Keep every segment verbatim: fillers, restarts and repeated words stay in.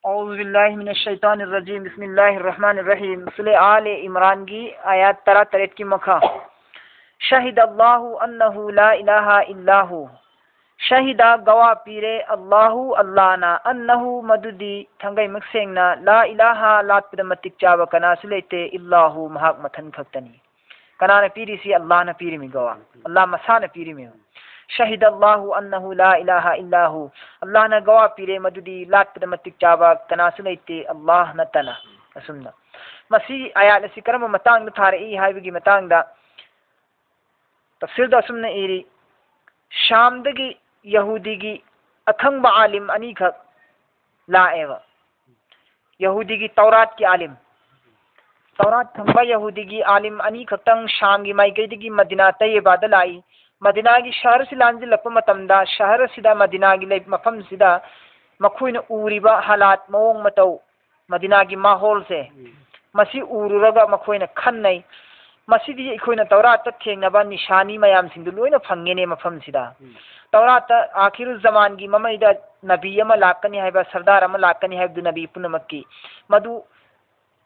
أعوذ بالله من الشيطان الرجيم. بسم الله الرحمن الرحيم. ꯁꯨꯔꯥ ꯑꯥꯂꯦ ꯏꯝꯔꯥꯟꯒꯤ ꯑꯥꯌꯥꯠ ꯇꯔꯥꯇꯔꯦꯠꯀꯤ ꯃꯈꯥ. شهد الله أنه لا إله إلا هو. ꯁꯍꯤꯗ, ꯒꯋꯥ ꯄꯤꯔꯦ, ꯑꯜꯂꯥꯍꯨ, ꯑꯜꯂꯥꯍꯅ, ꯑꯟꯅꯍꯨ, ꯃꯗꯨꯗꯤ ꯊꯥꯡꯒꯩꯃꯛ ꯁꯦꯡꯅ, ꯂꯥ ꯏꯂꯥꯍ, ꯂꯥꯠꯄꯗ ꯃꯇꯤꯛ ꯆꯥꯕ ꯀꯅꯥꯁꯨ ꯂꯩꯇꯦ, ꯏꯜꯂꯥꯍꯨ, ꯃꯍꯥꯛ ꯃꯊꯟ ꯈꯛꯇꯅꯤ꯫ ꯀꯅꯥꯅ ꯄꯤꯔꯤꯁꯤ? ꯑꯜꯂꯥꯍꯅ ꯄꯤꯔꯤꯃꯤ ꯒꯋꯥ꯫ ꯑꯜꯂꯥꯍ ꯃꯁꯥꯅ ꯄꯤꯔꯤꯃꯤ꯫ ꯁꯍꯤꯗ ꯑꯜꯂꯥꯍꯨ ꯑꯟꯅꯍꯨ ꯂꯥ ꯏꯂꯥꯍ ꯏꯜꯂꯥꯍꯨ꯫ ꯑꯜꯂꯥꯍꯅ ꯒꯋꯥ ꯄꯤꯔꯦ ꯃꯗꯨꯗꯤ ꯂꯥꯠꯄꯗ ꯃꯇꯤꯛ ꯆꯥꯕ ꯀꯅꯥꯁꯨ ꯂꯩꯇꯦ, ꯑꯜꯂꯥꯍ ꯅꯠꯇꯅ꯫ ꯑꯁꯨꯝꯅ꯫ ꯃꯁꯤ ꯑꯥꯌꯥꯠ ꯑꯁꯤ ꯀꯔꯝꯕ ꯃꯇꯥꯡꯗ ꯊꯥꯔꯛꯏ ꯍꯥꯏꯕꯒꯤ ꯃꯇꯥꯡꯗ ꯇꯐꯁꯤꯔꯗ ꯑꯁꯨꯝꯅ ꯏꯔꯤ, ꯁꯥꯝꯗꯒꯤ ꯌꯍꯨꯗꯤꯒꯤ ꯑꯈꯪꯕ ꯑꯥꯂꯤꯝ ꯑꯅꯤꯈꯛ ꯂꯥꯛꯑꯦꯕ꯫ ꯌꯍꯨꯗꯤꯒꯤ ꯇꯧꯔꯥꯠꯀꯤ ꯑꯥꯂꯤꯝ꯫ ꯇꯧꯔꯥꯠ ꯈꯪꯕ ꯌꯍꯨꯗꯤꯒꯤ ꯑꯥꯂꯤꯝ ꯑꯅꯤꯈꯛꯇꯪ ꯁꯥꯝꯒꯤ ꯃꯥꯏꯀꯩꯗꯒꯤ ꯃꯗꯤꯅꯥ ꯇꯩꯌꯦꯕꯥꯗ ꯂꯥꯛꯏ꯫ ꯃꯗꯤꯅꯥꯒꯤ ꯁꯍꯔꯁꯤ ꯂꯥꯟꯁꯤꯜꯂꯛꯄ ꯃꯇꯝꯗ, ꯁꯍꯔ ꯑꯁꯤꯗ, ꯃꯗꯤꯅꯥꯒꯤ ꯂꯩ-, ꯃꯐꯝꯁꯤꯗ ꯃꯈꯣꯏꯅ ꯎꯔꯤꯕ ꯍꯥꯂꯥꯠ, ꯃꯑꯣꯡ ꯃꯇꯧ, ꯃꯗꯤꯅꯥꯒꯤ ꯃꯥꯍꯣꯜꯁꯦ, ꯎꯝ꯫ ꯃꯁꯤ ꯎꯔꯨꯔꯒ ꯃꯈꯣꯏꯅ ꯈꯟꯅꯩ, "ꯃꯁꯤꯗꯤ ꯑꯩꯈꯣꯏꯅ ꯇꯧꯔꯥꯠꯇ ꯊꯦꯡꯅꯕ ꯅꯤꯁꯥꯅꯤ ꯃꯌꯥꯝꯁꯤꯡꯗꯨ ꯂꯣꯏꯅ ꯐꯪꯉꯦꯅꯦ ꯃꯐꯝꯁꯤꯗ꯫ ꯎꯝ꯫ ꯇꯧꯔꯥꯠꯇ ꯑꯥꯈꯤꯔꯨ ꯖꯃꯥꯟꯒꯤ ꯃꯃꯩꯗ ꯅꯕꯤ ꯑꯃ ꯂꯥꯛꯀꯅꯤ ꯍꯥꯏꯕ, ꯁꯔꯗꯥꯔ ꯑꯃ ꯂꯥꯛꯀꯅꯤ ꯍꯥꯏꯕꯗꯨ ꯅꯕꯤ ꯄꯨꯝꯅꯃꯛꯀꯤ, ꯃꯗꯨ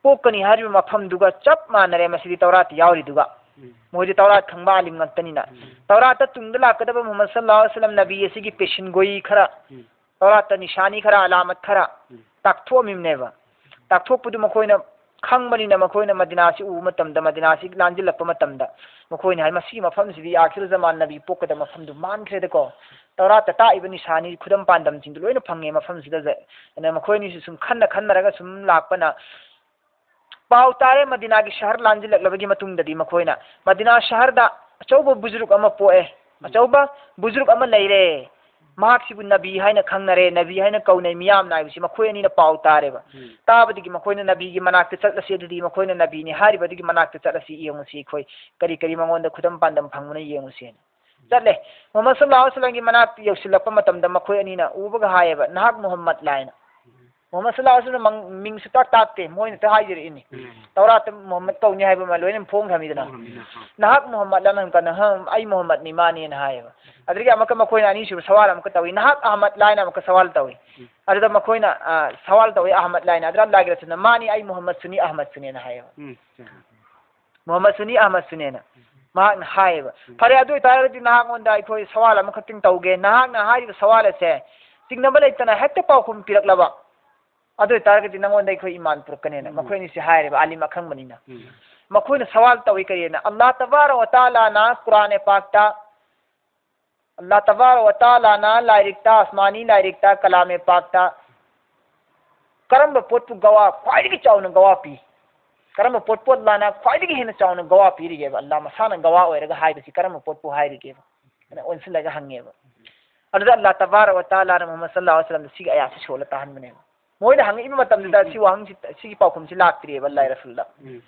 ꯄꯣꯛꯀꯅꯤ ꯍꯥꯏꯔꯤꯕ ꯃꯐꯝꯗꯨꯒ ꯆꯞ ꯃꯥꯟꯅꯔꯦ ꯃꯁꯤꯗꯤ ꯇꯧꯔꯥꯠꯇ ꯌꯥꯎꯔꯤꯗꯨꯒ"꯫ ꯎꯝ꯫ ꯃꯣꯏꯗꯤ ꯇꯧꯔꯥꯠ ꯈꯪꯕ ꯑꯥꯂꯤꯝ ꯉꯥꯛꯇꯅꯤꯅ꯫ ꯎꯝ꯫ ꯇꯧꯔꯥꯠꯇ ꯇꯨꯡꯗ ꯂꯥꯛꯀꯗꯕ ꯃꯨꯍꯝꯃꯗ ꯁꯜꯂꯜꯂꯥꯍꯨ ꯑꯂꯩꯍꯤ ꯋꯥꯁꯜꯂꯝ ꯅꯕꯤ ꯑꯁꯤꯒꯤ ꯄꯦꯁꯤꯟꯒꯣꯏ ꯈꯔ, ꯎꯝ꯫ ꯇꯧꯔꯥꯠꯇ ꯅꯤꯁꯥꯅꯤ ꯈꯔ, ꯑꯂꯥꯃꯠ ꯈꯔ, ꯎꯝ꯫ ꯇꯥꯛꯊꯣꯛꯑꯝꯃꯤꯕꯅꯦꯕ꯫ ꯇꯥꯛꯊꯣꯛꯄꯗꯨ ꯃꯈꯣꯏꯅ ꯈꯪꯕꯅꯤꯅ, ꯃꯈꯣꯏꯅ ꯃꯗꯤꯅꯥꯁꯤ ꯎꯕ ꯃꯇꯝꯗ, ꯃꯗꯤꯅꯥꯁꯤ ꯂꯥꯟꯖꯤꯜꯂꯛꯄ ꯃꯇꯝꯗ, ꯃꯈꯣꯏꯅ ꯍꯥꯏ, "ꯃꯁꯤꯒꯤ ꯃꯐꯝꯁꯤꯗꯤ ꯑꯥꯈꯤꯔ ꯖꯃꯥꯟ ꯅꯕꯤ ꯄꯣꯛꯀꯗꯕ ꯃꯐꯝꯗꯨ ꯃꯥꯟꯈ꯭ꯔꯦꯗꯀꯣ꯫ ꯇꯧꯔꯥꯠꯇ ꯇꯥꯛꯏꯕ ꯅꯤꯁꯥꯅꯤ, ꯈꯨꯗꯝ ꯄꯥꯟꯗꯝꯁꯤꯡꯗꯨ ꯂꯣꯏꯅ ꯐꯪꯉꯦ ꯃꯐꯝꯁꯤꯗ"꯫ ꯑꯗꯨꯅ ꯃꯈꯣꯏ ꯑꯅꯤꯁꯨ ꯁꯨꯝ ꯈꯟꯅ ꯈꯟꯅꯔꯒ ꯁꯨꯝ ꯂꯥꯛꯄꯅ, ꯄꯥꯎ ꯇꯥꯔꯦ ꯃꯗꯤꯅꯥꯒꯤ ꯁꯍꯔ ꯂꯥꯟꯖꯤꯜꯂꯛꯂꯕꯒꯤ ꯃꯇꯨꯡꯗꯗꯤ ꯃꯈꯣꯏꯅ ꯃꯗꯤꯅꯥ ꯁꯍꯔꯗ ꯑꯆꯧꯕ ꯕꯨꯖꯨꯔꯨꯛ ꯑꯃ ꯄꯣꯛꯑꯦ, ꯎꯝ꯫ ꯑꯆꯧꯕ ꯕꯨꯖꯨꯔꯨꯛ ꯑꯃ ꯂꯩꯔꯦ, ꯃꯍꯥꯛꯁꯤꯕꯨ ꯅꯕꯤ ꯍꯥꯏꯅ ꯈꯪꯅꯔꯦ, ꯅꯕꯤ ꯍꯥꯏꯅ ꯀꯧꯅꯩ ꯃꯤꯌꯥꯝꯅ ꯍꯥꯏꯕꯁꯤ ꯃꯈꯣꯏ ꯑꯅꯤꯅ ꯄꯥꯎ ꯇꯥꯔꯦꯕ꯫ ꯎꯝ꯫ ꯇꯥꯕꯗꯒꯤ ꯃꯈꯣꯏꯅ ꯅꯕꯤꯒꯤ ꯃꯅꯥꯛꯇ ꯆꯠꯂꯁꯤ, ꯑꯗꯨꯗꯤ ꯃꯈꯣꯏꯅ ꯅꯕꯤꯅꯤ ꯍꯥꯏꯔꯤꯕꯗꯒꯤ ꯃꯅꯥꯛꯇ ꯆꯠꯂꯁꯤ, ꯌꯦꯡꯉꯨꯁꯤ, ꯑꯩꯈꯣꯏ ꯀꯔꯤ ꯀꯔꯤ ꯃꯉꯣꯟꯗ ꯈꯨꯗꯝ ꯄꯥꯟꯗꯝ ꯐꯪꯕꯅ ꯌꯦꯡꯉꯨꯁꯦꯅ ꯆꯠꯂꯦ꯫ ꯃꯨꯍꯝꯃꯗ ꯁꯜꯂꯜꯂꯥꯍꯨ ꯑꯂꯩꯍꯤ ꯋꯥꯁꯜꯂꯝꯒꯤ ꯃꯅꯥꯛꯇ ꯌꯧꯁꯤꯜꯂꯛꯄ ꯃꯇꯝꯗ ꯃꯈꯣꯏ ꯑꯅꯤꯅ ꯎꯕꯒ ꯍꯥꯏꯌꯦꯕ, "ꯅꯍꯥꯛ ꯃꯨꯍꯝꯃꯗ ꯂꯥꯏꯅ?" ꯃꯨꯍꯝꯃꯗ ꯁꯜꯂꯜꯂꯥꯍꯨ ꯑꯂꯩꯍꯤ ꯋꯥꯁꯜꯂꯝ ꯃꯤꯡ ꯁꯨꯛꯇꯥꯛ ꯇꯥꯛꯇꯦ, ꯃꯣꯏꯅ ꯍꯦꯛꯇ ꯍꯥꯏꯖꯔꯛꯏꯅꯤ꯫ ꯎꯝ꯫ ꯇꯧꯔꯥꯠꯇ ꯃꯨꯍꯝꯃꯗ ꯀꯧꯅꯤ ꯍꯥꯏꯕ ꯑꯃ ꯂꯣꯏꯅ ꯐꯣꯡꯈ꯭ꯔꯃꯤꯗꯅ꯫ ꯐꯣꯡꯈ꯭ꯔꯃꯤꯗꯅ, ꯑꯥ꯫ "ꯅꯍꯥꯛ ꯃꯨꯍꯝꯃꯗꯂ?" ꯍꯪꯀꯥꯟꯗ, "ꯍꯪ, ꯑꯩ ꯃꯨꯍꯝꯃꯗꯅꯤ, ꯃꯥꯅꯦꯅ" ꯍꯥꯏꯌꯦꯕ꯫ ꯑꯗꯨꯗꯒꯤ ꯑꯃꯨꯛꯀ ꯃꯈꯣꯏꯅ ꯑꯅꯤꯁꯨꯕ ꯁꯋꯥꯜ ꯑꯃꯨꯛꯀ ꯇꯧꯏ, "ꯅꯍꯥꯛ ꯑꯍꯃꯗꯂ?" ꯍꯥꯏꯅ ꯑꯃꯨꯛꯀ ꯁꯋꯥꯜ ꯇꯧꯏ꯫ ꯎꯝ꯫ ꯑꯗꯨꯗ ꯃꯈꯣꯏꯅ, ꯑ, ꯁꯋꯥꯜ ꯇꯧꯏ ꯑꯍꯃꯗꯂ ꯍꯥꯏꯅ꯫ ꯑꯗꯨꯗ ꯑꯜꯂꯥꯍꯒꯤ ꯔꯁꯨꯜꯅ, "ꯃꯥꯅꯤ, ꯑꯩ ꯃꯨꯍꯝꯃꯗꯁꯨꯅꯤ, ꯑꯍꯃꯗꯁꯨꯅꯦꯅ" ꯍꯥꯏꯌꯦꯕ꯫ ꯎꯝ꯫ ꯃꯨꯍꯝꯃꯗꯁꯨꯅꯤ, ꯑꯍꯃꯗꯁꯨꯅꯦꯅ ꯃꯍꯥꯛꯅ ꯍꯥꯏꯌꯦꯕ꯫ ꯎꯝ꯫ ꯐꯔꯦ, ꯑꯗꯨ ꯑꯣꯏꯇꯥꯔꯒꯗꯤ ꯅꯍꯥꯛꯉꯣꯟꯗ ꯑꯩꯈꯣꯏ ꯁꯋꯥꯜ ꯑꯃꯈꯛꯇꯪ ꯇꯧꯒꯦ꯫ ꯅꯍꯥꯛꯅ ꯍꯥꯏꯔꯤꯕ ꯁꯋꯥꯜ ꯑꯁꯦ ꯆꯤꯡꯅꯕ ꯂꯩꯇꯅ ꯍꯦꯛꯇ ꯄꯥꯎꯈꯨꯝ ꯄꯤꯔꯛꯂꯕ, ꯑꯗꯨ ꯑꯣꯏꯇꯥꯔꯒꯗꯤ ꯅꯪꯉꯣꯟꯗ ꯑꯩꯈꯣꯏ ꯏꯃꯥꯟ ꯄꯨꯔꯛꯀꯅꯦꯅ ꯎꯝ꯫ ꯃꯈꯣꯏ ꯑꯅꯤꯁꯤ ꯍꯥꯏꯔꯦꯕ, ꯑꯥꯂꯤꯝ ꯑꯈꯪꯕꯅꯤꯅ꯫ ꯎꯝ꯫ ꯃꯈꯣꯏꯅ ꯁꯋꯥꯜ ꯇꯧꯏ ꯀꯔꯤꯅ? ꯑꯜꯂꯥꯍ ꯇꯕꯥꯔꯛ ꯋ ꯇꯥꯂꯥꯅ ꯀꯨꯔꯥꯟ ꯄꯥꯛꯇ, ꯑꯜꯂꯥꯍ ꯇꯕꯥꯔꯛ ꯋ ꯇꯥꯂꯥꯅ ꯂꯥꯏꯔꯤꯛꯇ, ꯑꯁꯃꯥꯅꯤ ꯂꯥꯏꯔꯤꯛꯇ, ꯀꯂꯥꯃꯦ ꯄꯥꯛꯇ ꯀꯔꯝꯕ ꯄꯣꯠꯄꯨ ꯒꯋꯥ, ꯈ꯭ꯋꯥꯏꯗꯒꯤ ꯆꯥꯎꯅ ꯒꯋꯥ ꯄꯤ? ꯀꯔꯝꯕ ꯄꯣꯠꯄꯨ ꯑꯜꯂꯥꯍꯅ ꯈ꯭ꯋꯥꯏꯗꯒꯤ ꯍꯦꯟꯅ ꯆꯥꯎꯅ ꯒꯋꯥ ꯄꯤꯔꯤꯒꯦꯕ? ꯑꯜꯂꯥꯍ ꯃꯁꯥꯅ ꯒꯋꯥ ꯑꯣꯏꯔꯒ ꯍꯥꯏꯕꯁꯤ ꯀꯔꯝꯕ ꯄꯣꯠꯄꯨ ꯍꯥꯏꯔꯤꯒꯦꯕ? ꯑꯗ ꯑꯣꯟꯁꯤꯜꯂꯒ ꯍꯪꯉꯦꯕ꯫ ꯑꯗꯨꯗ ꯑꯜꯂꯥꯍ ꯇꯕꯥꯔꯛ ꯋ ꯇꯥꯂꯥꯅ ꯃꯨꯍꯝꯃꯗ ꯁꯜꯂꯜꯂꯥꯍꯨ ꯑꯂꯩꯍꯤ ꯋꯥꯁꯜꯂꯝꯗ ꯁꯤꯒꯤ ꯑꯌꯥꯠꯁꯤ ꯁꯣꯜꯂ ꯇꯥꯍꯟꯕꯅꯦꯕ꯫ ꯃꯣꯏꯅ ꯍꯪꯉꯛꯏꯕ ꯃꯇꯝꯗꯨꯗ ꯎꯝ, ꯎꯝ꯫ ꯁꯤ ꯋꯥꯍꯪꯁꯤ, ꯁꯤꯒꯤ ꯄꯥꯎꯈꯨꯝꯁꯤ ꯂꯥꯛꯇ꯭ꯔꯤꯑꯕ ꯑꯜꯂꯥꯍ ꯎꯝ꯫ ꯔꯁꯨꯜꯗ꯫ ꯎꯝ꯫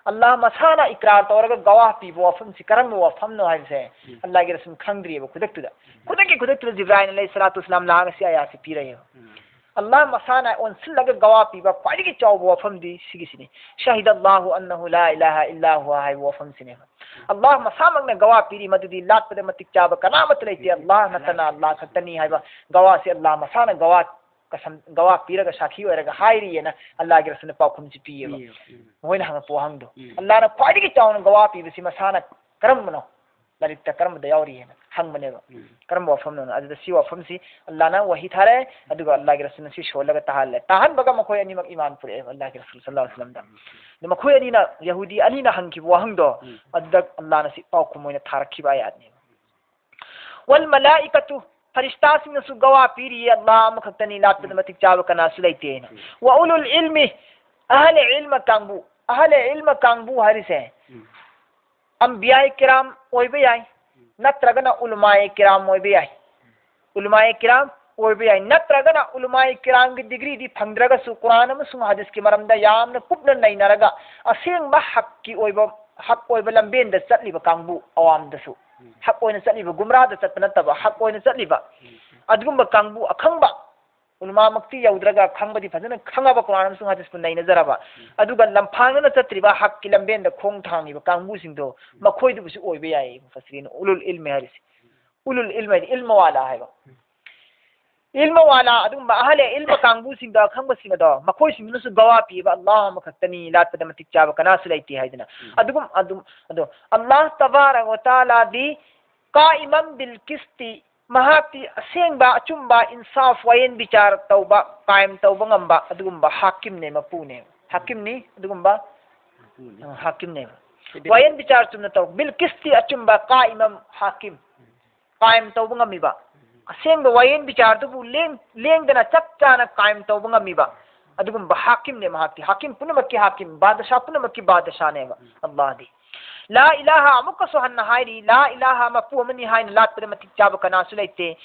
ꯑꯜꯂꯥꯍ ꯃꯁꯥꯅ ꯏꯀ꯭ꯔꯥꯔ ꯇꯧꯔꯒ ꯒꯋꯥ ꯄꯤꯕ ꯋꯥꯐꯝꯁꯤ ꯀꯔꯝꯕ ꯋꯥꯐꯝꯅꯣ ꯍꯥꯏꯕꯁꯦ ꯎꯝ꯫ ꯑꯜꯂꯥꯍꯒꯤ ꯔꯁꯨꯜ ꯈꯪꯗ꯭ꯔꯤꯑꯕ ꯈꯨꯗꯛꯇꯨꯗ꯫ ꯎꯝ꯫ ꯈꯨꯗꯛꯀꯤ ꯈꯨꯗꯛꯇꯨꯗ ꯖꯤꯕ꯭ꯔꯥꯏꯜ ꯑꯂꯩꯍꯤ ꯁꯂꯥꯇꯨ ꯋꯁꯂꯥꯝ ꯂꯥꯛꯑꯒ ꯁꯤ ꯑꯌꯥꯠꯁꯤ ꯄꯤꯔꯛꯑꯦꯕ꯫ ꯎꯝ꯫ ꯑꯜꯂꯥꯍ ꯃꯁꯥꯅ ꯑꯣꯟꯁꯤꯜꯂꯒ ꯒꯋꯥ ꯄꯤꯕ ꯈ꯭ꯋꯥꯏꯗꯒꯤ ꯆꯥꯎꯕ ꯋꯥꯐꯝꯗꯤ ꯁꯤꯒꯤꯁꯤꯅꯤ꯫ "ꯁꯍꯤꯗ ꯑꯜꯂꯥꯍꯨ ꯑꯟꯅꯍꯨ ꯂꯥ ꯏꯂꯥꯍ ꯏꯜꯂꯥ ꯍꯨꯋꯥ" ꯍꯥꯏꯕ ꯋꯥꯐꯝꯁꯤꯅꯦꯕ꯫ ꯑꯜꯂꯥꯍ ꯃꯁꯥꯃꯛꯅ ꯒꯋꯥ ꯄꯤꯔꯤ, ꯃꯗꯨꯗꯤ ꯂꯥꯠꯄꯗ ꯃꯇꯤꯛ ꯆꯥꯕ ꯀꯅꯥꯃꯠꯇ ꯂꯩꯇꯦ, ꯑꯜꯂꯥꯍ ꯅꯠꯇꯅ, ꯑꯜꯂꯥꯍ ꯈꯛꯇꯅꯤ ꯍꯥꯏꯕ ꯒꯋꯥꯁꯤ ꯑꯜꯂꯥꯍ ꯃꯁꯥꯅ ꯒꯋꯥ ꯀꯁꯝ, ꯒꯋꯥ ꯄꯤꯔꯒ ꯁꯥꯈꯤ ꯑꯣꯏꯔꯒ ꯍꯥꯏꯔꯤꯑꯅ ꯑꯜꯂꯥꯍꯒꯤ ꯔꯁꯨꯜꯅ ꯄꯥꯎꯈꯨꯝꯁꯤ ꯄꯤꯌꯦꯕ꯫ ꯄꯤꯌꯦꯕ, ꯎꯝ꯫ ꯃꯈꯣꯏꯅ ꯍꯪꯉꯛꯄ ꯋꯥꯍꯪꯗꯣ꯫ ꯎꯝ꯫ ꯑꯜꯂꯥꯍꯅ ꯈ꯭ꯋꯥꯏꯗꯒꯤ ꯆꯥꯎꯅ ꯒꯋꯥ ꯄꯤꯕꯁꯤ ꯃꯁꯥꯅ ꯀꯔꯝꯕꯅꯣ? ꯂꯥꯏꯔꯤꯛꯇ ꯀꯔꯝꯕꯗ ꯌꯥꯎꯔꯤ ꯍꯥꯏꯅ ꯍꯪꯕꯅꯦꯕ꯫ ꯎꯝ꯫ ꯀꯔꯝꯕ ꯋꯥꯐꯝꯅꯣꯅ? ꯑꯗꯨꯗ ꯁꯤ ꯋꯥꯐꯝꯁꯤ ꯑꯜꯂꯥꯍꯅ ꯋꯥꯍꯤ ꯊꯥꯔꯦ, ꯑꯗꯨꯒ ꯑꯜꯂꯥꯍꯒꯤ ꯔꯁꯨꯜꯅ ꯁꯤ ꯁꯣꯜꯂꯒ ꯇꯥꯍꯜꯂꯦ꯫ ꯇꯥꯍꯟꯕꯒ ꯃꯈꯣꯏ ꯑꯅꯤꯃꯛ ꯏꯃꯥꯟ ꯄꯨꯔꯛꯑꯦꯕ ꯑꯜꯂꯥꯍꯒꯤ ꯔꯁꯨꯜ ꯁꯜꯂꯜꯂꯥꯍꯨ ꯑꯂꯩꯍꯤ ꯋꯥꯁꯜꯂꯝꯗ꯫ ꯑꯗꯨ ꯃꯈꯣꯏ ꯑꯅꯤꯅ, ꯌꯍꯨꯗꯤ ꯑꯅꯤꯅ ꯍꯪꯈꯤꯕ ꯋꯥꯍꯪꯗꯣ, ꯎꯝ꯫ ꯑꯗꯨꯗ ꯑꯜꯂꯥꯍꯅ ꯁꯤ ꯄꯥꯎꯈꯨꯝ ꯑꯣꯏꯅ ꯊꯥꯔꯛꯈꯤꯕ ꯑꯌꯥꯠꯅꯦꯕ꯫ "ꯋꯜ ꯃꯂꯥꯏꯀꯥꯇꯨ", ꯐꯔꯤꯁꯇꯥꯁꯤꯡꯅꯁꯨ ꯒꯋꯥ ꯄꯤꯔꯤꯌꯦ, ꯑꯜꯂꯥꯍ ꯑꯃꯈꯛꯇꯅꯤ, ꯂꯥꯠꯄꯗ ꯎꯝ꯫ ꯃꯇꯤꯛ ꯆꯥꯕ ꯀꯅꯥꯁꯨ ꯂꯩꯇꯦꯅ꯫ ꯎꯝ꯫ "ꯋ ꯎꯂꯨꯜ ꯏꯜꯃꯤ", ꯑꯍꯂꯦ ꯏꯜꯃ ꯀꯥꯡꯕꯨ, ꯑꯍꯂꯦ ꯏꯜꯃ ꯀꯥꯡꯕꯨ ꯍꯥꯏꯔꯤꯁꯦ, ꯎꯝ꯫ ꯑꯝꯕꯤꯌꯥꯏ ꯀꯤꯔꯥꯝ ꯑꯣꯏꯕ ꯌꯥꯏ, ꯎꯝ꯫ ꯅꯠꯇ꯭ꯔꯒꯅ ꯎꯂꯃꯥꯏ ꯀꯤꯔꯥꯝ ꯑꯣꯏꯕ ꯌꯥꯏ꯫ ꯎꯂꯃꯥꯏ ꯀꯤꯔꯥꯝ ꯑꯣꯏꯕ ꯌꯥꯏ, ꯅꯠꯇ꯭ꯔꯒꯅ ꯎꯂꯃꯥꯏ ꯀꯤꯔꯥꯝꯒꯤ ꯗꯤꯒ꯭ꯔꯤꯗꯤ ꯐꯪꯗ꯭ꯔꯒꯁꯨ ꯀꯨꯔꯥꯟ ꯑꯃꯁꯨꯡ ꯍꯗꯤꯁꯀꯤ ꯃꯔꯝꯗ ꯌꯥꯝꯅ ꯀꯨꯞꯅ ꯅꯩꯅꯔꯒ ꯑꯁꯦꯡꯕ ꯍꯛꯀꯤ ꯑꯣꯏꯕ, ꯍꯛ ꯑꯣꯏꯕ ꯂꯝꯕꯦꯟꯗ ꯆꯠꯂꯤꯕ ꯀꯥꯡꯕꯨ ꯑꯋꯥꯝꯗꯁꯨ, ꯎꯝ꯫ ꯍꯛ ꯑꯣꯏꯅ ꯆꯠꯂꯤꯕ, ꯒꯨꯝꯔꯥꯗ ꯆꯠꯄ ꯅꯠꯇꯕ, ꯍꯛ ꯑꯣꯏꯅ ꯆꯠꯂꯤꯕ, ꯎꯝ꯫ ꯑꯗꯨꯒꯨꯝꯕ ꯀꯥꯡꯕꯨ ꯑꯈꯪꯕ ꯎꯂꯃꯥꯃꯛꯇꯤ ꯌꯧꯗ꯭ꯔꯒ ꯈꯪꯕꯗꯤ ꯐꯖꯅ ꯈꯪꯉꯕ, ꯀꯨꯔꯥꯟ ꯑꯃꯁꯨꯡ ꯍꯗꯤꯁꯄꯨ ꯅꯩꯅꯖꯔꯕ, ꯑꯗꯨꯒ ꯂꯝꯐꯥꯡꯗꯅ ꯆꯠꯇ꯭ꯔꯤꯕ ꯍꯛꯀꯤ ꯂꯝꯕꯦꯟꯗ ꯈꯣꯡ ꯊꯥꯡꯉꯤꯕ ꯀꯥꯡꯕꯨꯁꯤꯡꯗꯣ, ꯃꯈꯣꯏꯗꯨꯕꯨꯁꯨ ꯑꯣꯏꯕ ꯌꯥꯏ꯫ ꯃꯨꯐꯁꯤꯔꯤꯟ ꯎꯂꯨꯜ ꯏꯜꯃꯤ ꯍꯥꯏꯔꯤꯁꯦ, ꯎꯂꯨꯜ ꯏꯜꯃ ꯍꯥꯏꯗꯤ ꯏꯜꯃ ꯋꯥꯂꯥ ꯍꯥꯏꯕ꯫ ꯏꯜꯃ ꯋꯥꯂꯥ, ꯑꯗꯨꯒꯨꯝꯕ ꯑꯍꯂꯦ ꯏꯜꯃ ꯀꯥꯡꯕꯨꯁꯤꯡꯗꯣ, ꯑꯈꯪꯕꯁꯤꯡ ꯑꯗꯣ, ꯃꯈꯣꯏꯁꯤꯡꯗꯨꯅꯁꯨ ꯒꯋꯥ ꯄꯤꯕ, ꯑꯜꯂꯥꯍ ꯑꯃꯈꯛꯇꯅꯤ, ꯂꯥꯠꯄꯗ ꯃꯇꯤꯛ ꯆꯥꯕ ꯀꯅꯥꯁꯨ ꯂꯩꯇꯦ ꯍꯥꯏꯗꯅ꯫ ꯑꯗꯨꯒꯨꯝ ꯑꯗꯨꯝ ꯑꯗꯣ ꯑꯜꯂꯥꯍ ꯇꯕꯥꯔꯛ ꯋ ꯇꯥꯂꯥꯗꯤ ꯀꯥꯏꯃꯝ ꯕꯤꯜ ꯀꯤꯁꯇꯤ, ꯃꯍꯥꯛꯇꯤ ꯑꯁꯦꯡꯕ, ꯑꯆꯨꯝꯕ, ꯏꯟꯁꯥꯐ, ꯋꯥꯌꯦꯟ ꯕꯤꯆꯥꯔ ꯇꯧꯕ, ꯀꯥꯏꯝ ꯇꯧꯕ ꯉꯝꯕ ꯑꯗꯨꯒꯨꯝꯕ ꯍꯥꯀꯤꯝꯅꯦ, ꯃꯄꯨꯅꯦ꯫ ꯍꯥꯀꯤꯝꯅꯤ, ꯑꯗꯨꯒꯨꯝꯕ, ꯎꯝ, ꯍꯥꯀꯤꯝꯅꯦꯕ꯫ ꯋꯥꯌꯦꯟ ꯕꯤꯆꯥꯔ ꯆꯨꯝꯅ ꯇꯧ, ꯕꯤꯜ ꯀꯤꯁꯇꯤ, ꯑꯆꯨꯝꯕ, ꯀꯥꯏꯃꯝ ꯍꯥꯀꯤꯝ, ꯀꯥꯏꯝ ꯇꯧꯕ ꯉꯝꯃꯤꯕ, ꯑꯁꯦꯡꯕ ꯋꯥꯌꯦꯟ ꯕꯤꯆꯥꯔꯗꯨꯕꯨ ꯂꯦꯡ-, ꯂꯦꯡꯗꯅ ꯆꯞ ꯆꯥꯅ ꯀꯥꯏꯝ ꯇꯧꯕ ꯉꯝꯃꯤꯕ ꯑꯗꯨꯒꯨꯝꯕ ꯍꯥꯀꯤꯝꯅꯦ ꯃꯍꯥꯛꯇꯤ꯫ ꯍꯥꯀꯤꯝ ꯄꯨꯝꯅꯃꯛꯀꯤ ꯍꯥꯀꯤꯝ, ꯕꯥꯗꯁꯥ ꯄꯨꯝꯅꯃꯛꯀꯤ ꯕꯥꯗꯁꯥꯅꯦꯕ ꯑꯜꯂꯥꯍꯗꯤ꯫ ꯂꯥ ꯏꯂꯥꯍ, ꯑꯃꯨꯛꯀꯁꯨ ꯍꯟꯅ ꯍꯥꯏꯔꯤ, ꯂꯥ ꯏꯂꯥꯍ, ꯃꯄꯨ ꯑꯃꯅꯤ ꯍꯥꯏꯅ ꯂꯥꯠꯄꯗ ꯃꯇꯤꯛ ꯆꯥꯕ ꯀꯅꯥꯁꯨ ꯂꯩꯇꯦ꯫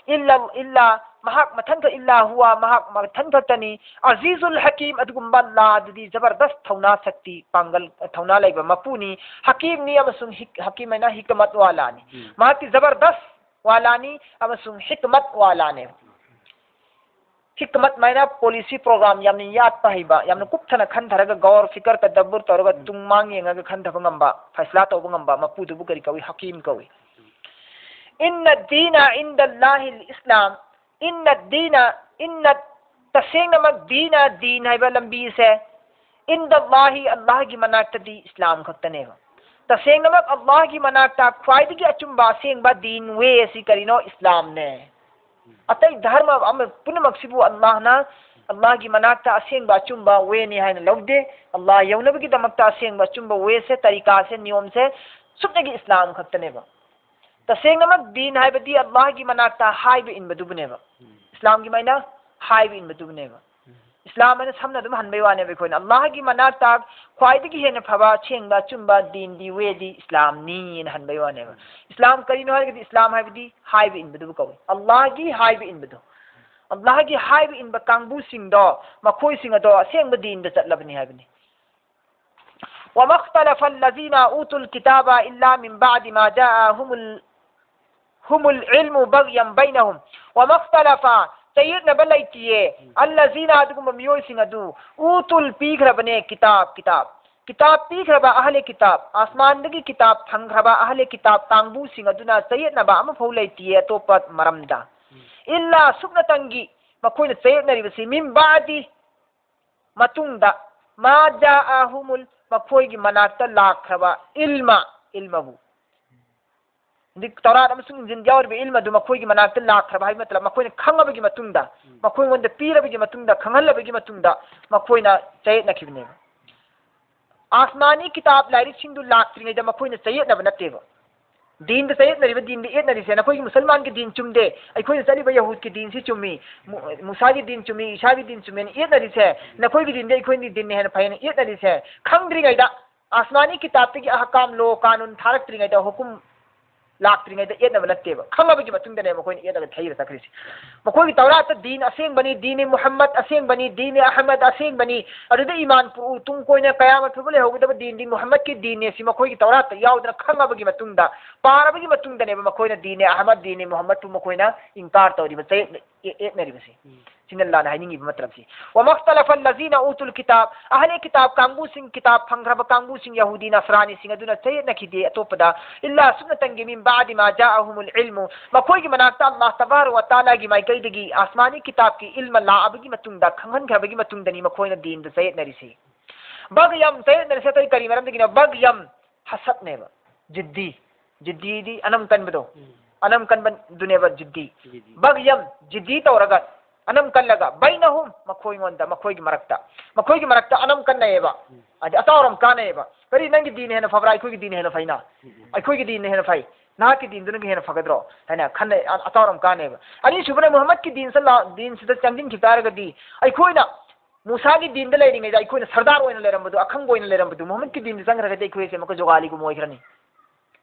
ꯏꯜꯂ, ꯏꯜꯂꯥ, ꯃꯍꯥꯛ ꯃꯊꯟꯈꯛ, ꯏꯜꯂꯥ ꯍꯨꯋꯥ, ꯃꯍꯥꯛ ꯃꯊꯟ ꯈꯛꯇꯅꯤ꯫ ꯑꯖꯤꯖꯨꯜ ꯍꯀꯤꯝ, ꯑꯗꯨꯒꯨꯝꯕ ꯂꯥꯗꯨꯗꯤ ꯖꯕꯔꯗꯁ ꯊꯧꯅꯥ ꯁꯛꯇꯤ, ꯄꯥꯡꯒꯜ, ꯊꯧꯅꯥ ꯂꯩꯕ ꯃꯄꯨꯅꯤ꯫ ꯍꯀꯤꯝꯅꯤ ꯑꯃꯁꯨꯡ ꯍꯤꯛ-, ꯍꯀꯤꯝ ꯍꯥꯏꯅ ꯍꯤꯀꯃꯠ ꯋꯥꯂꯥꯅꯤ꯫ ꯃꯍꯥꯛꯇꯤ ꯖꯕꯔꯗꯁ ꯋꯥꯂꯥꯅꯤ ꯑꯃꯁꯨꯡ ꯍꯤꯀꯃꯠ ꯋꯥꯂꯥꯅꯦ꯫ ꯍꯤꯀꯃꯠ ꯃꯥꯏꯅ ꯄꯣꯂꯤꯁꯤ ꯄ꯭ꯔꯣꯒ꯭ꯔꯥꯝ ꯌꯥꯝꯅ ꯌꯥꯠꯄ ꯍꯩꯕ, ꯌꯥꯝꯅ ꯀꯨꯞꯊꯅ ꯈꯟꯊꯔꯒ ꯒꯧꯔ ꯐꯤꯀꯔ ꯇꯗꯕꯨꯔ ꯇꯧꯔꯒ ꯇꯨꯡ ꯃꯥꯡ ꯌꯦꯡꯉꯒ ꯈꯟꯊꯕ ꯉꯝꯕ, ꯐꯩꯁꯂꯥ ꯇꯧꯕ ꯉꯝꯕ ꯃꯄꯨꯗꯨꯕꯨ ꯀꯔꯤ ꯀꯧꯏ? ꯍꯀꯤꯝ ꯀꯧꯏ꯫ ꯏꯟꯅ ꯗꯤꯅ ꯏꯟꯗ ꯂꯥꯍꯤꯜ ꯏꯁꯂꯥꯝ꯫ ꯏꯟꯅ ꯗꯤꯅ, ꯏꯟꯅ, ꯇꯁꯦꯡꯅꯃꯛ ꯗꯤꯅ, ꯗꯤꯟ ꯍꯥꯏꯕ ꯂꯝꯕꯤꯁꯦ, ꯏꯟꯗ ꯂꯥꯍꯤ, ꯑꯜꯂꯥꯍꯒꯤ ꯃꯅꯥꯛꯇꯗꯤ ꯏꯁꯂꯥꯝ ꯈꯛꯇꯅꯦꯕ꯫ ꯇꯁꯦꯡꯅꯃꯛ ꯑꯜꯂꯥꯍꯒꯤ ꯃꯅꯥꯛꯇ ꯈ꯭ꯋꯥꯏꯗꯒꯤ ꯑꯆꯨꯝꯕ ꯑꯁꯦꯡꯕ ꯗꯤꯟ, ꯋꯦ ꯑꯁꯤ ꯀꯔꯤꯅꯣ? ꯏꯁꯂꯥꯝꯅꯦ꯫ ꯑꯇꯩ ꯙꯔꯃ ꯑꯃ ꯄꯨꯝꯅꯃꯛꯁꯤꯕꯨ ꯑꯜꯂꯥꯍꯅ, ꯑꯜꯂꯥꯍꯒꯤ ꯃꯅꯥꯛꯇ ꯑꯁꯦꯡꯕ ꯑꯆꯨꯝꯕ ꯋꯦꯅꯤ ꯍꯥꯏꯅ ꯂꯧꯗꯦ꯫ ꯑꯜꯂꯥꯍ ꯌꯧꯅꯕꯒꯤꯗꯃꯛꯇ ꯑꯁꯦꯡꯕ ꯑꯆꯨꯝꯕ ꯋꯦꯁꯦ, ꯇꯔꯤꯀꯥꯁꯦ, ꯅꯤꯌꯣꯝꯁꯦ ꯁꯨꯞꯅꯒꯤ ꯏꯁꯂꯥꯝ ꯈꯛꯇꯅꯦꯕ꯫ ꯇꯁꯦꯡꯅꯃꯛ ꯗꯤꯟ ꯍꯥꯏꯕꯗꯤ ꯑꯜꯂꯥꯍꯒꯤ ꯃꯅꯥꯛꯇ ꯍꯥꯏꯕ ꯏꯟꯕꯗꯨꯕꯨꯅꯦꯕ꯫ ꯏꯁꯂꯥꯝꯒꯤ ꯃꯥꯏꯅ ꯍꯥꯏꯕ ꯏꯟꯕꯗꯨꯕꯨꯅꯦꯕ꯫ ꯏꯁꯂꯥꯝ ꯍꯥꯏꯅ ꯁꯝꯅ ꯑꯗꯨꯝ ꯍꯟꯕꯩ ꯋꯥꯅꯦꯕ ꯑꯩꯈꯣꯏꯅ꯫ ꯑꯜꯂꯥꯍꯒꯤ ꯃꯅꯥꯛꯇ ꯈ꯭ꯋꯥꯏꯗꯒꯤ ꯍꯦꯟꯅ ꯐꯕ, ꯑꯁꯦꯡꯕ, ꯑꯆꯨꯝꯕ ꯗꯤꯟꯗꯤ, ꯋꯦꯗꯤ ꯏꯁꯂꯥꯝꯅꯤꯅ ꯍꯟꯕꯩ ꯋꯥꯅꯦꯕ꯫ ꯏꯁꯂꯥꯝ ꯀꯔꯤꯅꯣ ꯍꯥꯏꯔꯒꯗꯤ, ꯏꯁꯂꯥꯝ ꯍꯥꯏꯕꯗꯤ ꯍꯥꯏꯕ ꯏꯟꯕꯗꯨꯕꯨ ꯀꯧꯏ꯫ ꯑꯜꯂꯥꯍꯒꯤ ꯍꯥꯏꯕ ꯏꯟꯕꯗꯣ꯫ ꯑꯜꯂꯥꯍꯒꯤ ꯍꯥꯏꯕ ꯏꯟꯕ ꯀꯥꯡꯕꯨꯁꯤꯡꯗꯣ, ꯃꯈꯣꯏꯁꯤꯡ ꯑꯗꯣ ꯑꯁꯦꯡꯕ ꯗꯤꯟꯗ ꯆꯠꯂꯕꯅꯤ ꯍꯥꯏꯕꯅꯤ꯫ وما اختلف الذين أوتوا الكتاب إلا من بعد ما جاءهم ال-، هم العلم بغيا بينهم. وما اختلف، ꯆꯌꯦꯠꯅꯕ ꯂꯩꯇꯤꯌꯦ꯫ ꯑꯜꯂꯖꯤꯅ, ꯑꯗꯨꯒꯨꯝꯕ ꯃꯤꯑꯣꯏꯁꯤꯡ ꯑꯗꯨ, ꯎꯇꯨꯜ, ꯄꯤꯈ꯭ꯔꯕꯅꯦ, ꯀꯤꯇꯥꯕ, ꯀꯤꯇꯥꯕ꯫ ꯀꯤꯇꯥꯕ ꯄꯤꯈ꯭ꯔꯕ, ꯑꯍꯂꯦ ꯀꯤꯇꯥꯕ, ꯑꯁꯃꯥꯟꯗꯒꯤ ꯀꯤꯇꯥꯕ ꯐꯪꯈ꯭ꯔꯕ ꯑꯍꯂꯦ ꯀꯤꯇꯥꯕ ꯀꯥꯡꯕꯨꯁꯤꯡ ꯑꯗꯨꯅ ꯆꯌꯦꯠꯅꯕ ꯑꯃꯐꯥꯎ ꯂꯩꯇꯤꯌꯦ ꯑꯇꯣꯞꯄ ꯃꯔꯝꯗ꯫ ꯏꯜꯂꯥ, ꯁꯨꯞꯅꯇꯪꯒꯤ ꯃꯈꯣꯏꯅ ꯆꯌꯦꯠꯅꯔꯤꯕꯁꯤ, ꯃꯤꯝ ꯕꯥꯗꯤ, ꯃꯇꯨꯡꯗ, ꯃꯥ ꯖꯥꯑꯍꯨꯃꯨꯜ, ꯃꯈꯣꯏꯒꯤ ꯃꯅꯥꯛꯇ ꯂꯥꯛꯈ꯭ꯔꯕ, ꯏꯜꯃ, ꯏꯜꯃꯕꯨ꯫ ꯍꯧꯖꯤꯛ ꯇꯧꯔꯥꯠ ꯑꯃꯁꯨꯡ ꯏꯟꯖꯤꯜ ꯌꯥꯎꯔꯤꯕ ꯏꯜꯃ ꯑꯗꯨ ꯃꯈꯣꯏꯒꯤ ꯃꯅꯥꯛꯇ ꯂꯥꯛꯈ꯭ꯔꯕ ꯍꯥꯏꯕ ꯃꯇꯝꯗ, ꯃꯈꯣꯏꯅ ꯈꯪꯉꯕꯒꯤ ꯃꯇꯨꯡꯗ, ꯎꯝ꯫ ꯃꯈꯣꯏꯉꯣꯟꯗ ꯄꯤꯔꯕꯒꯤ ꯃꯇꯨꯡꯗ, ꯈꯪꯍꯜꯂꯕꯒꯤ ꯃꯇꯨꯡꯗ ꯃꯈꯣꯏꯅ ꯆꯌꯦꯠꯅꯈꯤꯕꯅꯦꯕ꯫ ꯑꯥꯁꯃꯥꯅꯤ ꯀꯤꯇꯥꯕ ꯂꯥꯏꯔꯤꯛꯁꯤꯡꯗꯨ ꯂꯥꯛꯇ꯭ꯔꯤꯉꯩꯗ ꯃꯈꯣꯏꯅ ꯆꯌꯦꯠꯅꯕ ꯅꯠꯇꯦꯕ꯫ ꯗꯤꯟꯗ ꯆꯌꯦꯠꯅꯔꯤꯕ, ꯗꯤꯟꯗ ꯌꯦꯠꯅꯔꯤꯁꯦ, "ꯅꯈꯣꯏꯒꯤ ꯃꯨꯁꯜꯃꯥꯟꯒꯤ ꯗꯤꯟ ꯆꯨꯝꯗꯦ, ꯑꯩꯈꯣꯏꯅ ꯆꯠꯂꯤꯕ ꯌꯍꯨꯗꯀꯤ ꯗꯤꯟꯁꯤ ꯆꯨꯝꯃꯤ, ꯃꯨ-, ꯃꯨꯁꯥꯒꯤ ꯗꯤꯟ ꯆꯨꯝꯃꯤ, ꯏꯁꯥꯒꯤ ꯗꯤꯟ ꯆꯨꯝꯃꯦꯅ" ꯌꯦꯠꯅꯔꯤꯁꯦ, "ꯅꯈꯣꯏꯒꯤ ꯗꯤꯟꯗꯤ ꯑꯩꯈꯣꯏꯒꯤ ꯗꯤꯟꯅ ꯍꯦꯟꯅ ꯐꯩꯅ" ꯌꯦꯠꯅꯔꯤꯁꯦ, ꯈꯪꯗ꯭ꯔꯤꯉꯩꯗ, ꯑꯥꯁꯃꯥꯅꯤ ꯀꯤꯇꯥꯕꯇꯒꯤ ꯑꯍꯀꯥꯝ, ꯂꯣ, ꯀꯥꯅꯨꯟ ꯊꯥꯔꯛꯇ꯭ꯔꯤꯉꯩꯗ, ꯍꯨꯀꯨꯝ ꯂꯥꯛꯇ꯭ꯔꯤꯉꯩꯗ ꯌꯦꯠꯅꯕ ꯅꯠꯇꯦꯕ, ꯈꯪꯉꯕꯒꯤ ꯃꯇꯨꯡꯗꯅꯦ ꯃꯈꯣꯏꯅ ꯌꯦꯠꯂꯒ ꯊꯩꯔ ꯆꯠꯈ꯭ꯔꯤꯁꯦ꯫ ꯃꯈꯣꯏꯒꯤ ꯇꯧꯔꯥꯠꯇ ꯗꯤꯟ ꯑꯁꯦꯡꯕꯅꯤ, ꯗꯤꯟ-ꯏ ꯃꯨꯍꯝꯃꯗ ꯑꯁꯦꯡꯕꯅꯤ, ꯗꯤꯟ-ꯏ ꯑꯍꯃꯗ ꯑꯁꯦꯡꯕꯅꯤ, ꯑꯗꯨꯗ ꯏꯃꯥꯟ ꯄꯨꯔꯛꯎ, ꯇꯨꯡ ꯀꯣꯏꯅ ꯀꯌꯥꯃꯠ ꯐꯥꯎꯕ ꯂꯩꯍꯧꯒꯗꯕ ꯗꯤꯟꯗꯤ ꯃꯨꯍꯝꯃꯗꯀꯤ ꯗꯤꯟꯅꯦ, ꯁꯤ ꯃꯈꯣꯏꯒꯤ ꯇꯧꯔꯥꯠꯇ ꯌꯥꯎꯗꯅ ꯈꯪꯉꯕꯒꯤ ꯃꯇꯨꯡꯗ, ꯄꯥꯔꯕꯒꯤ ꯃꯇꯨꯡꯗꯅꯦꯕ ꯃꯈꯣꯏꯅ ꯗꯤꯟ-ꯏ ꯑꯍꯃꯗ, ꯗꯤꯟ-ꯏ ꯃꯨꯍꯝꯃꯗꯄꯨ ꯃꯈꯣꯏꯅ ꯏꯟꯀꯥꯔ ꯇꯧꯔꯤꯕ, ꯆꯌꯦꯠꯅ-, ꯌꯦ-, ꯌꯦꯠꯅꯔꯤꯕꯁꯤ꯫ ꯎꯝ꯫ ꯁꯤꯅ ꯑꯜꯂꯥꯅ ꯍꯥꯏꯅꯤꯡꯉꯤꯕ ꯃꯇꯂꯕꯁꯤ꯫ "ꯋꯃꯈꯇꯂꯐ ꯑꯜꯂꯖꯤꯅ ꯎꯇꯨꯜ ꯀꯤꯇꯥꯕ", ꯑꯍꯂꯦ ꯀꯤꯇꯥꯕ ꯀꯥꯡꯕꯨꯁꯤꯡ, ꯀꯤꯇꯥꯕ ꯐꯪꯈ꯭ꯔꯕ ꯀꯥꯡꯕꯨꯁꯤꯡ, ꯌꯍꯨꯗꯤ ꯅꯁꯔꯥꯅꯤꯁꯤꯡ ꯑꯗꯨꯅ ꯆꯌꯦꯠꯅꯈꯤꯗꯦ ꯑꯇꯣꯞꯄꯗ, "ꯏꯜꯂꯥ", ꯁꯨꯞꯅꯇꯪꯒꯤ, "ꯃꯤꯟ ꯕꯥꯗꯤ ꯃꯥ ꯖꯥꯑꯍꯨꯃꯨꯜ ꯏꯜꯃꯨ", ꯃꯈꯣꯏꯒꯤ ꯃꯅꯥꯛꯇ ꯑꯜꯂꯥꯍ ꯇꯕꯥꯔꯛ ꯋ ꯇꯥꯂꯥꯒꯤ ꯃꯥꯏꯀꯩꯗꯒꯤ ꯑꯥꯁꯃꯥꯅꯤ ꯀꯤꯇꯥꯕꯀꯤ ꯏꯜꯃ ꯂꯥꯛꯑꯕꯒꯤ ꯃꯇꯨꯡꯗ, ꯈꯪꯍꯟꯈ꯭ꯔꯕꯒꯤ ꯃꯇꯨꯡꯗꯅꯤ ꯃꯈꯣꯏꯅ ꯗꯤꯟꯗ ꯆꯌꯦꯠꯅꯔꯤꯁꯤ꯫ ꯕꯒꯌꯝ, ꯆꯌꯦꯠꯅꯔꯤꯁꯦ ꯑꯇꯩ ꯀꯔꯤ ꯃꯔꯝꯗꯒꯤꯅꯣ? ꯕꯒꯌꯝ, ꯍꯁꯠꯅꯦꯕ꯫ ꯖꯤꯗꯤ꯫ ꯖꯤꯗꯤꯗꯤ ꯑꯅꯝ ꯀꯟꯕꯗꯣ꯫ ꯎꯝ꯫ ꯑꯅꯝ ꯀꯟꯕꯗꯨꯅꯦꯕ ꯖꯤꯗꯤ꯫ ꯖꯤꯗꯤ꯫ ꯕꯒꯌꯝ, ꯖꯤꯗꯤ ꯇꯧꯔꯒ, ꯑꯅꯝ ꯀꯜꯂꯒ, ꯕꯩꯅꯍꯨꯝ, ꯃꯈꯣꯏꯉꯣꯟꯗ, ꯃꯈꯣꯏꯒꯤ ꯃꯔꯛꯇ꯫ ꯃꯈꯣꯏꯒꯤ ꯃꯔꯛꯇ ꯑꯅꯝ ꯀꯟꯅꯩꯌꯦꯕ꯫ ꯎꯝ꯫ ꯍꯥꯏꯗꯤ ꯑꯇꯥꯎꯔꯝ ꯀꯥꯟꯅꯩꯌꯦꯕ꯫ "ꯀꯔꯤ, ꯅꯪꯒꯤ ꯗꯤꯟꯅ ꯍꯦꯟꯅ ꯐꯕ꯭ꯔꯥ? ꯑꯩꯈꯣꯏꯒꯤ ꯗꯤꯟꯅ ꯍꯦꯟꯅ ꯐꯩꯅ꯫ ꯎꯝ, ꯎꯝ꯫ ꯑꯩꯈꯣꯏꯒꯤ ꯗꯤꯟꯅ ꯍꯦꯟꯅ ꯐꯩ꯫ ꯅꯍꯥꯛꯀꯤ ꯗꯤꯟꯗꯨꯅ ꯍꯦꯟꯅ ꯐꯒꯗ꯭ꯔꯣ?" ꯍꯥꯏꯅ ꯈꯟꯅꯩ, ꯑ-, ꯑꯇꯥꯎꯔꯝ ꯀꯥꯟꯅꯩꯌꯦꯕ꯫ ꯑꯅꯤꯁꯨꯕꯅ ꯃꯨꯍꯝꯃꯗꯀꯤ ꯗꯤꯟꯁꯤꯗ ꯂꯥ-, ꯗꯤꯟꯁꯤꯗ ꯆꯪꯁꯤꯟꯈꯤꯕ ꯇꯥꯔꯒꯗꯤ, ꯑꯩꯈꯣꯏꯅ ꯃꯨꯁꯥꯒꯤ ꯗꯤꯟꯗ ꯂꯩꯔꯤꯉꯩꯗ ꯑꯩꯈꯣꯏꯅ ꯁꯔꯗꯥꯔ ꯑꯣꯏꯅ ꯂꯩꯔꯝꯕꯗꯣ, ꯑꯈꯪꯕ ꯑꯣꯏꯅ ꯂꯩꯔꯝꯕꯗꯣ, ꯃꯨꯍꯝꯃꯗꯀꯤ ꯗꯤꯟꯗ ꯆꯪꯈ꯭ꯔꯒꯗꯤ ꯑꯩꯈꯣꯏꯁꯦ ꯑꯃꯨꯛꯀ ꯖꯨꯒꯥꯂꯤꯒꯨꯝꯕ ꯑꯣꯏꯈ꯭ꯔꯅꯤ꯫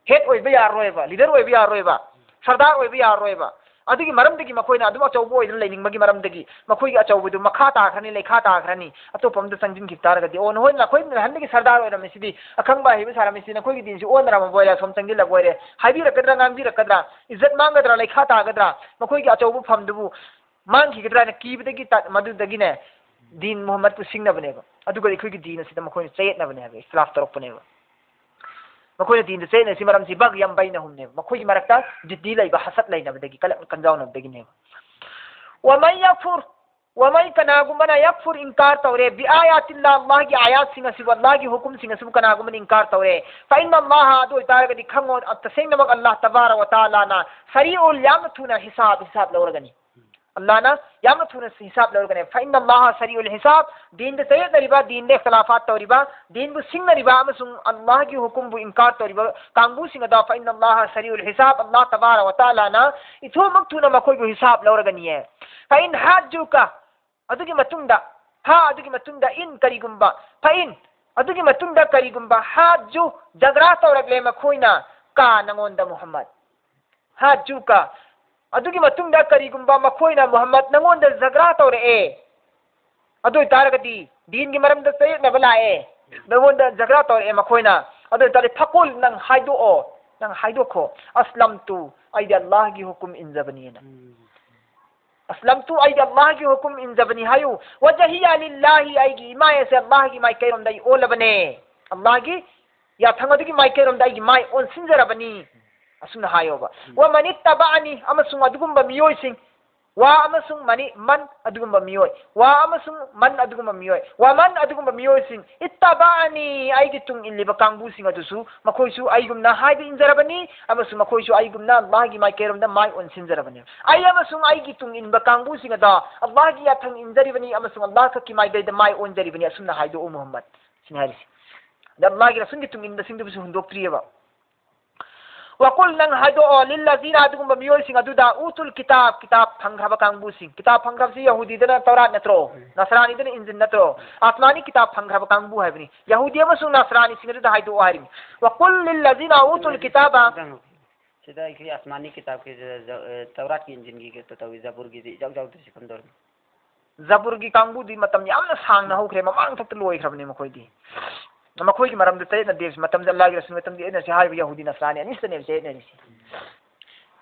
ꯍꯦꯗ ꯑꯣꯏꯕ ꯌꯥꯔꯔꯣꯏꯕ, ꯂꯤꯗꯔ ꯑꯣꯏꯕ ꯌꯥꯔꯔꯣꯏꯕ, ꯁꯔꯗꯥꯔ ꯑꯣꯏꯕ ꯌꯥꯔꯔꯣꯏꯕ꯫ ꯑꯗꯨꯒꯤ ꯃꯔꯝꯗꯒꯤ ꯃꯈꯣꯏꯅ ꯑꯗꯨꯝ ꯑꯆꯧꯕ ꯑꯣꯏꯗꯨꯅ ꯂꯩꯅꯤꯡꯕꯒꯤ ꯃꯔꯝꯗꯒꯤ ꯃꯈꯣꯏꯒꯤ ꯑꯆꯧꯕꯗꯨ ꯃꯈꯥ ꯇꯥꯈ꯭ꯔꯅꯤ, ꯂꯩꯈꯥ ꯇꯥꯈ꯭ꯔꯅꯤ꯫ ꯑꯇꯣꯞꯄ ꯑꯝꯗ ꯆꯪꯁꯤꯟꯈꯤꯕ ꯇꯥꯔꯒꯗꯤ, "ꯑꯣ, ꯅꯈꯣꯏ ꯅꯍꯥꯟꯗꯒꯤ ꯁꯔꯗꯥꯔ ꯑꯣꯏꯔꯝꯃꯤꯁꯤꯗꯤ, ꯑꯈꯪꯕ ꯑꯍꯩꯕ ꯁꯥꯔꯝꯃꯤꯁꯤꯗꯤ, ꯅꯈꯣꯏꯒꯤ ꯗꯤꯟꯁꯤ ꯑꯣꯟꯅꯔꯝꯃꯕ ꯑꯣꯏꯔꯦ, ꯑꯁꯣꯝ ꯆꯪꯁꯤꯜꯂꯕ ꯑꯣꯏꯔꯦ", ꯍꯥꯏꯕꯤꯔꯛꯀꯗ꯭ꯔꯥ, ꯉꯥꯡꯕꯤꯔꯛꯀꯗ꯭ꯔꯥ? ꯏꯖꯠ ꯃꯥꯡꯒꯗ꯭ꯔꯥ, ꯂꯩꯈꯥ ꯇꯥꯒꯗ꯭ꯔꯥ? ꯃꯈꯣꯏꯒꯤ ꯑꯆꯧꯕ ꯐꯝꯗꯨꯕꯨ ꯃꯥꯡꯈꯤꯒꯗ꯭ꯔꯥ ꯍꯥꯏꯅ ꯀꯤꯕꯗꯒꯤ ꯇ-, ꯃꯗꯨꯗꯒꯤꯅꯦ ꯗꯤꯟ ꯃꯨꯍꯝꯃꯗꯄꯨ ꯁꯤꯡꯅꯕꯅꯦꯕ꯫ ꯑꯗꯨꯒ ꯑꯩꯈꯣꯏꯒꯤ ꯗꯤꯟ ꯑꯁꯤꯗ ꯃꯈꯣꯏꯅ ꯆꯌꯦꯠꯅꯕꯅꯦ ꯍꯥꯏꯕ, ꯏꯈꯇꯤꯂꯥꯐ ꯇꯧꯔꯛꯄꯅꯦꯕ꯫ ꯃꯈꯣꯏꯅ ꯗꯤꯟꯗ ꯆꯌꯦꯠꯅꯔꯤꯁꯤ ꯃꯔꯝꯁꯤ ꯕꯒꯌꯝ ꯕꯩꯅꯍꯨꯝꯅꯦꯕ꯫ ꯃꯈꯣꯏꯒꯤ ꯃꯔꯛꯇ ꯖꯤꯗꯤ ꯂꯩꯕ, ꯍꯁꯠ ꯂꯩꯅꯕꯗꯒꯤ, ꯀꯂꯛ ꯀꯟꯖꯥꯎꯅꯕꯗꯒꯤꯅꯦꯕ꯫ ꯋꯃꯟ ꯌꯛꯐꯨꯔ, ꯋꯃꯟ ꯀꯅꯥꯒꯨꯝꯕꯅ ꯌꯛꯐꯨꯔ ꯏꯟꯀꯥꯔ ꯇꯧꯔꯦ, ꯕꯤꯑꯥꯌꯥꯇꯤꯜꯂꯥꯍ ꯑꯜꯂꯥꯍꯒꯤ ꯑꯥꯌꯥꯠꯁꯤꯡ ꯑꯁꯤꯕꯨ, ꯑꯜꯂꯥꯍꯒꯤ ꯍꯨꯀꯨꯝꯁꯤꯡ ꯑꯁꯤꯕꯨ ꯀꯅꯥꯒꯨꯝꯕꯅ ꯏꯟꯀꯥꯔ ꯇꯧꯔꯦ, ꯐꯏꯟꯅ ꯑꯜꯂꯥꯍ ꯑꯗꯨ ꯑꯣꯏꯇꯥꯔꯒꯗꯤ ꯈꯪꯉꯣ ꯇꯁꯦꯡꯅꯃꯛ ꯑꯜꯂꯥꯍ ꯇꯕꯥꯔꯛ ꯋ ꯇꯥꯂꯥꯅ ꯁꯔꯤꯎꯜ ꯌꯥꯝꯅ ꯊꯨꯅ ꯍꯤꯁꯥꯕ, ꯍꯤꯁꯥꯕ ꯂꯧꯔꯒꯅꯤ꯫ ꯑꯜꯂꯥꯍꯅ ꯌꯥꯝꯅ ꯊꯨꯅ ꯍꯤꯁꯥꯕ ꯂꯧꯔꯒꯅꯤ꯫ ꯐꯏꯟꯅ ꯑꯜꯂꯥꯍ ꯁꯔꯤꯎꯜ ꯍꯤꯁꯥꯕ, ꯗꯤꯟꯗ ꯆꯌꯦꯠꯅꯔꯤꯕ, ꯗꯤꯟꯗ ꯏꯈꯇꯤꯂꯥꯐꯥꯠ ꯇꯧꯔꯤꯕ, ꯗꯤꯟꯕꯨ ꯁꯤꯡꯅꯔꯤꯕ ꯑꯃꯁꯨꯡ ꯑꯜꯂꯥꯍꯒꯤ ꯍꯨꯀꯨꯝꯕꯨ ꯏꯟꯀꯥꯔ ꯇꯧꯔꯤꯕ ꯀꯥꯡꯕꯨꯁꯤꯡ ꯑꯗꯣ ꯐꯏꯟꯅ ꯑꯜꯂꯥꯍ ꯁꯔꯤꯎꯜ ꯍꯤꯁꯥꯕ, ꯑꯜꯂꯥꯍ ꯇꯕꯥꯔꯛ ꯋ ꯇꯥꯂꯥꯅ ꯏꯊꯨꯃꯛ ꯊꯨꯅ ꯃꯈꯣꯏꯕꯨ ꯍꯤꯁꯥꯕ ꯂꯧꯔꯒꯅꯤꯌꯦ꯫ ꯐꯏꯟ ꯍꯥꯖꯨꯀ, ꯑꯗꯨꯒꯤ ꯃꯇꯨꯡꯗ, ꯍꯥ, ꯑꯗꯨꯒꯤ ꯃꯇꯨꯡꯗ, ꯏꯟ ꯀꯔꯤꯒꯨꯝꯕ, ꯐꯏꯟ, ꯑꯗꯨꯒꯤ ꯃꯇꯨꯡꯗ ꯀꯔꯤꯒꯨꯝꯕ ꯍꯥꯖꯨ, ꯖꯒ꯭ꯔꯥ ꯇꯧꯔꯛꯂꯦ ꯃꯈꯣꯏꯅ, ꯀ ꯅꯉꯣꯟꯗ ꯃꯨꯍꯝꯃꯗ꯫ ꯍꯥꯖꯨꯀ, ꯑꯗꯨꯒꯤ ꯃꯇꯨꯡꯗ ꯀꯔꯤꯒꯨꯝꯕ ꯃꯈꯣꯏꯅ ꯃꯨꯍꯝꯃꯗ ꯅꯉꯣꯟꯗ ꯖꯒ꯭ꯔꯥ ꯇꯧꯔꯛꯑꯦ, ꯑꯗꯨ ꯑꯣꯏꯇꯥꯔꯒꯗꯤ ꯗꯤꯟꯒꯤ ꯃꯔꯝꯗ ꯆꯌꯦꯠꯅꯕ ꯂꯥꯛꯑꯦ, ꯅꯉꯣꯟꯗ ꯖꯒ꯭ꯔꯥ ꯇꯧꯔꯛꯑꯦ ꯃꯈꯣꯏꯅ, ꯑꯗꯨ ꯑꯣꯏꯇꯥꯔꯗꯤ ꯐꯀꯨꯜ ꯅꯪ ꯍꯥꯏꯗꯣꯛꯑꯣ, ꯅꯪ ꯍꯥꯏꯗꯣꯛꯈꯣ, ꯑꯁꯂꯝꯇꯨ ꯑꯩꯗꯤ ꯑꯜꯂꯥꯍꯒꯤ ꯍꯨꯀꯨꯝ ꯏꯟꯖꯕꯅꯤꯅ꯫ ꯎꯝ꯫ ꯑꯁꯂꯝꯇꯨ ꯑꯩꯗꯤ ꯑꯜꯂꯥꯍꯒꯤ ꯍꯨꯀꯨꯝ ꯏꯟꯖꯕꯅꯤ ꯍꯥꯏꯌꯨ꯫ ꯋꯖꯍꯤꯌ ꯂꯤꯜꯂꯥꯍꯤ ꯑꯩꯒꯤ ꯏꯃꯥꯏ ꯑꯁꯦ ꯑꯜꯂꯥꯍꯒꯤ ꯃꯥꯏꯀꯩꯔꯣꯝꯗ ꯑꯩ ꯑꯣꯜꯂꯕꯅꯦ꯫ ꯑꯜꯂꯥꯍꯒꯤ ꯌꯥꯊꯪ ꯑꯗꯨꯒꯤ ꯃꯥꯏꯀꯩꯔꯣꯝꯗ ꯑꯩꯒꯤ ꯃꯥꯏ ꯑꯣꯟꯁꯤꯟꯖꯔꯕꯅꯤ꯫ ꯑꯁꯨꯝꯅ ꯍꯥꯏꯌꯣꯕ꯫ ꯎꯝ꯫ ꯋꯃꯟ ꯏꯠꯇꯕꯑꯅꯤ ꯑꯃꯁꯨꯡ ꯑꯗꯨꯒꯨꯝꯕ ꯃꯤꯑꯣꯏꯁꯤꯡ ꯋꯥ ꯑꯃꯁꯨꯡ ꯃꯅꯤ, ꯃꯟ ꯑꯗꯨꯒꯨꯝꯕ ꯃꯤꯑꯣꯏ, ꯋꯥ ꯑꯃꯁꯨꯡ ꯃꯟ ꯑꯗꯨꯒꯨꯝꯕ ꯃꯤꯑꯣꯏ, ꯋꯃꯟ ꯑꯗꯨꯒꯨꯝꯕ ꯃꯤꯑꯣꯏꯁꯤꯡ, ꯏꯠꯇꯕꯑꯅꯤ ꯑꯩꯒꯤ ꯇꯨꯡ ꯏꯜꯂꯤꯕ ꯀꯥꯡꯕꯨꯁꯤꯡ ꯑꯗꯨꯁꯨ ꯃꯈꯣꯏꯁꯨ ꯑꯩꯒꯨꯝꯅ ꯍꯥꯏꯕ ꯏꯟꯖꯔꯕꯅꯤ ꯑꯃꯁꯨꯡ ꯃꯈꯣꯏꯁꯨ ꯑꯩꯒꯨꯝꯅ ꯑꯜꯂꯥꯍꯒꯤ ꯃꯥꯏꯀꯩꯔꯣꯝꯗ ꯃꯥꯏ ꯑꯣꯟꯁꯤꯟꯖꯔꯕꯅꯤ꯫ ꯑꯩ ꯑꯃꯁꯨꯡ ꯑꯩꯒꯤ ꯇꯨꯡ ꯏꯟꯕ ꯀꯥꯡꯕꯨꯁꯤꯡ ꯑꯗꯣ ꯑꯜꯂꯥꯍꯒꯤ ꯌꯥꯊꯪ ꯏꯟꯖꯔꯤꯕꯅꯤ ꯑꯃꯁꯨꯡ ꯑꯜꯂꯥꯍ ꯈꯛꯀꯤ ꯃꯥꯏꯀꯩꯗ ꯃꯥꯏ ꯑꯣꯟꯖꯔꯤꯕꯅꯤ꯫ ꯑꯁꯨꯝꯅ ꯍꯥꯏꯗꯣꯛꯎ ꯃꯨꯍꯝꯃꯗ꯫ ꯁꯤꯅꯤ ꯍꯥꯏꯔꯤꯁꯤ꯫ ꯑꯗ ꯑꯜꯂꯥꯍꯒꯤ ꯔꯁꯨꯜꯒꯤ ꯇꯨꯡ ꯏꯟꯕꯁꯤꯡꯗꯨꯕꯨꯁꯨ ꯍꯨꯟꯗꯣꯛꯇ꯭ꯔꯤꯑꯕ꯫ ꯋꯥꯀꯨꯜ ꯅꯪ ꯍꯥꯏꯗꯣꯛꯑꯣ, ꯂꯤꯜꯂꯖꯤꯅ ꯑꯗꯨꯒꯨꯝꯕ ꯃꯤꯑꯣꯏꯁꯤꯡ ꯑꯗꯨꯗ, ꯎꯇꯨꯜ ꯀꯤꯇꯥꯕ, ꯀꯤꯇꯥꯕ ꯐꯪꯈ꯭ꯔꯕ ꯀꯥꯡꯕꯨꯁꯤꯡ꯫ ꯀꯤꯇꯥꯕ ꯐꯪꯈ꯭ꯔꯕꯁꯤ ꯌꯍꯨꯗꯤꯗꯅ ꯇꯧꯔꯥꯠ ꯅꯠꯇ꯭ꯔꯣ? ꯎꯝ꯫ ꯅꯁꯔꯥꯅꯤꯗꯅ ꯏꯟꯖꯤꯜ ꯅꯠꯇ꯭ꯔꯣ? ꯑꯁꯃꯥꯅꯤ ꯀꯤꯇꯥꯕ ꯐꯪꯈ꯭ꯔꯕ ꯀꯥꯡꯕꯨ ꯍꯥꯏꯕꯅꯤ꯫ ꯌꯍꯨꯗꯤ ꯑꯃꯁꯨꯡ ꯅꯁꯔꯥꯅꯤꯁꯤꯡ ꯑꯗꯨꯗ ꯍꯥꯏꯗꯣꯛꯑꯣ ꯍꯥꯏꯔꯤꯅꯤ꯫ ꯋꯥꯀꯨꯜ ꯂꯤꯜꯂꯖꯤꯅ ꯎꯇꯨꯜ ꯀꯤꯇꯥꯕ꯫ ꯁꯤꯗ ꯑꯩꯈꯣꯏ ꯑꯁꯃꯥꯅꯤ ꯀꯤꯇꯥꯕꯀꯤ ꯖ-, ꯖ-, ꯑ, ꯇꯧꯔꯥꯠꯀꯤ ꯏꯟꯖꯤꯜꯒꯤ ꯇꯧꯏ, ꯖꯕꯨꯔꯒꯤꯗꯤ ꯏꯌꯥꯎ ꯌꯥꯎꯗ꯭ꯔꯤꯁꯤ ꯀꯝꯗꯧꯔꯤꯅꯣ? ꯖꯕꯨꯔꯒꯤ ꯀꯥꯡꯕꯨꯗꯤ ꯃꯇꯝ ꯌꯥꯝꯅ ꯁꯥꯡꯅ ꯍꯧꯈ꯭ꯔꯦ, ꯃꯃꯥꯡ ꯊꯛꯇ ꯂꯣꯏꯈ꯭ꯔꯕꯅꯤ ꯃꯈꯣꯏꯗꯤ꯫ ꯃꯈꯣꯏꯒꯤ ꯃꯔꯝꯗ ꯆꯌꯦꯠꯅꯗꯦ, ꯃꯇꯝꯗ ꯑꯜꯂꯥꯍꯒꯤ ꯔꯁꯨꯜ ꯃꯇꯝꯗ ꯆꯌꯦꯠꯅꯁꯤ ꯍꯥꯏꯔꯤꯕ ꯌꯍꯨꯗꯤ ꯅꯁꯔꯥꯅꯤ ꯑꯅꯤꯁꯤꯗꯅꯦꯕ ꯆꯌꯦꯠꯅꯔꯤꯁꯤ꯫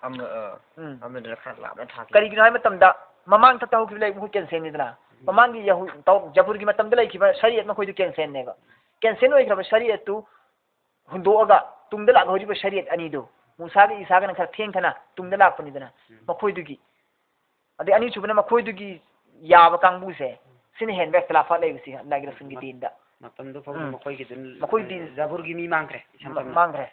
ꯑꯃ, ꯑ, ꯎꯝ꯫ ꯑꯃꯗꯨꯅ ꯈꯔ ꯂꯥꯞꯅ ꯊꯥꯈꯤ꯫ ꯀꯔꯤꯒꯤꯅꯣ ꯍꯥꯏꯕ ꯃꯇꯝꯗ, ꯃꯃꯥꯡꯗ ꯇꯧꯈꯤꯕ ꯂꯩ, ꯃꯈꯣꯏ cancel ꯅꯤꯗꯅ꯫ ꯃꯃꯥꯡꯒꯤ ꯌꯍꯨ-, ꯇꯧ-, ꯖꯕꯨꯔꯒꯤ ꯃꯇꯝꯗ ꯂꯩꯈꯤꯕ ꯁꯔꯤꯌꯠ ꯃꯈꯣꯏꯗꯨ cancel ꯅꯦꯕ꯫ Cancel ꯑꯣꯏꯈ꯭ꯔꯕ ꯁꯔꯤꯌꯠꯇꯨ ꯍꯨꯟꯗꯣꯛꯑꯒ ꯇꯨꯡꯗ ꯂꯥꯛꯍꯧꯔꯤꯕ ꯁꯔꯤꯌꯠ ꯑꯅꯤꯗꯨ, ꯃꯨꯁꯥꯒ ꯏꯁꯥꯒꯅ ꯈꯔ ꯊꯦꯡꯊꯅ ꯇꯨꯡꯗ ꯂꯥꯛꯄꯅꯤꯗꯅ, ꯎꯝ꯫ ꯃꯈꯣꯏꯗꯨꯒꯤ, ꯑꯗꯩ ꯑꯅꯤꯁꯨꯕꯅ ꯃꯈꯣꯏꯗꯨꯒꯤ ꯌꯥꯕ ꯀꯥꯡꯕꯨꯁꯦ, ꯁꯤꯅ ꯍꯦꯟꯕ ꯏꯈꯇꯤꯂꯥꯐꯥꯠ ꯂꯩꯕꯁꯤ ꯑꯜꯂꯥꯍꯒꯤ ꯔꯁꯨꯜꯒꯤ ꯃ-, ꯗꯤꯟꯗ꯫ ꯃꯇꯝꯗꯨ ꯐꯥꯎꯗ ꯎꯝ꯫ ꯃꯈꯣꯏꯒꯤ ꯑꯗꯨꯝ ꯃꯈꯣꯏ ꯗꯤꯟ ꯖꯕꯨꯔꯒꯤ ꯃꯤ ꯃꯥꯡꯈ꯭ꯔꯦ, ꯏꯁꯝ ꯃ-, ꯁꯝꯅ꯫ ꯃꯥꯡꯈ꯭ꯔꯦ꯫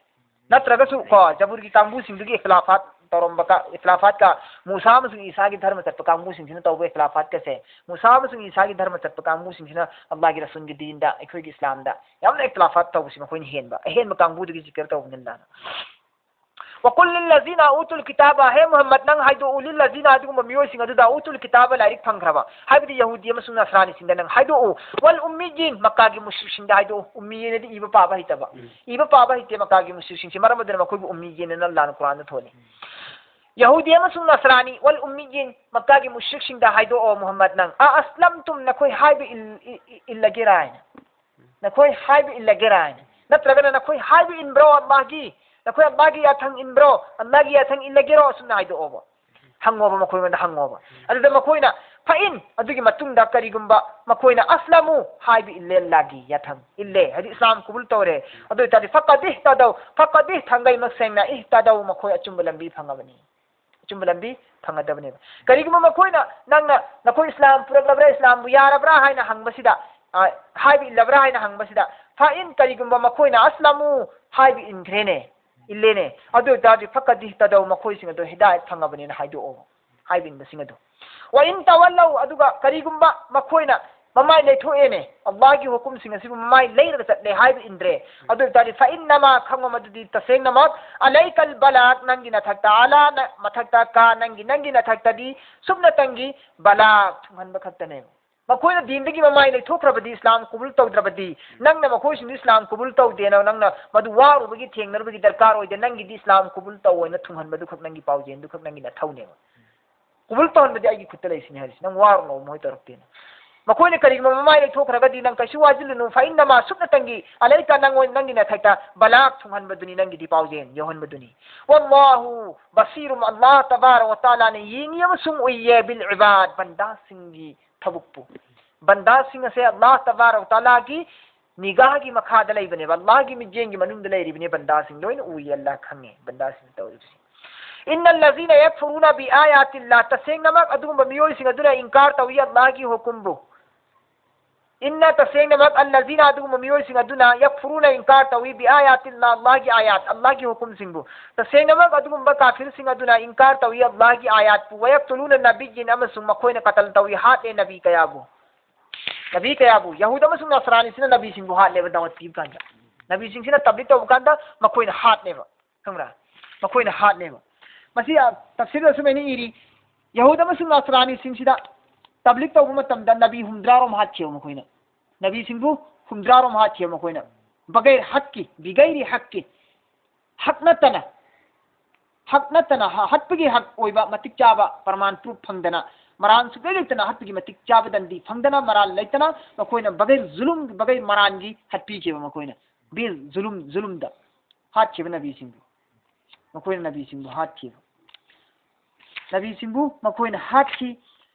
ꯅꯠꯇ꯭ꯔꯒꯁꯨ ꯀꯣ, ꯖꯕꯨꯔꯒꯤ ꯀꯥꯡꯕꯨꯁꯤꯡꯗꯨꯒꯤ ꯏꯈꯇꯤꯂꯥꯐꯥꯠ ꯇꯧꯔꯝꯕ ꯀ-, ꯏꯈꯇꯤꯂꯥꯐꯥꯠꯀ ꯃꯨꯁꯥ ꯑꯃꯁꯨꯡ ꯏꯁꯥꯒꯤ ꯙꯔꯃ ꯆꯠꯄ ꯀꯥꯡꯕꯨꯁꯤꯡꯁꯤꯅ ꯇꯧꯕ ꯏꯈꯇꯤꯂꯥꯐꯥꯠꯀꯁꯦ, ꯃꯨꯁꯥ ꯑꯃꯁꯨꯡ ꯏꯁꯥꯒꯤ ꯙꯔꯃ ꯆꯠꯄ ꯀꯥꯡꯕꯨꯁꯤꯡꯁꯤꯅ ꯑꯜꯂꯥꯍꯒꯤ ꯔꯁꯨꯜꯒꯤ ꯗꯤꯟꯗ, ꯑꯩꯈꯣꯏꯒꯤ ꯏꯁꯂꯥꯝꯗ ꯌꯥꯝꯅ ꯏꯈꯇꯤꯂꯥꯐꯥꯠ ꯇꯧꯕꯁꯤ ꯃꯈꯣꯏꯅ ꯍꯦꯟꯕ, ꯑꯍꯦꯟꯕ ꯀꯥꯡꯕꯨꯗꯨꯒꯤ ꯖꯤꯀꯔ ꯇꯧꯕꯅꯤꯅ꯫ وقل للذين أوتوا الكتاب، ꯍꯦ ꯃꯨꯍꯝꯃꯗ, ꯅꯪ ꯍꯥꯏꯗꯣꯛꯎ, ꯂꯤꯜꯂꯖꯤꯅ, ꯑꯗꯨꯒꯨꯝꯕ ꯃꯤꯑꯣꯏꯁꯤꯡ ꯑꯗꯨꯗ, ꯎꯇꯨꯜ ꯀꯤꯇꯥꯕ, ꯂꯥꯏꯔꯤꯛ ꯐꯪꯈ꯭ꯔꯕ, ꯍꯥꯏꯕꯗꯤ ꯌꯍꯨꯗꯤ ꯑꯃꯁꯨꯡ ꯅꯁꯔꯥꯅꯤꯁꯤꯡꯗ ꯅꯪ ꯍꯥꯏꯗꯣꯛꯎ, ꯋꯜ ꯎꯝꯃꯤꯌꯤꯟ, ꯃꯛꯀꯥꯒꯤ ꯃꯨꯁ꯭ꯔꯤꯛꯁꯤꯡꯗ ꯍꯥꯏꯗꯣꯛꯎ꯫ ꯎꯝꯃꯤꯌꯤꯟ ꯑꯗꯤ ꯏꯕ ꯄꯥꯕ ꯍꯩꯇꯕ꯫ ꯎꯝ꯫ ꯏꯕ ꯄꯥꯕ ꯍꯩꯇꯦ ꯃꯛꯀꯥꯒꯤ ꯃꯨꯁ꯭ꯔꯤꯛꯁꯤꯡꯁꯦ, ꯃꯔꯝ ꯑꯗꯨꯅ ꯃꯈꯣꯏꯕꯨ ꯎꯝꯃꯤꯌꯤꯟ ꯑꯅ ꯑꯜꯂꯥꯍꯅ ꯀꯨꯔꯥꯟꯗ ꯊꯣꯜꯂꯤ꯫ ꯌꯍꯨꯗꯤ ꯑꯃꯁꯨꯡ ꯅꯁꯔꯥꯅꯤ, ꯋꯜ ꯎꯝꯃꯤꯌꯤꯟ, ꯃꯛꯀꯥꯒꯤ ꯃꯨꯁ꯭ꯔꯤꯛꯁꯤꯡꯗ ꯍꯥꯏꯗꯣꯛꯑꯣ ꯃꯨꯍꯝꯃꯗ ꯅꯪ, "ꯑ ꯑꯁꯂꯝꯇꯨꯝ, ꯅꯈꯣꯏ ꯍꯥꯏꯕ ꯏꯜ-, ꯏ-, ꯏ-, ꯏꯜꯂꯒꯦꯔꯥ?" ꯍꯥꯏꯅ꯫ ꯅꯈꯣꯏ ꯍꯥꯏꯕ ꯏꯜꯂꯒꯦꯔꯥ ꯍꯥꯏꯅ꯫ ꯅꯠꯇ꯭ꯔꯒꯅ ꯅꯈꯣꯏ ꯍꯥꯏꯕ ꯏꯟꯕ꯭ꯔꯣ ꯑꯜꯂꯥꯍꯒꯤ? ꯅꯈꯣꯏ ꯑꯜꯂꯥꯍꯒꯤ ꯌꯥꯊꯪ ꯏꯟꯕ꯭ꯔꯣ? ꯑꯜꯂꯥꯍꯒꯤ ꯌꯥꯊꯪ ꯏꯜꯂꯒꯦꯔꯣ? ꯑꯁꯨꯝꯅ ꯍꯥꯏꯗꯣꯛꯑꯣꯕ꯫ ꯍꯪꯉꯣꯕ, ꯃꯈꯣꯏꯉꯣꯟꯗ ꯍꯪꯉꯣꯕ꯫ ꯑꯗꯨꯗ ꯃꯈꯣꯏꯅ, ꯐꯏꯟ, ꯑꯗꯨꯒꯤ ꯃꯇꯨꯡꯗ ꯀꯔꯤꯒꯨꯝꯕ ꯃꯈꯣꯏꯅ, ꯑꯁꯂꯃꯨ, ꯍꯥꯏꯕ ꯏꯜꯂꯦ ꯑꯜꯂꯥꯍꯒꯤ ꯌꯥꯊꯪ ꯏꯜꯂꯦ, ꯍꯥꯏꯗꯤ ꯏꯁꯂꯥꯝ ꯀꯕꯨꯜ ꯇꯧꯔꯦ, ꯑꯗꯨ ꯑꯣꯏꯇꯥꯔꯗꯤ, ꯐꯀꯗ ꯏꯍꯇꯗꯧ, ꯐꯀꯗ, ꯊꯥꯡꯒꯩꯃꯛ ꯁꯦꯡꯅ, ꯏꯍꯇꯗꯧ, ꯃꯈꯣꯏ ꯑꯆꯨꯝꯕ ꯂꯝꯕꯤ ꯐꯪꯉꯕꯅꯤ꯫ ꯑꯆꯨꯝꯕ ꯂꯝꯕꯤ ꯐꯪꯒꯗꯕꯅꯦꯕ꯫ ꯀꯔꯤꯒꯨꯝꯕ ꯃꯈꯣꯏꯅ, ꯅꯪꯅ ꯅꯈꯣꯏ ꯏꯁꯂꯥꯝ ꯄꯨꯔꯛꯂꯕ꯭ꯔꯥ, ꯏꯁꯂꯥꯝꯕꯨ ꯌꯥꯔꯕ꯭ꯔꯥ ꯍꯥꯏꯅ ꯍꯪꯕꯁꯤꯗ, ꯑ, ꯍꯥꯏꯕ ꯏꯜꯂꯕ꯭ꯔꯥ ꯍꯥꯏꯅ ꯍꯪꯕꯁꯤꯗ, ꯐꯥꯏꯟ, ꯀꯔꯤꯒꯨꯝꯕ ꯃꯈꯣꯏꯅ ꯑꯁꯂꯃꯨ ꯍꯥꯏꯕ ꯏꯟꯈ꯭ꯔꯦꯅꯦ, ꯏꯜꯂꯦꯅꯦ, ꯑꯗꯨ ꯑꯣꯏꯇꯥꯔꯗꯤ ꯐꯀꯗ ꯏꯍꯇꯗꯧ, ꯃꯈꯣꯏꯁꯤꯡ ꯑꯗꯨ ꯍꯤꯗꯥꯌꯠ ꯐꯪꯉꯕꯅꯦꯅ ꯍꯥꯏꯗꯣꯛꯑꯣ꯫ ꯍꯥꯏꯕ ꯏꯟꯕꯁꯤꯡ ꯑꯗꯨ꯫ ꯋꯥ ꯏꯟ ꯇꯋꯜꯂꯧ, ꯑꯗꯨꯒ ꯀꯔꯤꯒꯨꯝꯕ ꯃꯈꯣꯏꯅ ꯃꯃꯥꯏ ꯂꯩꯊꯣꯛꯑꯦꯅꯦ, ꯑꯜꯂꯥꯍꯒꯤ ꯍꯨꯀꯨꯝꯁꯤꯡ ꯑꯁꯤꯕꯨ ꯃꯃꯥꯏ ꯂꯩꯔꯒ ꯆꯠꯂꯦ ꯍꯥꯏꯕ ꯏꯟꯗ꯭ꯔꯦ, ꯑꯗꯨ ꯑꯣꯏꯇꯥꯔꯗꯤ, ꯐꯏꯟꯅꯃꯥ, ꯈꯪꯉꯣ ꯃꯗꯨꯗꯤ ꯇꯁꯦꯡꯅꯃꯛ, ꯑꯂꯩꯀꯜ ꯕꯂꯥꯒ, ꯅꯪꯒꯤ ꯅꯊꯛꯇ, ꯑꯂꯥ, ꯅ-, ꯃꯊꯛꯇ, ꯀꯥ, ꯅꯪꯒꯤ, ꯅꯪꯒꯤ ꯅꯊꯛꯇꯗꯤ ꯁꯨꯞꯅꯇꯪꯒꯤ ꯕꯂꯥꯒ, ꯊꯨꯡꯍꯟꯕ ꯈꯛꯇꯅꯦꯕ꯫ ꯃꯈꯣꯏꯅ ꯗꯤꯟꯗꯒꯤ ꯃꯃꯥꯏ ꯂꯩꯊꯣꯛꯈ꯭ꯔꯕꯗꯤ, ꯏꯁꯂꯥꯝ ꯀꯕꯨꯜ ꯇꯧꯗ꯭ꯔꯕꯗꯤ, ꯅꯪꯅ ꯃꯈꯣꯏꯁꯤꯡꯗꯨ ꯏꯁꯂꯥꯝ ꯀꯕꯨꯜ ꯇꯧꯗꯦꯅ ꯅꯪꯅ ꯃꯗꯨ ꯋꯥꯔꯨꯕꯒꯤ, ꯊꯦꯡꯅꯔꯨꯕꯒꯤ ꯗꯔꯀꯥꯔ ꯑꯣꯏꯗꯦ꯫ ꯅꯪꯒꯤꯗꯤ ꯏꯁꯂꯥꯝ ꯀꯕꯨꯜ ꯇꯧꯑꯣꯅ ꯊꯨꯡꯍꯟꯕꯗꯨꯈꯛ, ꯅꯪꯒꯤ ꯄꯥꯎꯖꯦꯜꯗꯨꯈꯛ, ꯅꯪꯒꯤ ꯅꯊꯧꯅꯦꯕ꯫ ꯀꯕꯨꯜ ꯇꯧꯍꯟꯕꯗꯤ ꯑꯩꯒꯤ ꯈꯨꯠꯇ ꯂꯩꯁꯤꯅꯤ ꯍꯥꯏꯔꯤꯁꯤ꯫ ꯅꯪ ꯋꯥꯔꯨꯅꯣ, ꯃꯣꯏ ꯇꯧꯔꯛꯇꯦꯅ꯫ ꯃꯈꯣꯏꯅ ꯀꯔꯤꯒꯨꯝꯕ ꯃꯃꯥꯏ ꯂꯩꯊꯣꯛꯈ꯭ꯔꯒꯗꯤ ꯅꯪ ꯀꯩꯁꯨ ꯋꯥꯁꯤꯜꯂꯨꯅꯨ, ꯐꯏꯟꯅꯃꯥ ꯁꯨꯞꯅꯇꯪꯒꯤ ꯑꯂꯩꯀ ꯅꯪꯉꯣꯟ ꯅꯪꯒꯤ ꯅꯊꯛꯇ ꯕꯂꯥꯒ ꯊꯨꯡꯍꯟꯕꯗꯨꯅꯤ, ꯅꯪꯒꯤꯗꯤ ꯄꯥꯎꯖꯦꯜ ꯌꯧꯍꯟꯕꯗꯨꯅꯤ꯫ ꯋꯜꯂꯥꯍꯨ ꯕꯁꯤꯔꯨꯝ ꯑꯜꯂꯥꯍ ꯇꯕꯥꯔꯛ ꯋ ꯇꯥꯂꯥꯅ ꯌꯦꯡꯉꯤ ꯑꯃꯁꯨꯡ ꯎꯏꯌꯦ ꯕꯤꯜ ꯏꯕꯥꯗ ꯕꯟꯗꯥꯁꯤꯡꯒꯤ ꯊꯕꯛꯄꯨ꯫ ꯕꯟꯗꯥꯁꯤꯡ ꯑꯁꯦ ꯑꯜꯂꯥꯍ ꯇꯕꯥꯔꯛ ꯋ ꯇꯥꯂꯥꯒꯤ ꯅꯤꯒꯥꯍꯒꯤ ꯃꯈꯥꯗ ꯂꯩꯕꯅꯦꯕ, ꯑꯜꯂꯥꯍꯒꯤ ꯃꯤꯠꯌꯦꯡꯒꯤ ꯃꯅꯨꯡꯗ ꯂꯩꯔꯤꯕꯅꯤ ꯕꯟꯗꯥꯁꯤꯡ, ꯂꯣꯏꯅ ꯎꯏꯌꯦ, ꯑꯜꯂꯥꯍ ꯈꯪꯉꯦ ꯕꯟꯗꯥꯁꯤꯡꯅ ꯇꯧꯔꯤꯕꯁꯤ꯫ ꯏꯟꯅ ꯂꯖꯤꯅ ꯌꯛꯐꯨꯔꯨꯅ ꯕꯤ ꯑꯥꯌꯥꯇꯤꯜꯂꯥ, ꯇꯁꯦꯡꯅꯃꯛ ꯑꯗꯨꯒꯨꯝꯕ ꯃꯤꯑꯣꯏꯁꯤꯡ ꯑꯗꯨꯅ ꯏꯟꯀꯥꯔ ꯇꯧꯏ ꯑꯜꯂꯥꯍꯒꯤ ꯍꯨꯀꯨꯝꯕꯨ꯫ ꯏꯟꯅ ꯇꯁꯦꯡꯅꯃꯛ ꯑꯜꯂꯖꯤꯅ ꯑꯗꯨꯒꯨꯝꯕ ꯃꯤꯑꯣꯏꯁꯤꯡ ꯑꯗꯨꯅ ꯌꯛꯐꯨꯔꯨꯅ ꯏꯟꯀꯥꯔ ꯇꯧꯏ ꯕꯤ ꯑꯥꯌꯥꯇꯤꯜꯂꯥ, ꯑꯜꯂꯥꯍꯒꯤ ꯑꯥꯌꯥꯠ, ꯑꯜꯂꯥꯍꯒꯤ ꯍꯨꯀꯨꯝꯁꯤꯡꯕꯨ꯫ ꯇꯁꯦꯡꯅꯃꯛ ꯑꯗꯨꯒꯨꯝꯕ ꯀꯥꯐꯤꯔꯁꯤꯡ ꯑꯗꯨꯅ ꯏꯟꯀꯥꯔ ꯇꯧꯏ ꯑꯜꯂꯥꯍꯒꯤ ꯑꯥꯌꯥꯠꯄꯨ꯫ ꯋꯌꯛꯇꯨꯂꯨꯅ ꯅꯕꯤꯌꯤꯟ, ꯑꯃꯁꯨꯡ ꯃꯈꯣꯏꯅ ꯀꯇꯜ ꯇꯧꯏ, ꯍꯥꯠꯂꯦ ꯅꯕꯤ ꯀꯌꯥꯕꯨ꯫ ꯅꯕꯤ ꯀꯌꯥꯕꯨ? ꯌꯍꯨꯗ ꯑꯃꯁꯨꯡ ꯅꯁꯔꯥꯅꯤꯁꯤꯅ ꯅꯕꯤꯁꯤꯡꯕꯨ ꯍꯥꯠꯂꯦꯕ ꯗꯥꯋꯠ ꯄꯤꯕ ꯀꯥꯟꯗ꯫ ꯅꯕꯤꯁꯤꯡꯁꯤꯅ ꯇꯕ꯭ꯂꯤꯛ ꯇꯧꯕ ꯀꯥꯟꯗ ꯃꯈꯣꯏꯅ ꯍꯥꯠꯂꯦꯕ꯫ ꯈꯪꯕ꯭ꯔꯥ? ꯃꯈꯣꯏꯅ ꯍꯥꯠꯂꯦꯕ꯫ ꯃꯁꯤ, ꯑ, ꯇꯐꯁꯤꯔꯗ ꯑꯁꯨꯃꯥꯏꯅ ꯏꯔꯤ, ꯌꯍꯨꯗ ꯑꯃꯁꯨꯡ ꯅꯁꯔꯥꯅꯤꯁꯤꯡꯁꯤꯗ ꯇꯕ꯭ꯂꯤꯛ ꯇꯧꯕ ꯃꯇꯝꯗ ꯅꯕꯤ ꯍꯨꯝꯗ꯭ꯔꯥꯔꯣꯝ ꯍꯥꯠꯈꯤꯕ ꯃꯈꯣꯏꯅ꯫ ꯅꯕꯤꯁꯤꯡꯕꯨ ꯍꯨꯝꯗ꯭ꯔꯥꯔꯣꯝ ꯍꯥꯠꯈꯤꯕ ꯃꯈꯣꯏꯅ꯫ ꯕꯒꯩꯔ ꯍꯛꯀꯤ, ꯕꯤꯒꯩꯔꯤ ꯍꯛꯀꯤ꯫ ꯍꯛ ꯅꯠꯇꯅ, ꯍꯛ ꯅꯠꯇꯅ, ꯍ-, ꯍꯠꯄꯒꯤ ꯍꯛ ꯑꯣꯏꯕ ꯃꯇꯤꯛ ꯆꯥꯕ ꯄ꯭ꯔꯃꯥꯟ ꯄ꯭ꯔꯨꯐ ꯐꯪꯗꯅ, ꯃꯔꯥꯟ ꯁꯨꯛꯂꯩ ꯂꯩꯇꯅ ꯍꯠꯄꯒꯤ ꯃꯇꯤꯛ ꯆꯥꯕ ꯗꯟꯗꯤ ꯐꯪꯗꯅ, ꯃꯔꯥꯟ ꯂꯩꯇꯅ ꯃꯈꯣꯏꯅ ꯕꯒꯩ ꯖꯨꯂꯨꯝ, ꯕꯒꯩ ꯃꯔꯥꯟꯒꯤ ꯍꯠꯄꯤꯈꯤꯕ ꯃꯈꯣꯏꯅ꯫ ꯕꯤ ꯖꯨꯂꯨꯝ, ꯖꯨꯂꯨꯝꯗ ꯍꯥꯠꯈꯤꯕ ꯅꯕꯤꯁꯤꯡꯕꯨ꯫ ꯃꯈꯣꯏꯅ ꯅꯕꯤꯁꯤꯡꯕꯨ ꯍꯥꯠꯈꯤꯕ꯫ ꯅꯕꯤꯁꯤꯡꯕꯨ ꯃꯈꯣꯏꯅ ꯍꯥꯠꯈꯤ꯫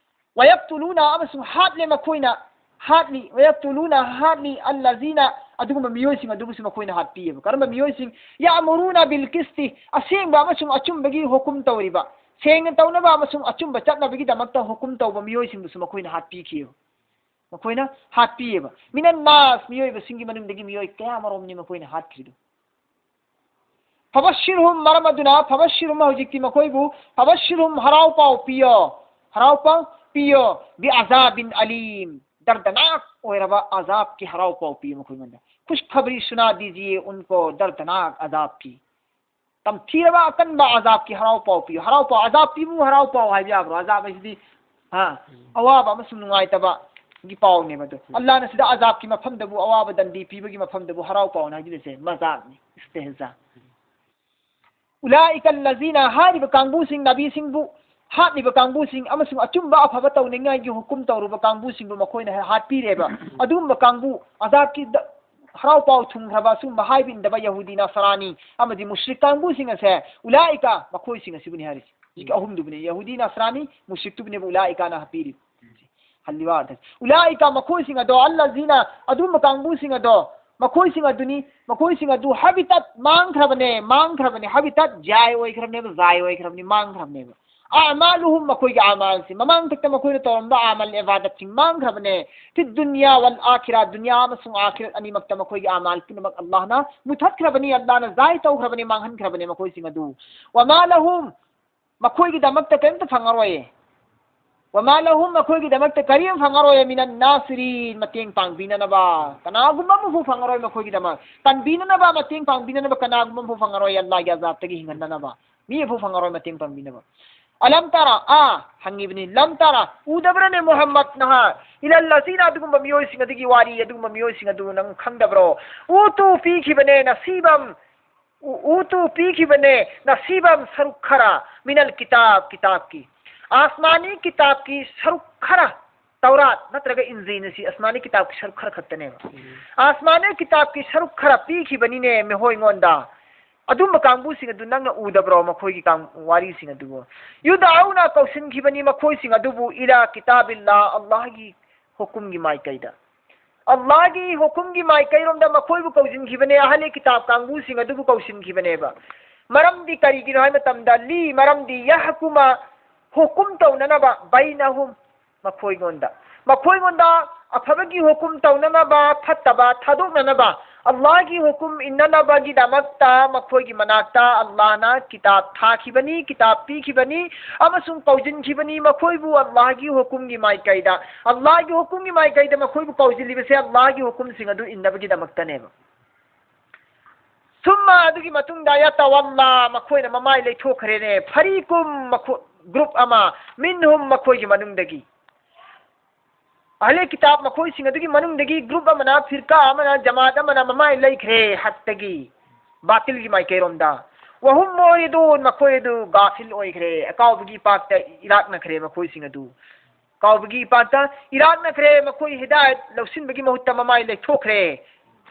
ꯋꯌꯛꯇꯨꯂꯨꯅ ꯑꯃꯁꯨꯡ ꯍꯥꯠꯂꯦ ꯃꯈꯣꯏꯅ, ꯍꯥꯠꯂꯤ, ꯋꯌꯛꯇꯨꯂꯨꯅ ꯍꯥꯠꯂꯤ, ꯑꯜꯂꯖꯤꯅ ꯑꯗꯨꯒꯨꯝꯕ ꯃꯤꯑꯣꯏꯁꯤꯡ ꯑꯗꯨꯕꯨꯁꯨ ꯃꯈꯣꯏꯅ ꯍꯥꯠꯄꯤꯑꯕ꯫ ꯀꯔꯝꯕ ꯃꯤꯑꯣꯏꯁꯤꯡ? ꯌꯥꯃꯨꯔꯨꯅ ꯕꯤꯜ ꯀꯤꯁꯇꯤ, ꯑꯁꯦꯡꯕ ꯑꯃꯁꯨꯡ ꯑꯆꯨꯝꯕꯒꯤ ꯍꯨꯀꯨꯝ ꯇꯧꯔꯤꯕ, ꯁꯦꯡꯅ ꯇꯧꯅꯕ ꯑꯃꯁꯨꯡ ꯑꯆꯨꯝꯕ ꯆꯠꯅꯕꯒꯤꯗꯃꯛꯇ ꯍꯨꯀꯨꯝ ꯇꯧꯕ ꯃꯤꯑꯣꯏꯁꯤꯡꯕꯨꯁꯨ ꯃꯈꯣꯏꯅ ꯍꯥꯠꯄꯤꯈꯤꯑꯕ꯫ ꯃꯈꯣꯏꯅ ꯍꯥꯠꯄꯤꯑꯕ꯫ ꯃꯤꯅꯟ ꯅꯥꯁ, ꯃꯤꯑꯣꯏꯕꯁꯤꯡꯒꯤ ꯃꯅꯨꯡꯗꯒꯤ ꯃꯤꯑꯣꯏ ꯀꯌꯥ ꯑꯃꯔꯣꯝꯅꯤ ꯃꯈꯣꯏꯅ ꯍꯥꯠꯈ꯭ꯔꯤꯗꯨ꯫ ꯐꯕꯁꯤꯔꯍꯨꯝ, ꯃꯔꯝ ꯑꯗꯨꯅ ꯐꯕꯁꯤꯔꯍꯨꯝ, ꯍꯧꯖꯤꯛꯇꯤ ꯃꯈꯣꯏꯕꯨ ꯐꯕꯁꯤꯔꯍꯨꯝ, ꯍꯔꯥꯎ ꯄꯥꯎ ꯄꯤꯌꯣ, ꯍꯔꯥꯎ ꯄꯥꯎ ꯄꯤꯌꯣ, ꯕꯤ ꯑꯖꯥꯕꯤꯟ ꯑꯂꯤꯝ, ꯗꯔꯗꯅꯥꯛ ꯑꯣꯏꯔꯕ ꯑꯖꯥꯕꯀꯤ ꯍꯔꯥꯎ ꯄꯥꯎ ꯄꯤꯌꯨ ꯃꯈꯣꯏꯉꯣꯟꯗ꯫ ꯈꯨꯁ ꯈꯕꯔꯤ ꯁꯨꯅꯥ ꯗꯤꯖꯤꯌꯦ ꯎꯟꯀꯣ, ꯗꯔꯗꯅꯥꯛ ꯑꯖꯥꯕꯀꯤ꯫ ꯇꯝꯊꯤꯔꯕ ꯑꯀꯟꯕ ꯑꯖꯥꯕꯀꯤ ꯍꯔꯥꯎ ꯄꯥꯎ ꯄꯤꯌꯨ꯫ ꯍꯔꯥꯎ ꯄꯥꯎ, ꯑꯖꯥꯕ ꯄꯤꯕꯨ ꯍꯔꯥꯎ ꯄꯥꯎ ꯍꯥꯏꯕ ꯌꯥꯕ꯭ꯔꯣ? ꯑꯖꯥꯕ ꯍꯥꯏꯁꯤꯗꯤ, ꯍꯥ, ꯎꯝ꯫ ꯑꯋꯥꯕ ꯑꯃꯁꯨꯡ ꯅꯨꯡꯉꯥꯏꯇꯕꯒꯤ ꯄꯥꯎꯅꯦꯕ ꯑꯗꯨ꯫ ꯎꯝ꯫ ꯑꯜꯂꯥꯍꯅ ꯁꯤꯗ ꯑꯖꯥꯕꯀꯤ ꯃꯐꯝꯗꯕꯨ, ꯑꯋꯥꯕ ꯗꯟꯗꯤ ꯄꯤꯕꯒꯤ ꯃꯐꯝꯗꯕꯨ ꯍꯔꯥꯎ ꯄꯥꯎꯅ ꯍꯥꯏꯕꯤꯔꯤꯁꯦ ꯃꯖꯥꯛꯅꯤ, ꯏꯁꯇꯦꯍꯖꯥ꯫ ꯎꯂꯥꯏꯀ ꯑꯜꯂꯖꯤꯅ, ꯍꯥꯏꯔꯤꯕ ꯀꯥꯡꯕꯨꯁꯤꯡ, ꯅꯕꯤꯁꯤꯡꯕꯨ ꯍꯥꯠꯂꯤꯕ ꯀꯥꯡꯕꯨꯁꯤꯡ ꯑꯃꯁꯨꯡ ꯑꯆꯨꯝꯕ ꯑꯐꯕ ꯇꯧꯅꯤꯡꯉꯥꯏꯒꯤ ꯍꯨꯀꯨꯝ ꯇꯧꯔꯨꯕ ꯀꯥꯡꯕꯨꯁꯤꯡꯕꯨ ꯃꯈꯣꯏꯅ ꯍꯥꯠꯄꯤꯔꯦꯕ꯫ ꯑꯗꯨꯒꯨꯝꯕ ꯀꯥꯡꯕꯨ, ꯑꯖꯥꯕꯀꯤ ꯗ-, ꯍꯔꯥꯎ ꯄꯥꯎ ꯊꯨꯡꯈ꯭ꯔꯕ ꯑꯁꯨꯝꯕ ꯍꯥꯏꯕ ꯏꯟꯗꯕ ꯌꯍꯨꯗꯤ ꯅꯁꯔꯥꯅꯤ ꯑꯃꯗꯤ ꯃꯨꯁ꯭ꯔꯤꯛ ꯀꯥꯡꯕꯨꯁꯤꯡ ꯑꯁꯦ, ꯎꯂꯥꯏꯀ, ꯃꯈꯣꯏꯁꯤꯡ ꯑꯁꯤꯕꯨꯅꯤ ꯍꯥꯏꯔꯤꯁꯤ꯫ ꯍꯧꯖꯤꯛꯀꯤ ꯑꯍꯨꯝꯗꯨꯕꯨꯅꯤ, ꯌꯍꯨꯗꯤ ꯅꯁꯔꯥꯅꯤ, ꯃꯨꯁ꯭ꯔꯤꯛꯇꯨꯕꯨꯅꯦꯕ ꯎꯂꯥꯏꯀꯥꯅ ꯍꯥꯞꯄꯤꯔꯤꯕ꯫ ꯍꯜꯂꯤꯕ ꯑꯥꯔꯊꯁꯦ꯫ ꯎꯂꯥꯏꯀ, ꯃꯈꯣꯏꯁꯤꯡ ꯑꯗꯣ, ꯑꯜꯂꯖꯤꯅ, ꯑꯗꯨꯝꯕ ꯀꯥꯡꯕꯨꯁꯤꯡ ꯑꯗꯣ, ꯃꯈꯣꯏꯁꯤꯡ ꯑꯗꯨꯅꯤ, ꯃꯈꯣꯏꯁꯤꯡ ꯑꯗꯨ ꯍꯥꯕꯤꯇꯠ ꯃꯥꯡꯈ꯭ꯔꯕꯅꯦ, ꯃꯥꯡꯈ꯭ꯔꯕꯅꯦ, ꯍꯥꯕꯤꯇꯠ ꯖꯥꯏ ꯑꯣꯏꯈ꯭ꯔꯕꯅꯦꯕ, ꯖꯥꯏ ꯑꯣꯏꯈ꯭ꯔꯕꯅꯤ, ꯃꯥꯡꯈ꯭ꯔꯕꯅꯦꯕ꯫ ꯑꯃꯥꯂꯨꯍꯨꯝ, ꯃꯈꯣꯏꯒꯤ ꯑꯃꯥꯜꯁꯤ, ꯃꯃꯥꯡꯊꯛꯇ ꯃꯈꯣꯏꯅ ꯇꯧꯔꯝꯕ ꯑꯃꯥꯜ ꯏꯕꯥꯗꯠꯁꯤꯡ ꯃꯥꯡꯈ꯭ꯔꯕꯅꯦ꯫ ꯐꯤ ꯗꯨꯅꯤꯌꯥ ꯋꯜ ꯑꯥꯈꯤꯔꯥ, ꯗꯨꯅꯤꯌꯥ ꯑꯃꯁꯨꯡ ꯑꯥꯈꯤꯔꯠ ꯑꯅꯤꯃꯛꯇ ꯃꯈꯣꯏꯒꯤ ꯑꯃꯥꯜ ꯄꯨꯝꯅꯃꯛ ꯑꯜꯂꯥꯍꯅ ꯃꯨꯊꯠꯈ꯭ꯔꯕꯅꯤ, ꯑꯜꯂꯥꯍꯅ ꯖꯥꯏ ꯇꯧꯈ꯭ꯔꯕꯅꯤ, ꯃꯥꯡꯍꯟꯈ꯭ꯔꯕꯅꯤ ꯃꯈꯣꯏꯁꯤꯡ ꯑꯗꯨ꯫ ꯋꯃꯥ ꯂꯍꯨꯝ, ꯃꯈꯣꯏꯒꯤꯗꯃꯛꯇ ꯀꯔꯤꯝꯇ ꯐꯪꯉꯔꯣꯏꯌꯦ꯫ ꯋꯃꯥ ꯂꯍꯨꯝ, ꯃꯈꯣꯏꯒꯤꯗꯃꯛꯇ ꯀꯔꯤꯝ ꯐꯪꯉꯔꯣꯏꯌꯦ, ꯃꯤꯅꯟ ꯅꯥꯁꯤꯔꯤꯟ, ꯃꯇꯦꯡ ꯄꯥꯡꯕꯤꯅꯅꯕ ꯀꯅꯥꯒꯨꯝꯕ ꯑꯃꯐꯥꯎ ꯐꯪꯉꯔꯣꯏ ꯃꯈꯣꯏꯒꯤꯗꯃꯛ꯫ ꯀꯟꯕꯤꯅꯅꯕ, ꯃꯇꯦꯡ ꯄꯥꯡꯕꯤꯅꯅꯕ ꯀꯅꯥꯒꯨꯝꯕ ꯑꯃꯐꯥꯎ ꯐꯪꯉꯔꯣꯏ, ꯑꯜꯂꯥꯍꯒꯤ ꯑꯖꯥꯕꯇꯒꯤ ꯍꯤꯡꯍꯟꯅꯅꯕ ꯃꯤ ꯑꯃꯐꯥꯎ ꯐꯪꯉꯔꯣꯏ ꯃꯇꯦꯡ ꯄꯥꯡꯕꯤꯅꯕ꯫ ꯑꯂꯝ ꯇꯔꯥ, ꯑꯥ, ꯍꯪꯉꯤꯕꯅꯤ, ꯂꯝ ꯇꯔꯥ, ꯎꯗꯕ꯭ꯔꯅꯦ ꯃꯨꯍꯝꯃꯗ ꯅꯍꯥꯛ, ꯏꯂꯜꯂꯖꯤꯅ, ꯑꯗꯨꯒꯨꯝꯕ ꯃꯤꯑꯣꯏꯁꯤꯡ ꯑꯗꯨꯒꯤ ꯋꯥꯔꯤ, ꯑꯗꯨꯒꯨꯝꯕ ꯃꯤꯑꯣꯏꯁꯤꯡ ꯑꯗꯨ ꯅꯪ ꯈꯪꯗꯕ꯭ꯔꯣ? ꯎꯇꯨ, ꯄꯤꯈꯤꯕꯅꯦ, ꯅꯁꯤꯕꯝ, ꯎ-, ꯎꯇꯨ, ꯄꯤꯈꯤꯕꯅꯦ, ꯅꯁꯤꯕꯝ, ꯁꯔꯨꯛ ꯈꯔ, ꯃꯤꯅꯜ ꯀꯤꯇꯥꯕ, ꯀꯤꯇꯥꯕꯀꯤ, ꯑꯥꯁꯃꯥꯅꯤ ꯀꯤꯇꯥꯕꯀꯤ ꯁꯔꯨꯛ ꯈꯔ, ꯇꯧꯔꯥꯠ ꯅꯠꯇ꯭ꯔꯒ ꯏꯟꯖꯤꯜ ꯑꯁꯤ ꯑꯥꯁꯃꯥꯅꯤ ꯀꯤꯇꯥꯕꯀꯤ ꯁꯔꯨꯛ ꯈꯔ ꯈꯛꯇꯅꯦꯕ꯫ ꯑꯥꯁꯃꯥꯅꯤ ꯀꯤꯇꯥꯕꯀꯤ ꯁꯔꯨꯛ ꯈꯔ ꯄꯤꯈꯤꯕꯅꯤꯅꯦ ꯃꯈꯣꯏꯉꯣꯟꯗ꯫ ꯑꯗꯨꯝꯕ ꯀꯥꯡꯕꯨꯁꯤꯡ ꯑꯗꯨ ꯅꯪꯅ ꯎꯗꯕ꯭ꯔꯣ? ꯃꯈꯣꯏꯒꯤ ꯀꯥꯡ-, ꯋꯥꯔꯤꯁꯤꯡ ꯑꯗꯨꯕꯨ꯫ ꯌꯨꯗꯥꯎꯅ, ꯀꯧꯁꯤꯟꯈꯤꯕꯅꯤ ꯃꯈꯣꯏꯁꯤꯡ ꯑꯗꯨꯕꯨ, ꯏꯂꯥ ꯀꯤꯇꯥꯕꯤꯜꯂꯥ, ꯑꯜꯂꯥꯍꯒꯤ ꯍꯨꯀꯨꯝꯒꯤ ꯃꯥꯏꯀꯩꯗ꯫ ꯑꯜꯂꯥꯍꯒꯤ ꯍꯨꯀꯨꯝꯒꯤ ꯃꯥꯏꯀꯩꯔꯣꯝꯗ ꯃꯈꯣꯏꯕꯨ ꯀꯧꯁꯤꯟꯈꯤꯕꯅꯦ, ꯑꯍꯂꯦ ꯀꯤꯇꯥꯕ ꯀꯥꯡꯕꯨꯁꯤꯡ ꯑꯗꯨꯕꯨ ꯀꯧꯁꯤꯟꯈꯤꯕꯅꯦꯕ꯫ ꯃꯔꯝꯗꯤ ꯀꯔꯤꯒꯤꯅꯣ ꯍꯥꯏꯕ ꯃꯇꯝꯗ, ꯂꯤ, ꯃꯔꯝꯗꯤ, ꯌꯍꯀꯨꯃ, ꯍꯨꯀꯨꯝ ꯇꯧꯅꯅꯕ, ꯕꯩꯅꯍꯨꯝ, ꯃꯈꯣꯏꯉꯣꯟꯗ, ꯃꯈꯣꯏꯉꯣꯟꯗ ꯑꯐꯕꯒꯤ ꯍꯨꯀꯨꯝ ꯇꯧꯅꯅꯕ, ꯐꯠꯇꯕ ꯊꯥꯗꯣꯛꯅꯅꯕ, ꯑꯜꯂꯥꯍꯒꯤ ꯍꯨꯀꯨꯝ ꯏꯟꯅꯅꯕꯒꯤꯗꯃꯛꯇ ꯃꯈꯣꯏꯒꯤ ꯃꯅꯥꯛꯇ ꯑꯜꯂꯥꯍꯅ ꯀꯤꯇꯥꯕ ꯊꯥꯈꯤꯕꯅꯤ, ꯀꯤꯇꯥꯕ ꯄꯤꯈꯤꯕꯅꯤ, ꯑꯃꯁꯨꯡ ꯀꯧꯁꯤꯟꯈꯤꯕꯅꯤ ꯃꯈꯣꯏꯕꯨ ꯑꯜꯂꯥꯍꯒꯤ ꯍꯨꯀꯨꯝꯒꯤ ꯃꯥꯏꯀꯩꯗ꯫ ꯑꯜꯂꯥꯍꯒꯤ ꯍꯨꯀꯨꯝꯒꯤ ꯃꯥꯏꯀꯩꯗ ꯃꯈꯣꯏꯕꯨ ꯀꯧꯁꯤꯜꯂꯤꯕꯁꯦ ꯑꯜꯂꯥꯍꯒꯤ ꯍꯨꯀꯨꯝꯁꯤꯡ ꯑꯗꯨ ꯏꯟꯅꯕꯒꯤꯗꯃꯛꯇꯅꯦꯕ꯫ ꯁꯨꯝꯃ, ꯑꯗꯨꯒꯤ ꯃꯇꯨꯡꯗ, ꯌꯇꯋꯜꯂꯥ, ꯃꯈꯣꯏꯅ ꯃꯃꯥꯏ ꯂꯩꯊꯣꯛꯈ꯭ꯔꯦꯅꯦ, ꯐꯔꯤꯀꯨꯝ, ꯃꯈꯣ-, ꯒ꯭ꯔꯨꯞ ꯑꯃ, ꯃꯤꯟꯍꯨꯝ, ꯃꯈꯣꯏꯒꯤ ꯃꯅꯨꯡꯗꯒꯤ꯫ ꯑꯍꯂꯦ ꯀꯤꯇꯥꯕ ꯃꯈꯣꯏꯁꯤꯡ ꯑꯗꯨꯒꯤ ꯃꯅꯨꯡꯗꯒꯤ ꯒ꯭ꯔꯨꯞ ꯑꯃꯅ, ꯐꯤꯔꯀꯥ ꯑꯃꯅ, ꯖꯃꯥꯠ ꯑꯃꯅ ꯃꯃꯥꯏ ꯂꯩꯈ꯭ꯔꯦ ꯍꯛꯇꯒꯤ, ꯕꯥꯇꯤꯜꯒꯤ ꯃꯥꯏꯀꯩꯔꯣꯝꯗ꯫ وهم معرضون, ꯃꯈꯣꯏ ꯑꯗꯨ ꯒꯥꯐꯤꯜ ꯑꯣꯏꯈ꯭ꯔꯦ, ꯑꯀꯥꯎꯕꯒꯤ ꯏꯄꯥꯛꯇ ꯏꯔꯥꯛꯅꯈ꯭ꯔꯦ ꯃꯈꯣꯏꯁꯤꯡ ꯑꯗꯨ꯫ ꯑꯀꯥꯎꯕꯒꯤ ꯏꯄꯥꯛꯇ ꯏꯔꯥꯛꯅꯈ꯭ꯔꯦ, ꯃꯈꯣꯏ ꯍꯤꯗꯥꯌꯠ ꯂꯧꯁꯤꯟꯕꯒꯤ ꯃꯍꯨꯠꯇ ꯃꯃꯥꯏ ꯂꯩꯊꯣꯛꯈ꯭ꯔꯦ꯫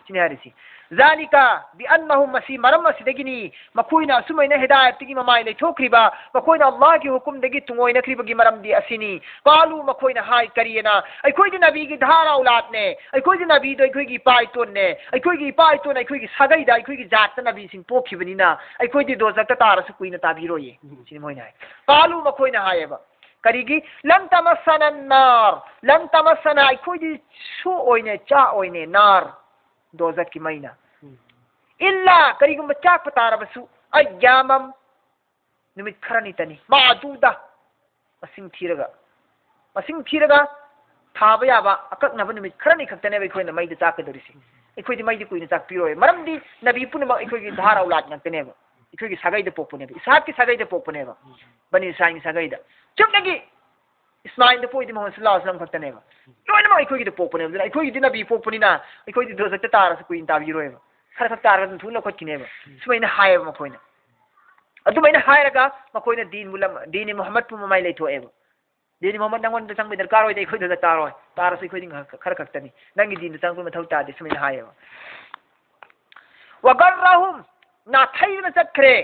ꯁꯤꯅꯤ ꯍꯥꯏꯔꯤꯁꯤ꯫ ذلك بأنهم, ꯃꯁꯤ ꯃꯔꯝ ꯑꯁꯤꯗꯒꯤꯅꯤ, ꯃꯈꯣꯏꯅ ꯑꯁꯨꯃꯥꯏꯅ ꯍꯤꯗꯥꯌꯠꯇꯒꯤ ꯃꯃꯥꯏ ꯂꯩꯊꯣꯛꯈ꯭ꯔꯤꯕ, ꯃꯈꯣꯏꯅ ꯑꯜꯂꯥꯍꯒꯤ ꯍꯨꯀꯨꯝꯗꯒꯤ ꯇꯨꯡꯑꯣꯏꯅꯈ꯭ꯔꯤꯕꯒꯤ ꯃꯔꯝꯗꯤ ꯑꯁꯤꯅꯤ꯫ قالوا, ꯃꯈꯣꯏꯅ ꯍꯥꯏ, ꯀꯔꯤꯑꯅ? ꯑꯩꯈꯣꯏꯗꯤ ꯅꯕꯤꯒꯤ ꯙꯥꯔꯥ ꯑꯧꯂꯥꯗꯅꯦ, ꯑꯩꯈꯣꯏꯗꯤ ꯅꯕꯤꯗꯣ ꯑꯩꯈꯣꯏꯒꯤ ꯏꯄꯥ ꯏꯇꯣꯟꯅꯦ, ꯑꯩꯈꯣꯏꯒꯤ ꯏꯄꯥ ꯏꯇꯣꯟ, ꯑꯩꯈꯣꯏꯒꯤ ꯁꯥꯒꯩꯗ, ꯑꯩꯈꯣꯏꯒꯤ ꯖꯥꯠꯇ ꯅꯕꯤꯁꯤꯡ ꯄꯣꯛꯈꯤꯕꯅꯤꯅ ꯑꯩꯈꯣꯏꯗꯤ ꯗꯣꯖꯛꯇ ꯇꯥꯔꯁꯨ ꯀꯨꯏꯅ ꯇꯥꯕꯤꯔꯣꯏꯌꯦ꯫ ꯁꯤꯅꯤ ꯃꯣꯏꯅ ꯍꯥꯏ꯫ قالوا, ꯃꯈꯣꯏꯅ ꯍꯥꯏꯌꯦꯕ, ꯀꯔꯤꯒꯤ? لن تمسنا النار, لن تمسنا, ꯑꯩꯈꯣꯏꯗꯤ ꯁꯣꯛꯑꯣꯏꯅꯦ, ꯆꯥꯛꯑꯣꯏꯅꯦ, ꯅꯥꯔ, ꯗꯣꯖꯛꯀꯤ ꯃꯩꯅ꯫ ꯎꯝ. إلا, ꯀꯔꯤꯒꯨꯝꯕ ꯆꯥꯛꯄ ꯇꯥꯔꯕꯁꯨ, أياما, ꯅꯨꯃꯤꯠ ꯈꯔꯅꯤꯇꯅꯤ, معدودة, ꯃꯁꯤꯡ ꯊꯤꯔꯒ, ꯃꯁꯤꯡ ꯊꯤꯔꯒ ꯊꯥꯕ ꯌꯥꯕ ꯑꯀꯛꯅꯕ ꯅꯨꯃꯤꯠ ꯈꯔꯅꯤ ꯈꯛꯇꯅꯦꯕ ꯑꯩꯈꯣꯏꯅ ꯃꯩꯗ ꯆꯥꯛꯀꯗꯧꯔꯤꯁꯦ꯫ ꯑꯩꯈꯣꯏꯗꯤ ꯃꯩꯗꯤ ꯀꯨꯏꯅ ꯆꯥꯛꯄꯤꯔꯣꯏ, ꯃꯔꯝꯗꯤ ꯅꯕꯤ ꯄꯨꯝꯅꯃꯛ ꯑꯩꯈꯣꯏꯒꯤ ꯙꯥꯔ ꯑꯧꯂꯥꯗ ꯉꯥꯛꯇꯅꯦꯕ, ꯑꯩꯈꯣꯏꯒꯤ ꯁꯥꯒꯩꯗ ꯄꯣꯛꯄꯅꯦꯕ, ꯏꯁꯍꯥꯛꯀꯤ ꯁꯥꯒꯩꯗ ꯄꯣꯛꯄꯅꯦꯕ, ꯕꯅꯤ ꯏꯁꯔꯥꯏꯜꯒꯤ ꯁꯥꯒꯩꯗ꯫ ꯆꯨꯝꯅꯒꯤ ꯏꯁꯃꯥꯏꯜꯗ ꯄꯣꯛꯏꯗꯤ ꯃꯨꯍꯝꯃꯗ ꯁꯜꯂꯜꯂꯥꯍꯨ ꯑꯂꯩꯍꯤ ꯋꯁꯜꯂꯝ ꯈꯛꯇꯅꯦꯕ꯫ ꯂꯣꯏꯅꯃꯛ ꯑꯩꯈꯣꯏꯒꯤꯗ ꯄꯣꯛꯄꯅꯦꯕ꯫ ꯑꯗꯨꯅ ꯑꯩꯈꯣꯏꯒꯤꯗꯤ ꯅꯕꯤ ꯄꯣꯛꯄꯅꯤꯅ ꯑꯩꯈꯣꯏꯗꯤ ꯗꯣꯖꯛꯇ ꯇꯥꯔꯁꯨ ꯀꯨꯏꯅ ꯇꯥꯕꯤꯔꯣꯏꯕ, ꯈꯔ ꯈꯛ ꯇꯥꯔꯒ ꯑꯗꯨꯝ ꯊꯨꯅ ꯂꯧꯈꯠꯈꯤꯅꯦꯕ꯫ ꯁꯨꯃꯥꯏꯅ ꯍꯥꯏꯌꯦꯕ ꯃꯈꯣꯏꯅ꯫ ꯑꯗꯨꯃꯥꯏꯅ ꯍꯥꯏꯔꯒ ꯃꯈꯣꯏꯅ ꯗꯤꯟꯕꯨ ꯂꯝ-, ꯗꯤꯟ ꯃꯨꯍꯝꯃꯗꯄꯨ ꯃꯃꯥꯏ ꯂꯩꯊꯣꯛꯑꯦꯕ꯫ ꯗꯤꯟ ꯃꯨꯍꯝꯃꯗ ꯅꯪꯉꯣꯟꯗ ꯆꯪꯕ ꯗꯔꯀꯥꯔ ꯑꯣꯏꯗꯦ, ꯑꯩꯈꯣꯏꯗ ꯇꯥꯔꯣꯏ, ꯇꯥꯔꯁꯨ ꯑꯩꯈꯣꯏꯗꯤ ꯈꯔ ꯈꯛꯇꯅꯤ, ꯅꯪꯒꯤ ꯗꯤꯟꯗ ꯆꯪꯕ ꯃꯊꯧ ꯇꯥꯗꯦ, ꯁꯨꯃꯥꯏꯅ ꯍꯥꯏꯌꯦꯕ꯫ وغرهم, ꯅꯥꯊꯩꯗꯨꯅ ꯆꯠꯈ꯭ꯔꯦ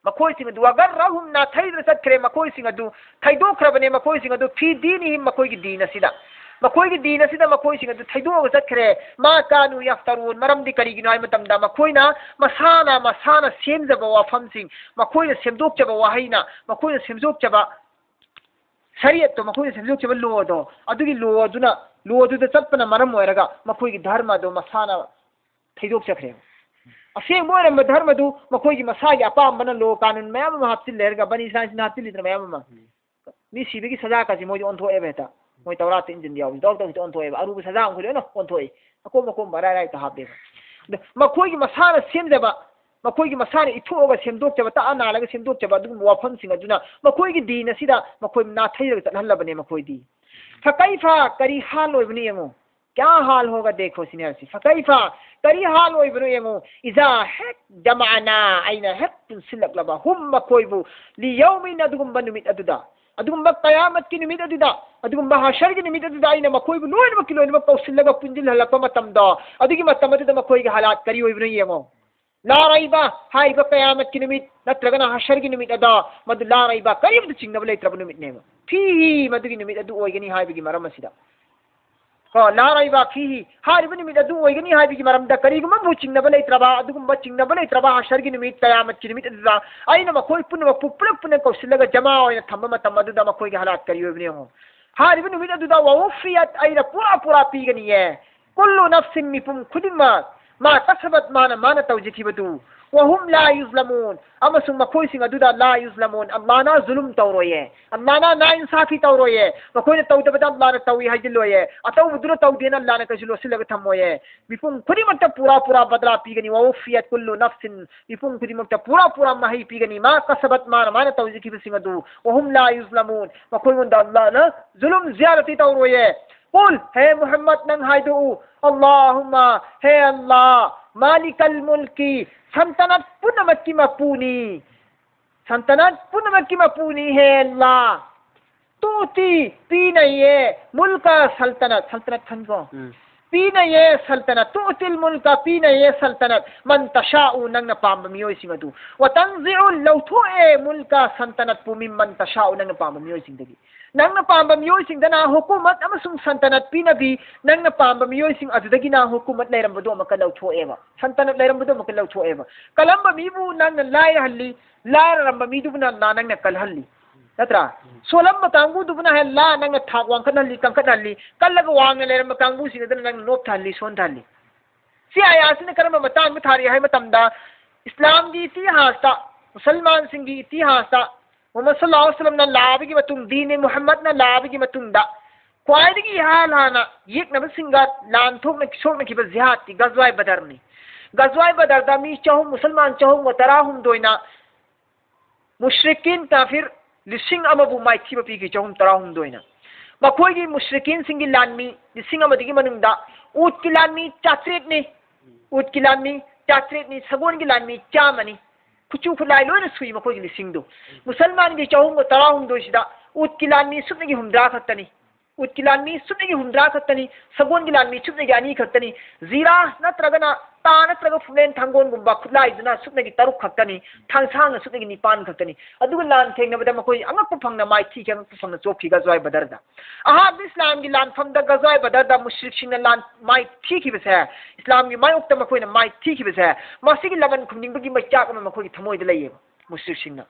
ꯃꯈꯣꯏꯁꯤꯡ ꯑꯗꯨ꯫ وغرهم, ꯅꯥꯊꯩꯗꯨꯅ ꯆꯠꯈ꯭ꯔꯦ ꯃꯈꯣꯏꯁꯤꯡ ꯑꯗꯨ, ꯊꯩꯗꯣꯛꯈ꯭ꯔꯕꯅꯦ ꯃꯈꯣꯏꯁꯤꯡ ꯑꯗꯨ, في دينهم, ꯃꯈꯣꯏꯒꯤ ꯗꯤꯟ ꯑꯁꯤꯗ, ꯃꯈꯣꯏꯒꯤ ꯗꯤꯟ ꯑꯁꯤꯗ ꯃꯈꯣꯏꯁꯤꯡ ꯑꯗꯨ ꯊꯩꯗꯣꯛꯑꯒ ꯆꯠꯈ꯭ꯔꯦ꯫ ما كانوا يفترون, ꯃꯔꯝꯗꯤ ꯀꯔꯤꯒꯤꯅꯣ ꯍꯥꯏꯕ ꯃꯇꯝꯗ ꯃꯈꯣꯏꯅ ꯃꯁꯥꯅ, ꯃꯁꯥꯅ ꯁꯦꯝꯖꯕ ꯋꯥꯐꯝꯁꯤꯡ, ꯃꯈꯣꯏꯅ ꯁꯦꯝꯗꯣꯛꯆꯕ ꯋꯥꯍꯩꯅ, ꯃꯈꯣꯏꯅ ꯁꯦꯝꯗꯣꯛꯆꯕ ꯁꯔꯤꯌꯠꯇꯣ, ꯃꯈꯣꯏꯅ ꯁꯦꯝꯗꯣꯛꯆꯕ ꯂꯣꯗꯣ, ꯑꯗꯨꯒꯤ ꯂꯣꯗꯨꯅ, ꯂꯣꯗꯨꯗ ꯆꯠꯄꯅ ꯃꯔꯝ ꯑꯣꯏꯔꯒ ꯃꯈꯣꯏꯒꯤ ꯙꯔꯃꯗꯣ ꯃꯁꯥꯅ ꯊꯩꯗꯣꯛꯆꯈ꯭ꯔꯦꯕ꯫ ꯑꯁꯦꯡꯕ ꯑꯣꯏꯔꯝꯕ ꯙꯔꯃꯗꯨ ꯃꯈꯣꯏꯒꯤ ꯃꯁꯥꯒꯤ ꯑꯄꯥꯝꯕꯅ ꯂꯣ ꯀꯥꯅꯨꯟ ꯃꯌꯥꯝ ꯑꯃ ꯍꯥꯞꯆꯤꯜꯂꯦ ꯍꯥꯏꯔꯒ, ꯕꯅꯤ ꯏꯁꯔꯥꯏꯜꯁꯤꯅ ꯍꯥꯞꯆꯤꯜꯂꯤꯗꯅ ꯃꯌꯥꯝ ꯑꯃ꯫ ꯃꯤ ꯁꯤꯕꯒꯤ ꯁꯖꯥꯀꯥꯁꯦ ꯃꯣꯏꯗꯤ ꯑꯣꯟꯊꯣꯛꯑꯦꯕ ꯍꯦꯛꯇ꯫ ꯃꯣꯏ ꯇꯧꯔꯥꯠꯇ ꯏꯟꯖꯤꯟ ꯌꯥꯎꯕꯁꯤ ꯇꯧꯔꯥꯠꯇ ꯍꯦꯛꯇ ꯑꯣꯟꯊꯣꯛꯑꯦꯕ꯫ ꯑꯔꯨꯕ ꯁꯖꯥ ꯃꯈꯣꯏ ꯂꯣꯏꯅ ꯑꯣꯟꯊꯣꯛꯑꯦ꯫ ꯑꯀꯣꯝ ꯑꯀꯣꯝꯕ ꯑꯔꯥꯏ ꯑꯔꯥꯏꯇ ꯍꯥꯞꯄꯦꯕ꯫ ꯑꯗ ꯃꯈꯣꯏꯒꯤ ꯃꯁꯥꯅ ꯁꯦꯝꯖꯕ, ꯃꯈꯣꯏꯒꯤ ꯃꯁꯥꯅ ꯏꯊꯣꯛꯑꯒ ꯁꯦꯝꯗꯣꯛꯆꯕ, ꯇꯛꯑ ꯅꯥꯜꯂꯒ ꯁꯦꯝꯗꯣꯛꯆꯕ ꯑꯗꯨꯒꯨꯝꯕ ꯋꯥꯐꯝꯁꯤꯡ ꯑꯗꯨꯅ ꯃꯈꯣꯏꯒꯤ ꯗꯤꯟ ꯑꯁꯤꯗ ꯃꯈꯣꯏ ꯅꯥꯊꯩꯔꯒ ꯆꯠꯍꯜꯂꯕꯅꯦ ꯃꯈꯣꯏꯗꯤ꯫ ꯐꯀꯩꯐ, ꯀꯔꯤ ꯍꯥꯜ ꯑꯣꯏꯕꯅꯤ ꯌꯦꯡꯉꯨ꯫ क्या हाल होगा देखो ꯁꯤꯅꯤ ꯍꯥꯏꯕꯁꯤ꯫ ꯐꯀꯩꯐ, ꯀꯔꯤ ꯍꯥꯜ ꯑꯣꯏꯕꯅꯣ ꯌꯦꯡꯉꯨ꯫ "ꯏꯖꯥ ꯍꯦꯛ ꯖꯃꯥꯅꯥ, ꯑꯩꯅ ꯍꯦꯛ ꯄꯨꯟꯁꯤꯜꯂꯛꯂꯕ, ꯍꯨꯝ, ꯃꯈꯣꯏꯕꯨ, ꯂꯤꯌꯧꯃꯤꯟ, ꯑꯗꯨꯒꯨꯝꯕ ꯅꯨꯃꯤꯠ ꯑꯗꯨꯗ, ꯑꯗꯨꯒꯨꯝꯕ ꯀꯌꯥꯃꯠꯀꯤ ꯅꯨꯃꯤꯠ ꯑꯗꯨꯗ, ꯑꯗꯨꯒꯨꯝꯕ ꯍꯁꯔꯒꯤ ꯅꯨꯃꯤꯠ ꯑꯗꯨꯗ ꯑꯩꯅ ꯃꯈꯣꯏꯕꯨ ꯂꯣꯏꯅꯃꯛꯀꯤ ꯂꯣꯏꯅꯃꯛ ꯀꯧꯁꯤꯜꯂꯒ ꯄꯨꯟꯁꯤꯜꯍꯜꯂꯛꯄ ꯃꯇꯝꯗꯣ, ꯑꯗꯨꯒꯤ ꯃꯇꯝ ꯑꯗꯨꯗ ꯃꯈꯣꯏꯒꯤ ꯍꯥꯂꯥꯠ ꯀꯔꯤ ꯑꯣꯏꯕꯅꯣ ꯌꯦꯡꯉꯣ꯫ ꯂꯥ ꯔꯩꯕ ꯍꯥꯏꯔꯤꯕ ꯀꯌꯥꯃꯠꯀꯤ ꯅꯨꯃꯤꯠ ꯅꯠꯇ꯭ꯔꯒꯅ ꯍꯁꯔꯒꯤ ꯅꯨꯃꯤꯠ ꯑꯗꯣ, ꯃꯗꯨ ꯂꯥ ꯔꯩꯕ, ꯀꯔꯤꯝꯇ ꯆꯤꯡꯅꯕ ꯂꯩꯇ꯭ꯔꯕ ꯅꯨꯃꯤꯠꯅꯦꯕ꯫ ꯐꯤꯍꯤ, ꯃꯗꯨꯒꯤ ꯅꯨꯃꯤꯠ ꯑꯗꯨ ꯑꯣꯏꯒꯅꯤ ꯍꯥꯏꯕꯒꯤ ꯃꯔꯝ ꯑꯁꯤꯗ꯫ ꯀꯣ, ꯂꯥ ꯔꯩꯕ ꯐꯤꯍꯤ ꯍꯥꯏꯔꯤꯕ ꯅꯨꯃꯤꯠ ꯑꯗꯨ ꯑꯣꯏꯒꯅꯤ ꯍꯥꯏꯕꯒꯤ ꯃꯔꯝꯗ ꯀꯔꯤꯒꯨꯝꯕ ꯑꯃꯐꯥꯎ ꯆꯤꯡꯅꯕ ꯂꯩꯇ꯭ꯔꯕ, ꯑꯗꯨꯒꯨꯝꯕ ꯆꯤꯡꯅꯕ ꯂꯩꯇ꯭ꯔꯕ ꯍꯁꯔꯒꯤ ꯅꯨꯃꯤꯠ, ꯀꯌꯥꯃꯠꯀꯤ ꯅꯨꯃꯤꯠ ꯑꯗꯨꯗ ꯑꯩꯅ ꯃꯈꯣꯏ ꯄꯨꯝꯅꯃꯛꯄꯨ ꯄꯨꯂꯞ ꯄꯨꯟꯅ ꯀꯧꯁꯤꯜꯂꯒ ꯖꯃꯥ ꯑꯣꯏꯅ ꯊꯝꯕ ꯃꯇꯝ ꯑꯗꯨꯗ ꯃꯈꯣꯏꯒꯤ ꯍꯥꯂꯥꯠ ꯀꯔꯤ ꯑꯣꯏꯕꯅꯣ ꯌꯦꯡꯉꯣ꯫ ꯍꯥꯏꯔꯤꯕ ꯅꯨꯃꯤꯠ ꯑꯗꯨꯗ ꯋꯥꯎꯐꯤꯌꯠ, ꯑꯩꯅ ꯄꯨꯔꯥ ꯄꯨꯔꯥ ꯄꯤꯒꯅꯤꯌꯦ꯫ ꯀꯨꯜꯂꯨ ꯅꯐꯁꯤꯟ, ꯃꯤꯄꯨꯝ ꯈꯨꯗꯤꯡꯃꯛ, ꯃꯥ ꯀꯁꯕꯠ, ꯃꯥꯅ ꯃꯥꯅ ꯇꯧꯖꯈꯤꯕꯗꯨ꯫ ꯋꯍꯨꯝ ꯂꯥ ꯌꯨꯖꯂꯃꯨꯟ, ꯑꯃꯁꯨꯡ ꯃꯈꯣꯏꯁꯤꯡ ꯑꯗꯨꯗ ꯂꯥ ꯌꯨꯖꯂꯃꯨꯟ, ꯑꯜꯂꯥꯅ ꯖꯨꯂꯨꯝ ꯇꯧꯔꯣꯏꯌꯦ, ꯑꯜꯂꯥꯅ ꯅꯥꯏꯟꯁꯥꯐꯤ ꯇꯧꯔꯣꯏꯌꯦ, ꯃꯈꯣꯏꯅ ꯇꯧꯗꯕꯗ ꯑꯜꯂꯥꯅ ꯇꯧꯏ ꯍꯥꯏꯖꯤꯜꯂꯣꯏꯌꯦ, ꯑꯇꯧꯕꯗꯨꯅ ꯇꯧꯗꯦꯅ ꯑꯜꯂꯥꯅ ꯀꯩꯁꯨ ꯂꯣꯠꯁꯤꯜꯂꯒ ꯊꯝꯃꯣꯏꯌꯦ꯫ ꯃꯤꯄꯨꯝ ꯈꯨꯗꯤꯡꯃꯛꯇ ꯄꯨꯔꯥ ꯄꯨꯔꯥ ꯕꯗꯂꯥ ꯄꯤꯒꯅꯤ꯫ ꯋꯥꯎꯐꯤꯌꯠ ꯀꯨꯜꯂꯨ ꯅꯐꯁꯤꯟ, ꯃꯤꯄꯨꯝ ꯈꯨꯗꯤꯡꯃꯛꯇ ꯄꯨꯔꯥ ꯄꯨꯔꯥ ꯃꯍꯩ ꯄꯤꯒꯅꯤ꯫ ꯃꯥ ꯀꯁꯕꯠ, ꯃꯥꯅ ꯃꯥꯅ ꯇꯧꯖꯈꯤꯕꯁꯤꯡ ꯑꯗꯨ꯫ ꯋꯍꯨꯝ ꯂꯥ ꯌꯨꯖꯂꯃꯨꯟ, ꯃꯈꯣꯏꯉꯣꯟꯗ ꯑꯜꯂꯥꯅ ꯖꯨꯂꯨꯝ ꯖꯤꯌꯥꯔꯇꯤ ꯇꯧꯔꯣꯏꯌꯦ꯫ ꯀꯨꯜ, ꯍꯦ ꯃꯨꯍꯝꯃꯗ, ꯅꯪ ꯍꯥꯏꯗꯣꯛꯎ, ꯑꯜꯂꯥꯍꯨꯝꯃ, ꯍꯦ ꯑꯜꯂꯥ, ꯃꯥꯂꯤꯀꯜ ꯃꯨꯜꯀꯤ, ꯁꯜꯇꯅꯠ ꯄꯨꯝꯅꯃꯛꯀꯤ ꯃꯄꯨꯅꯤ, ꯁꯜꯇꯅꯠ ꯄꯨꯝꯅꯃꯛꯀꯤ ꯃꯄꯨꯅꯤ, ꯍꯦ ꯑꯜꯂꯥ꯫ ꯇꯨꯇꯤ, ꯄꯤꯅꯩꯌꯦ, ꯃꯨꯜꯀ, ꯁꯜꯇꯅꯠ, ꯁꯜꯇꯅꯠ ꯈꯪꯀꯣ? ꯎꯝ꯫ ꯄꯤꯅꯩꯌꯦ ꯁꯜꯇꯅꯠ, ꯇꯨꯇꯤꯜ ꯃꯨꯜꯀ, ꯄꯤꯅꯩꯌꯦ ꯁꯜꯇꯅꯠ, ꯃꯟ ꯇꯁꯥꯎ, ꯅꯪꯅ ꯄꯥꯝꯕ ꯃꯤꯑꯣꯏꯁꯤꯡ ꯑꯗꯨ, ꯋꯥ ꯇꯟꯖꯤꯎ, ꯂꯧꯊꯣꯛꯑꯦ, ꯃꯨꯜꯀ, ꯁꯜꯇꯅꯠꯄꯨ, ꯃꯤꯝꯃꯟ ꯇꯁꯥꯎ, ꯅꯪꯅ ꯄꯥꯝꯕ ꯃꯤꯑꯣꯏꯁꯤꯡꯗꯒꯤ꯫ ꯅꯪꯅ ꯄꯥꯝꯕ ꯃꯤꯑꯣꯏꯁꯤꯡꯗꯅ ꯍꯨꯀꯨꯃꯠ ꯑꯃꯁꯨꯡ ꯁꯟꯇꯅꯠ ꯄꯤꯅꯕꯤ, ꯅꯪꯅ ꯄꯥꯝꯕ ꯃꯤꯑꯣꯏꯁꯤꯡ ꯑꯗꯨꯗꯒꯤꯅ ꯍꯨꯀꯨꯃꯠ ꯂꯩꯔꯝꯕꯗꯨ ꯑꯃꯨꯛꯀ ꯂꯧꯊꯣꯛꯑꯦꯕ, ꯁꯟꯇꯅꯠ ꯂꯩꯔꯝꯕꯗꯨ ꯑꯃꯨꯛꯀ ꯂꯧꯊꯣꯛꯑꯦꯕ꯫ ꯀꯔꯝꯕ ꯃꯤꯕꯨ ꯅꯪꯅ ꯂꯥꯏꯔꯍꯜꯂꯤ, ꯂꯥꯏꯔꯔꯝꯕ ꯃꯤꯗꯨꯕꯨꯅ ꯂꯥ ꯅꯪꯅ ꯀꯜꯍꯜꯂꯤ, ꯅꯠꯇ꯭ꯔꯥ? ꯁꯣꯜꯂꯝꯕ ꯀꯥꯡꯕꯨꯗꯨꯕꯨꯅ ꯍꯦꯟꯅ ꯂꯥ ꯅꯪꯅ ꯊꯥꯛ ꯋꯥꯡꯈꯠꯍꯜꯂꯤ, ꯀꯟꯈꯠꯍꯜꯂꯤ, ꯀꯜꯂꯒ ꯋꯥꯡꯅ ꯂꯩꯔꯝꯕ ꯀꯥꯡꯕꯨꯁꯤꯡ ꯑꯗꯨꯅ ꯅꯪꯅ ꯅꯣꯞꯊꯍꯜꯂꯤ, ꯁꯣꯟꯊꯍꯜꯂꯤ꯫ ꯁꯤ ꯑꯥꯌꯥꯁꯤꯅ ꯀꯔꯝꯕ ꯃꯇꯥꯡꯗ ꯊꯥꯔꯤ ꯍꯥꯏꯕ ꯃꯇꯝꯗ, ꯏꯁꯂꯥꯝꯒꯤ ꯏꯇꯤꯍꯥꯁꯇ, ꯃꯨꯁꯜꯃꯥꯟꯁꯤꯡꯒꯤ ꯏꯇꯤꯍꯥꯁꯇ, ꯃꯨꯍꯝꯃꯗ ꯁꯜꯂꯜꯂꯥꯍꯨ ꯑꯂꯥꯏꯍꯤ ꯋꯥꯁꯜꯂꯝꯅ ꯂꯥꯛꯑꯕꯒꯤ ꯃꯇꯨꯡ, ꯗꯤꯅꯦ ꯃꯨꯍꯝꯃꯗꯅ ꯂꯥꯛꯑꯕꯒꯤ ꯃꯇꯨꯡꯗ, ꯈ꯭ꯋꯥꯏꯗꯒꯤ ꯏꯍꯥꯟ ꯍꯥꯟꯅ ꯌꯦꯛꯅꯕꯁꯤꯡꯒ ꯂꯥꯟ ꯊꯣꯛꯅ ꯁꯣꯛꯅꯈꯤꯕ ꯖꯤꯍꯥꯗꯇꯤ ꯒꯖꯋꯥꯏ ꯕꯗꯔꯅꯤ꯫ ꯒꯖꯋꯥꯏ ꯕꯗꯔꯗ ꯃꯤ ꯆꯍꯨꯝ, ꯃꯨꯁꯜꯃꯥꯟ ꯆꯍꯨꯝꯒ ꯇꯔꯥꯍꯨꯝꯗꯣꯏꯅ ꯃꯨꯁ꯭ꯔꯤꯀꯤꯟ ꯀꯥꯐꯤꯔ ꯂꯤꯁꯤꯡ ꯑꯃꯕꯨ ꯃꯥꯏꯊꯤꯕ ꯄꯤꯈꯤ, ꯆꯍꯨꯝ ꯇꯔꯥꯍꯨꯝꯗꯣꯏꯅ꯫ ꯃꯈꯣꯏꯒꯤ ꯃꯨꯁ꯭ꯔꯤꯀꯤꯟꯁꯤꯡꯒꯤ ꯂꯥꯟꯃꯤ ꯂꯤꯁꯤꯡ ꯑꯃꯗꯒꯤ ꯃꯅꯨꯡꯗ ꯎꯠꯀꯤ ꯂꯥꯟꯃꯤ ꯆꯥꯇ꯭ꯔꯦꯠꯅꯤ꯫ ꯎꯠꯀꯤ ꯂꯥꯟꯃꯤ ꯆꯥꯇ꯭ꯔꯦꯠꯅꯤ, ꯁꯒꯣꯜꯒꯤ ꯂꯥꯟꯃꯤ ꯆꯥꯝꯃꯅꯤ꯫ ꯈꯨꯠꯁꯨ ꯈꯨꯠꯂꯥꯏ ꯂꯣꯏꯅ ꯁꯨꯏ ꯃꯈꯣꯏꯒꯤ ꯂꯤꯁꯤꯡꯗꯨ꯫ ꯃꯨꯁꯜꯃꯥꯟꯒꯤ ꯆꯍꯨꯝꯒ ꯇꯔꯥꯍꯨꯝꯗꯣꯏꯁꯤꯗ ꯎꯠꯀꯤ ꯂꯥꯟꯃꯤ ꯁꯨꯞꯅꯒꯤ ꯍꯨꯝꯗ꯭ꯔꯥ ꯈꯛꯇꯅꯤ꯫ ꯎꯠꯀꯤ ꯂꯥꯟꯃꯤ ꯁꯨꯞꯅꯒꯤ ꯍꯨꯝꯗ꯭ꯔꯥ ꯈꯛꯇꯅꯤ꯫ ꯁꯒꯣꯜꯒꯤ ꯂꯥꯟꯃꯤ ꯁꯨꯞꯅꯒꯤ ꯑꯅꯤ ꯈꯛꯇꯅꯤ꯫ ꯖꯤꯔꯥ ꯅꯠꯇ꯭ꯔꯒꯅ ꯇꯥ ꯅꯠꯇ꯭ꯔꯒ ꯐꯨꯂꯦꯟ ꯊꯥꯡꯒꯣꯟꯒꯨꯝꯕ ꯈꯨꯠꯂꯥꯏꯗꯨꯅ ꯁꯨꯞꯅꯒꯤ ꯇꯔꯨꯛ ꯈꯛꯇꯅꯤ꯫ ꯊꯥꯡꯁꯥꯡꯅ ꯁꯨꯞꯅꯒꯤ ꯅꯤꯄꯥꯟ ꯈꯛꯇꯅꯤ꯫ ꯑꯗꯨꯒ ꯂꯥꯟ ꯊꯦꯡꯅꯕꯗ ꯃꯈꯣꯏ ꯑꯉꯛꯄ ꯐꯪꯅ ꯃꯥꯏꯊꯤꯈꯤ, ꯑꯉꯛꯄ ꯐꯪꯅ ꯆꯣꯛꯈꯤ ꯒꯖꯋꯥꯏ ꯕꯗꯔꯗ꯫ ꯑꯍꯥꯟꯕ ꯏꯁꯂꯥꯝꯒꯤ ꯂꯥꯟꯐꯝꯗ ꯒꯖꯋꯥꯏ ꯕꯗꯔꯗ ꯃꯨꯁ꯭ꯔꯤꯛꯁꯤꯡꯅ ꯂꯥꯟ ꯃꯥꯏꯊꯤꯈꯤꯕꯁꯦ, ꯏꯁꯂꯥꯝꯒꯤ ꯃꯥꯌꯣꯛꯇ ꯃꯈꯣꯏꯅ ꯃꯥꯏꯊꯤꯈꯤꯕꯁꯦ, ꯃꯁꯤꯒꯤ ꯂꯃꯟ ꯈꯨꯝꯅꯤꯡꯕꯒꯤ ꯃꯩꯆꯥꯛ ꯑꯃ ꯃꯈꯣꯏꯒꯤ ꯊꯃꯣꯏꯗ ꯂꯩꯌꯦꯕ ꯃꯨꯁ꯭ꯔꯤꯛꯁꯤꯡꯅ꯫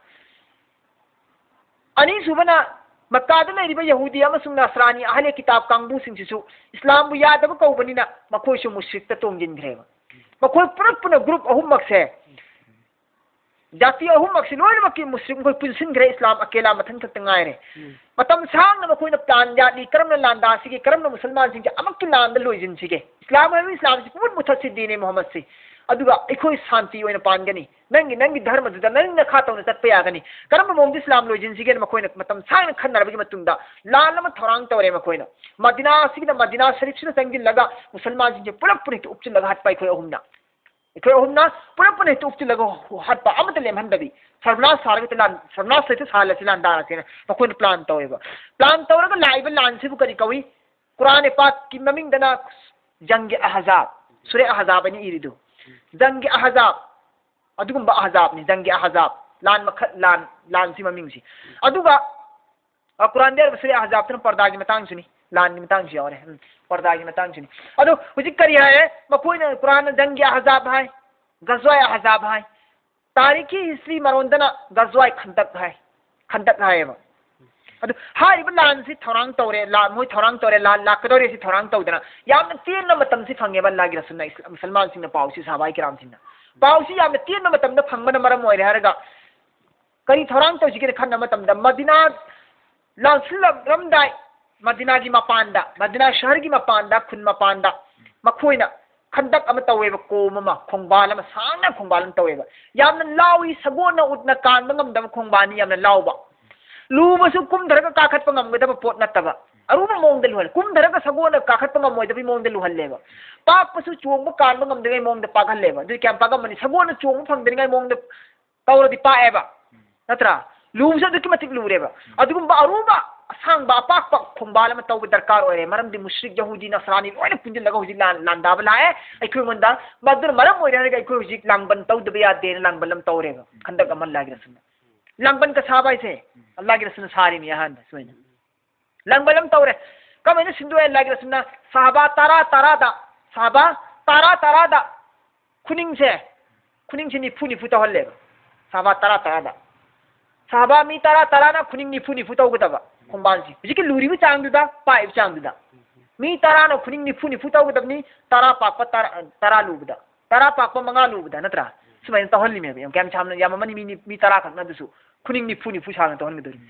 ꯑꯅꯤꯁꯨꯕꯅ, ꯃꯛꯀꯥꯗ ꯂꯩꯔꯤꯕ ꯌꯍꯨꯗꯤ ꯑꯃꯁꯨꯡ ꯅꯁꯔꯥꯅꯤ ꯑꯍꯂꯦ ꯀꯤꯇꯥꯕ ꯀꯥꯡꯕꯨꯁꯤꯡꯁꯤꯁꯨ ꯏꯁꯂꯥꯝꯕꯨ ꯌꯥꯗꯕ ꯀꯧꯕꯅꯤꯅ ꯃꯈꯣꯏꯁꯨ ꯃꯨꯁ꯭ꯔꯤꯛꯇ ꯇꯣꯡꯁꯤꯟꯈ꯭ꯔꯦꯕ꯫ ꯃꯈꯣꯏ ꯄꯨꯂꯞ ꯄꯨꯟꯅ ꯒ꯭ꯔꯨꯞ ꯑꯍꯨꯝꯃꯛꯁꯦ, ꯖꯥꯇꯤ ꯑꯍꯨꯝꯃꯛꯁꯤ ꯂꯣꯏꯅꯃꯛꯀꯤ ꯃꯨꯁ꯭ꯔꯤꯛ ꯃꯈꯣꯏ ꯄꯨꯟꯁꯤꯟꯈ꯭ꯔꯦ, ꯏꯁꯂꯥꯝ ꯑꯀꯦꯂꯥ ꯃꯊꯟ ꯈꯛꯇ ꯉꯥꯏꯔꯦ꯫ ꯎꯝ꯫ ꯃꯇꯝ ꯁꯥꯡꯅ ꯃꯈꯣꯏꯅ ꯄ꯭ꯂꯥꯟ ꯌꯥꯠꯂꯤ, ꯀꯔꯝꯅ ꯂꯥꯟꯗꯥꯁꯤꯒꯦ, ꯀꯔꯝꯅ ꯃꯨꯁꯜꯃꯥꯟꯁꯤꯡꯁꯦ ꯑꯃꯛꯀꯤ ꯂꯥꯟꯗ ꯂꯣꯏꯁꯤꯟꯁꯤꯒꯦ, ꯏꯁꯂꯥꯝ ꯍꯥꯏꯕ ꯏꯁꯂꯥꯝꯁꯤ ꯄꯨꯝꯃꯨꯠ ꯃꯨꯊꯠꯁꯤ, ꯗꯤꯅꯦ ꯃꯨꯍꯝꯃꯗꯁꯤ, ꯑꯗꯨꯒ ꯑꯩꯈꯣꯏ ꯁꯥꯟꯇꯤ ꯑꯣꯏꯅ ꯄꯥꯟꯒꯅꯤ, ꯅꯪꯒꯤ ꯅꯪꯒꯤ ꯙꯔꯃꯗꯨꯗ ꯅꯪꯅ ꯈꯥ ꯇꯧꯅ ꯆꯠꯄ ꯌꯥꯒꯅꯤ, ꯀꯔꯝꯕ ꯃꯑꯣꯡꯗ ꯏꯁꯂꯥꯝ ꯂꯣꯏꯁꯤꯟꯁꯤꯒꯦꯅ ꯃꯈꯣꯏꯅ ꯃꯇꯝ ꯁꯥꯡꯅ ꯈꯟꯅꯔꯕꯒꯤ ꯃꯇꯨꯡꯗ ꯂꯥꯟ ꯑꯃ ꯊꯧꯔꯥꯡ ꯇꯧꯔꯦ ꯃꯈꯣꯏꯅ꯫ ꯃꯗꯤꯅꯥꯁꯤꯗ, ꯃꯗꯤꯅꯥ ꯁꯔꯤꯐꯁꯤꯗ ꯆꯪꯁꯤꯜꯂꯒ ꯃꯨꯁꯜꯃꯥꯟꯁꯤꯡꯁꯦ ꯄꯨꯂꯞ ꯄꯨꯅ ꯍꯦꯛꯇ ꯎꯞꯁꯤꯜꯂꯒ ꯍꯥꯠꯄ ꯑꯩꯈꯣꯏ ꯑꯍꯨꯝꯅ꯫ ꯑꯩꯈꯣꯏ ꯑꯍꯨꯝꯅ ꯄꯨꯂꯞ ꯄꯨꯟꯅ ꯍꯦꯛꯇ ꯎꯞꯁꯤꯜꯂꯒ ꯍꯥꯠꯄ, ꯑꯃꯠꯇ ꯂꯦꯝꯍꯟꯗꯕꯤ, ꯁꯔꯕꯅꯥꯁ ꯁꯥꯔꯒ ꯍꯦꯛꯇ ꯂꯥꯟ, ꯁꯔꯕꯅꯥꯁ ꯍꯦꯛꯇ ꯁꯥꯍꯜꯂꯁꯤ ꯂꯥꯟꯗꯥꯔꯁꯦꯅ ꯃꯈꯣꯏꯅ ꯄ꯭ꯂꯥꯟ ꯇꯧꯋꯦꯕ꯫ ꯄ꯭ꯂꯥꯟ ꯇꯧꯔꯒ ꯂꯥꯛꯏꯕ ꯂꯥꯟꯁꯤꯕꯨ ꯀꯔꯤ ꯀꯧꯏ? ꯀꯨꯔꯥꯟ ꯄꯥꯛꯀꯤ ꯃꯃꯤꯡꯗꯅ ꯖꯪꯒꯤ ꯑꯍꯖꯥꯕ, ꯁꯨꯔꯦ ꯑꯍꯖꯥꯕ ꯍꯥꯏꯅ ꯏꯔꯤꯗꯨ꯫ ꯖꯪꯒꯤ ꯑꯍꯖꯥꯕ, ꯑꯗꯨꯒꯨꯝꯕ ꯑꯍꯖꯥꯕꯅꯤ, ꯖꯪꯒꯤ ꯑꯍꯖꯥꯕ, ꯂꯥꯟ ꯃꯈꯜ, ꯂꯥꯟ, ꯂꯥꯟꯁꯤ ꯃꯃꯤꯡꯁꯤ꯫ ꯑꯗꯨꯒ ꯑ, ꯀꯨꯔꯥꯟꯗ ꯌꯥꯎꯔꯤꯕ ꯁꯨꯔꯦ ꯑꯍꯖꯥꯕꯇꯨꯅ ꯄꯔꯗꯥꯒꯤ ꯃꯇꯥꯡꯁꯨꯅꯤ, ꯂꯥꯟꯒꯤ ꯃꯇꯥꯡꯁꯨ ꯌꯥꯎꯔꯦ꯫ ꯎꯝ, ꯄꯔꯗꯥꯒꯤ ꯃꯇꯥꯡꯁꯨꯅꯤ꯫ ꯑꯗꯣ ꯍꯧꯖꯤꯛ ꯀꯔꯤ ꯍꯥꯏꯔꯦ? ꯃꯈꯣꯏꯅ ꯀꯨꯔꯥꯟꯅ ꯖꯪꯒꯤ ꯑꯍꯖꯥꯕ ꯍꯥꯏ, ꯒꯖꯋꯥꯏ ꯑꯍꯖꯥꯕ ꯍꯥꯏ꯫ ꯇꯥꯔꯤꯛꯀꯤ ꯍꯤꯁꯇ꯭ꯔꯤ ꯃꯔꯣꯟꯗꯅ ꯒꯖꯋꯥꯏ ꯈꯟꯗꯛ ꯍꯥꯏ, ꯈꯟꯗꯛ ꯍꯥꯏꯌꯦꯕ꯫ ꯑꯗꯨ ꯍꯥꯏꯔꯤꯕ ꯂꯥꯟꯁꯤ ꯊꯧꯔꯥꯡ ꯇꯧꯔꯦ, ꯂꯥꯟ ꯃꯣꯏ ꯊꯧꯔꯥꯡ ꯇꯧꯔꯦ, ꯂꯥꯟ ꯂꯥꯛꯀꯗꯧꯔꯦ ꯁꯤ ꯊꯧꯔꯥꯡ ꯇꯧꯗꯅ ꯌꯥꯝꯅ ꯇꯦꯟꯅ ꯃꯇꯝꯁꯤ ꯐꯪꯉꯦꯕ ꯑꯜꯂꯥꯒꯤ ꯔꯁꯨꯜꯅ ꯏꯁ-, ꯃꯨꯁꯜꯃꯥꯟꯁꯤꯡꯅ ꯄꯥꯎꯁꯤ, ꯁꯍꯥꯕꯥꯏ ꯀꯤꯔꯥꯝꯁꯤꯡꯅ ꯄꯥꯎꯁꯤ ꯌꯥꯝꯅ ꯇꯦꯟꯕ ꯃꯇꯝꯗ ꯐꯪꯕꯅ ꯃꯔꯝ ꯑꯣꯏꯔꯦ ꯍꯥꯏꯔꯒ ꯀꯔꯤ ꯊꯧꯔꯥꯡ ꯇꯧꯁꯤꯒꯦꯅ ꯈꯟꯕ ꯃꯇꯝꯗ ꯃꯗꯤꯅꯥ ꯂꯥꯟꯁꯤꯜꯂꯛꯂꯝꯗꯥꯏ, ꯃꯗꯤꯅꯥꯒꯤ ꯃꯄꯥꯟꯗ, ꯃꯗꯤꯅꯥ ꯁꯍꯔꯒꯤ ꯃꯄꯥꯟꯗ, ꯈꯨꯟ ꯃꯄꯥꯟꯗ ꯃꯈꯣꯏꯅ ꯈꯟꯗꯛ ꯑꯃ ꯇꯧꯋꯦꯕ, ꯀꯣꯝ ꯑꯃ, ꯈꯣꯡꯕꯥꯜ ꯑꯃ, ꯁꯥꯡꯅ ꯈꯣꯡꯕꯥꯜ ꯑꯃ ꯇꯧꯋꯦꯕ꯫ ꯌꯥꯝꯅ ꯂꯥꯎꯏ, ꯁꯒꯣꯜꯅ ꯎꯠꯅ ꯀꯥꯟꯕ ꯉꯝꯗꯕ ꯈꯣꯡꯕꯥꯜꯅꯤ, ꯌꯥꯝꯅ ꯂꯥꯎꯕ꯫ ꯂꯨꯕꯁꯨ ꯀꯨꯝꯊꯔꯒ ꯀꯥꯈꯠꯄ ꯉꯝꯒꯗꯕ ꯄꯣꯠ ꯅꯠꯇꯕ꯫ ꯑꯔꯨꯕ ꯃꯑꯣꯡꯗ ꯂꯨꯍꯜꯂꯦ꯫ ꯀꯨꯝꯊꯔꯒ ꯁꯒꯣꯜꯅ ꯀꯥꯈꯠꯄ ꯉꯝꯃꯣꯏꯗꯕꯒꯤ ꯃꯑꯣꯡꯗ ꯂꯨꯍꯜꯂꯦꯕ꯫ ꯄꯥꯛꯄꯁꯨ ꯆꯣꯡꯕ ꯀꯥꯟꯕ ꯉꯝꯗ꯭ꯔꯤꯉꯩ ꯃꯑꯣꯡꯗ ꯄꯥꯛꯍꯜꯂꯦꯕ꯫ ꯑꯗꯨꯗꯤ ꯀꯌꯥꯝ ꯄꯥꯛꯑꯝꯃꯅꯤ? ꯁꯒꯣꯜꯅ ꯆꯣꯡꯕ ꯐꯪꯗ꯭ꯔꯤꯉꯩ ꯃꯑꯣꯡꯗ ꯇꯧꯔꯗꯤ ꯄꯥꯛꯑꯦꯕ꯫ ꯅꯠꯇ꯭ꯔꯥ? ꯂꯨꯕꯁꯨ ꯑꯗꯨꯛꯀꯤ ꯃꯇꯤꯛ ꯂꯨꯔꯦꯕ꯫ ꯑꯗꯨꯒꯨꯝꯕ ꯑꯔꯨꯕ, ꯑꯁꯥꯡꯕ, ꯑꯄꯥꯛꯄ ꯈꯣꯡꯕꯥꯜ ꯑꯃ ꯇꯧꯕ ꯗꯔꯀꯥꯔ ꯑꯣꯏꯔꯦ꯫ ꯃꯔꯝꯗꯤ ꯃꯨꯁ꯭ꯔꯤꯛ, ꯌꯍꯨꯗꯤ, ꯅꯁꯔꯥꯅꯤ ꯂꯣꯏꯅ ꯄꯨꯟꯁꯤꯜꯂꯒ ꯍꯧꯖꯤꯛ ꯂꯥꯟ-, ꯂꯥꯟꯗꯥꯕ ꯂꯥꯛꯑꯦ ꯑꯩꯈꯣꯏꯉꯣꯟꯗ꯫ ꯃꯗꯨꯅ ꯃꯔꯝ ꯑꯣꯏꯔꯦ ꯍꯥꯏꯔꯒ ꯑꯩꯈꯣꯏ ꯍꯧꯖꯤꯛ ꯂꯥꯡꯕꯟ ꯇꯧꯗꯕ ꯌꯥꯗꯦꯅ ꯂꯥꯡꯕꯟ ꯑꯃ ꯇꯧꯔꯦꯕ꯫ ꯈꯟꯗꯛ ꯑꯃ ꯑꯜꯂꯥꯍꯒꯤ ꯔꯁꯨꯜꯅ꯫ ꯂꯥꯡꯕꯟ ꯀ ꯁꯥꯕ ꯍꯥꯏꯁꯦ ꯑꯜꯂꯥꯍꯒꯤ ꯔꯁꯨꯜꯅ ꯁꯥꯔꯤꯅꯤ ꯑꯍꯥꯟꯕ ꯁꯨꯃꯥꯏꯅ꯫ ꯂꯥꯡꯕꯟ ꯑꯃ ꯇꯧꯔꯦ꯫ ꯀꯃꯥꯏꯅ ꯁꯤꯟꯗꯣꯛꯑꯦ ꯑꯜꯂꯥꯍꯒꯤ ꯔꯁꯨꯜꯅ? ꯁꯍꯥꯕꯥ ꯇꯔꯥ ꯇꯔꯥꯗ, ꯁꯍꯥꯕꯥ ꯇꯔꯥ ꯇꯔꯥꯗ ꯈꯨꯅꯤꯡꯁꯦ, ꯈꯨꯅꯤꯡꯁꯦ ꯅꯤꯐꯨ ꯅꯤꯐꯨ ꯇꯧꯍꯜꯂꯦꯕ꯫ ꯁꯍꯥꯕꯥ ꯇꯔꯥ ꯇꯔꯥꯗ꯫ ꯁꯍꯥꯕꯥ ꯃꯤ ꯇꯔꯥ ꯇꯔꯥꯅ ꯈꯨꯅꯤꯡ ꯅꯤꯐꯨ ꯅꯤꯐꯨ ꯇꯧꯒꯗꯕ ꯈꯣꯡꯕꯥꯟꯁꯤ꯫ ꯍꯧꯖꯤꯛꯀꯤ ꯂꯨꯔꯤꯕ ꯆꯥꯡꯗꯨꯗ, ꯄꯥꯛꯏꯕ ꯆꯥꯡꯗꯨꯗ꯫ ꯃꯤ ꯇꯔꯥꯅ ꯈꯨꯅꯤꯡ ꯅꯤꯐꯨ ꯅꯤꯐꯨ ꯇꯧꯒꯗꯕꯅꯤ, ꯇꯔꯥ ꯄꯥꯛꯄ, ꯇꯔꯥ, ꯇꯔꯥ ꯂꯨꯕꯗ꯫ ꯇꯔꯥ ꯄꯥꯛꯄ ꯃꯉꯥ ꯂꯨꯕꯗ, ꯅꯠꯇ꯭ꯔꯥ? ꯁꯨꯃꯥꯏꯅ ꯇꯧꯍꯜꯂꯤꯃꯦꯕ꯫ ꯌꯥꯝ ꯀꯌꯥꯝ ꯁꯥꯡꯅ ꯌꯥꯝꯃꯝꯃꯅꯤ ꯃꯤ, ꯃꯤ ꯇꯔꯥ ꯈꯛꯅ ꯑꯗꯨꯁꯨ꯫ ꯈꯨꯅꯤꯡ ꯅꯤꯐꯨ ꯅꯤꯐꯨ ꯁꯥꯡꯅ ꯇꯧꯍꯟꯒꯗꯣꯔꯤꯕ꯫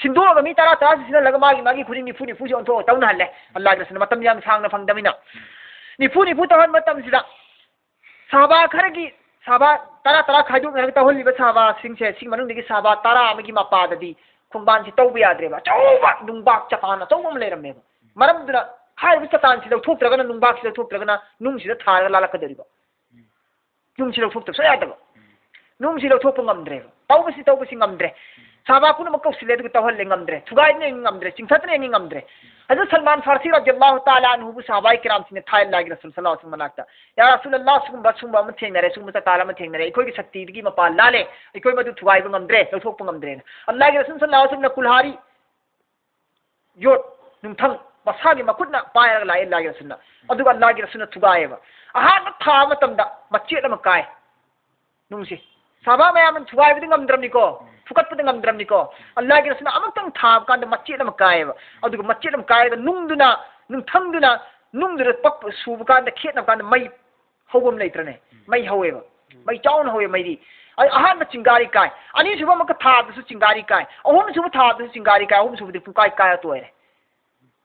ꯁꯤꯟꯗꯣꯛꯑꯒ ꯃꯤ ꯇꯔꯥ ꯇꯔꯥꯁꯤ ꯁꯤꯟꯍꯜꯂꯒ ꯃꯥꯒꯤ, ꯃꯥꯒꯤ ꯈꯨꯅꯤꯡ ꯅꯤꯐꯨ ꯅꯤꯐꯨꯁꯤ ꯑꯣꯟꯊꯣꯛꯑꯒ ꯇꯧꯅꯍꯜꯂꯦ꯫ ꯑꯜꯂꯥꯍꯒꯤ ꯔꯁꯨꯜꯅ ꯃꯇꯝ ꯌꯥꯝ ꯁꯥꯡꯅ ꯐꯪꯗꯕꯅꯤꯅ꯫ ꯅꯤꯐꯨ ꯅꯤꯐꯨ ꯇꯧꯍꯟꯕ ꯃꯇꯝꯁꯤꯗ ꯁꯍꯥꯕꯥ ꯈꯔꯒꯤ, ꯁꯍꯥꯕꯥ ꯇꯔꯥ ꯇꯔꯥ ꯈꯥꯏꯗꯣꯛꯅꯔꯒ ꯇꯧꯍꯜꯂꯤꯕ ꯁꯍꯥꯕꯥꯁꯤꯡꯁꯦ, ꯁꯤ ꯃꯅꯨꯡꯗꯒꯤ ꯁꯍꯥꯕꯥ ꯇꯔꯥ ꯑꯃꯒꯤ ꯃꯄꯥꯗꯗꯤ ꯈꯣꯡꯕꯥꯟꯁꯤ ꯇꯧꯕ ꯌꯥꯗ꯭ꯔꯦꯕ꯫ ꯑꯆꯧꯕ ꯅꯨꯡꯕꯥꯛ ꯆꯇꯥꯟ ꯑꯆꯧꯕ ꯑꯃ ꯂꯩꯔꯝꯃꯦꯕ꯫ ꯃꯔꯝꯗꯨꯅ ꯍꯥꯏꯔꯤꯕ ꯆꯇꯥꯟꯁꯤ ꯂꯧꯊꯣꯛꯇ꯭ꯔꯒꯅ, ꯅꯨꯡꯕꯥꯛꯁꯤ ꯂꯧꯊꯣꯛꯇ꯭ꯔꯒꯅ ꯅꯨꯡꯁꯤꯗ ꯊꯥꯔꯒ ꯂꯥꯜꯂꯛꯀꯗꯧꯔꯤꯕ꯫ ꯅꯨꯡꯁꯤ ꯂꯧꯊꯣꯛꯇꯕ ꯁꯨꯡꯌꯥ ꯌꯥꯗꯕ꯫ ꯅꯨꯡꯁꯤ ꯂꯧꯊꯣꯛꯄ ꯉꯝꯗ꯭ꯔꯦꯕ꯫ ꯇꯧꯕꯁꯤ, ꯇꯧꯕꯁꯤ ꯉꯝꯗ꯭ꯔꯦ꯫ ꯁꯍꯥꯕꯥ ꯄꯨꯝꯅꯃꯛ ꯀꯧꯁꯤꯜꯂꯦ, ꯑꯗꯨꯒ ꯇꯧꯍꯜꯂꯦ, ꯉꯝꯗ꯭ꯔꯦ꯫ ꯊꯨꯒꯥꯏꯗꯅ ꯌꯦꯡꯉꯤ, ꯉꯝꯗ꯭ꯔꯦ꯫ ꯆꯤꯡꯊꯠꯇꯅ ꯌꯦꯡꯉꯤ, ꯉꯝꯗ꯭ꯔꯦ꯫ ꯍꯖꯔꯠ ꯁꯜꯃꯥꯟ ꯐꯥꯔꯁꯤ ꯔꯗꯤꯌꯜꯂꯥꯍꯨ ꯇꯥꯂꯥ ꯑꯟꯍꯨꯕꯨ ꯁꯍꯥꯕꯥꯏ ꯀꯤꯔꯥꯝꯁꯤꯡꯅ ꯊꯥꯏ ꯑꯜꯂꯥꯍꯒꯤ ꯔꯁꯨꯜ ꯁꯜꯂꯜꯂꯥꯍꯨ ꯑꯂꯩꯍꯤ ꯋꯁꯜꯂꯝ ꯃꯅꯥꯛꯇ, "ꯌꯥ ꯔꯁꯨꯜ ꯑꯜꯂꯥꯍ, ꯁꯤꯒꯨꯝꯕ, ꯁꯤꯒꯨꯝꯕ ꯑꯃ ꯊꯦꯡꯅꯔꯦ, ꯁꯤꯒꯨꯝꯕ ꯆꯇꯥꯟ ꯑꯃ ꯊꯦꯡꯅꯔꯦ, ꯑꯩꯈꯣꯏꯒꯤ ꯁꯛꯇꯤꯗꯒꯤ ꯃꯄꯥꯟ ꯂꯥꯜꯂꯦ, ꯑꯩꯈꯣꯏ ꯃꯗꯨ ꯊꯨꯒꯥꯏꯕ ꯉꯝꯗ꯭ꯔꯦ, ꯂꯧꯊꯣꯛꯄ ꯉꯝꯗ꯭ꯔꯦꯅ"꯫ ꯑꯜꯂꯥꯍꯒꯤ ꯔꯁꯨꯜ ꯁꯜꯂꯜꯂꯥꯍꯨ ꯑꯂꯩꯍꯤ ꯋꯁꯜꯂꯝꯅ ꯀꯨꯜꯍꯥꯔꯤ, ꯌꯣꯠ, ꯅꯨꯡꯊꯪ, ꯃꯁꯥꯒꯤ ꯃꯈꯨꯠꯅ ꯄꯥꯏꯔꯒ ꯂꯥꯛꯑꯦ ꯑꯜꯂꯥꯍꯒꯤ ꯔꯁꯨꯜꯅ꯫ ꯑꯗꯨꯒ ꯑꯜꯂꯥꯍꯒꯤ ꯔꯁꯨꯜꯅ ꯊꯨꯒꯥꯏꯌꯦꯕ꯫ ꯑꯍꯥꯟꯕ ꯊꯥꯕ ꯃꯇꯝꯗ ꯃꯆꯦꯠ ꯑꯃ ꯀꯥꯏ꯫ ꯅꯨꯡꯁꯤ꯫ ꯁꯍꯥꯕꯥ ꯃꯌꯥꯝꯅ ꯊꯨꯒꯥꯏꯕꯗꯤ ꯉꯝꯗ꯭ꯔꯕꯅꯤꯀꯣ, ꯐꯨꯀꯠꯄꯗꯤ ꯉꯝꯗ꯭ꯔꯕꯅꯤꯀꯣ꯫ ꯑꯜꯂꯥꯍꯒꯤ ꯔꯁꯨꯜꯅ ꯑꯃꯨꯛꯇꯪ ꯊꯥꯕ ꯀꯥꯟꯗ ꯃꯆꯦꯠ ꯑꯃ ꯀꯥꯏꯌꯦꯕ꯫ ꯑꯗꯨꯒ ꯃꯆꯦꯠ ꯑꯃ ꯀꯥꯏꯔꯒ ꯅꯨꯡꯗꯨꯅ, ꯅꯨꯡꯊꯪꯗꯨꯅ, ꯅꯨꯡꯗꯨꯗ ꯄꯛ-, ꯁꯨꯕ ꯀꯥꯟꯗ, ꯈꯦꯠꯅꯕ ꯀꯥꯟꯗ ꯃꯩ ꯍꯧꯕ ꯑꯃ ꯂꯩꯇ꯭ꯔꯅꯦ? ꯃꯩ ꯍꯧꯋꯦꯕ꯫ ꯃꯩ ꯆꯥꯎꯅ ꯍꯧꯋꯦ ꯃꯩꯗꯤ꯫ ꯑ-, ꯑꯍꯥꯟꯕ ꯆꯤꯡꯒꯥꯔꯤ ꯀꯥꯏ, ꯑꯅꯤꯁꯨꯕ ꯑꯃꯨꯛꯀ ꯊꯥꯕꯗꯁꯨ ꯆꯤꯡꯒꯥꯔꯤ ꯀꯥꯏ, ꯑꯍꯨꯝꯁꯨꯕ ꯊꯥꯕꯗꯁꯨ ꯆꯤꯡꯒꯥꯔꯤ ꯀꯥꯏ, ꯑꯍꯨꯝꯁꯨꯕꯗꯤ ꯄꯨꯡꯀꯥꯏ ꯀꯥꯏꯔ ꯇꯣꯛꯑꯦ꯫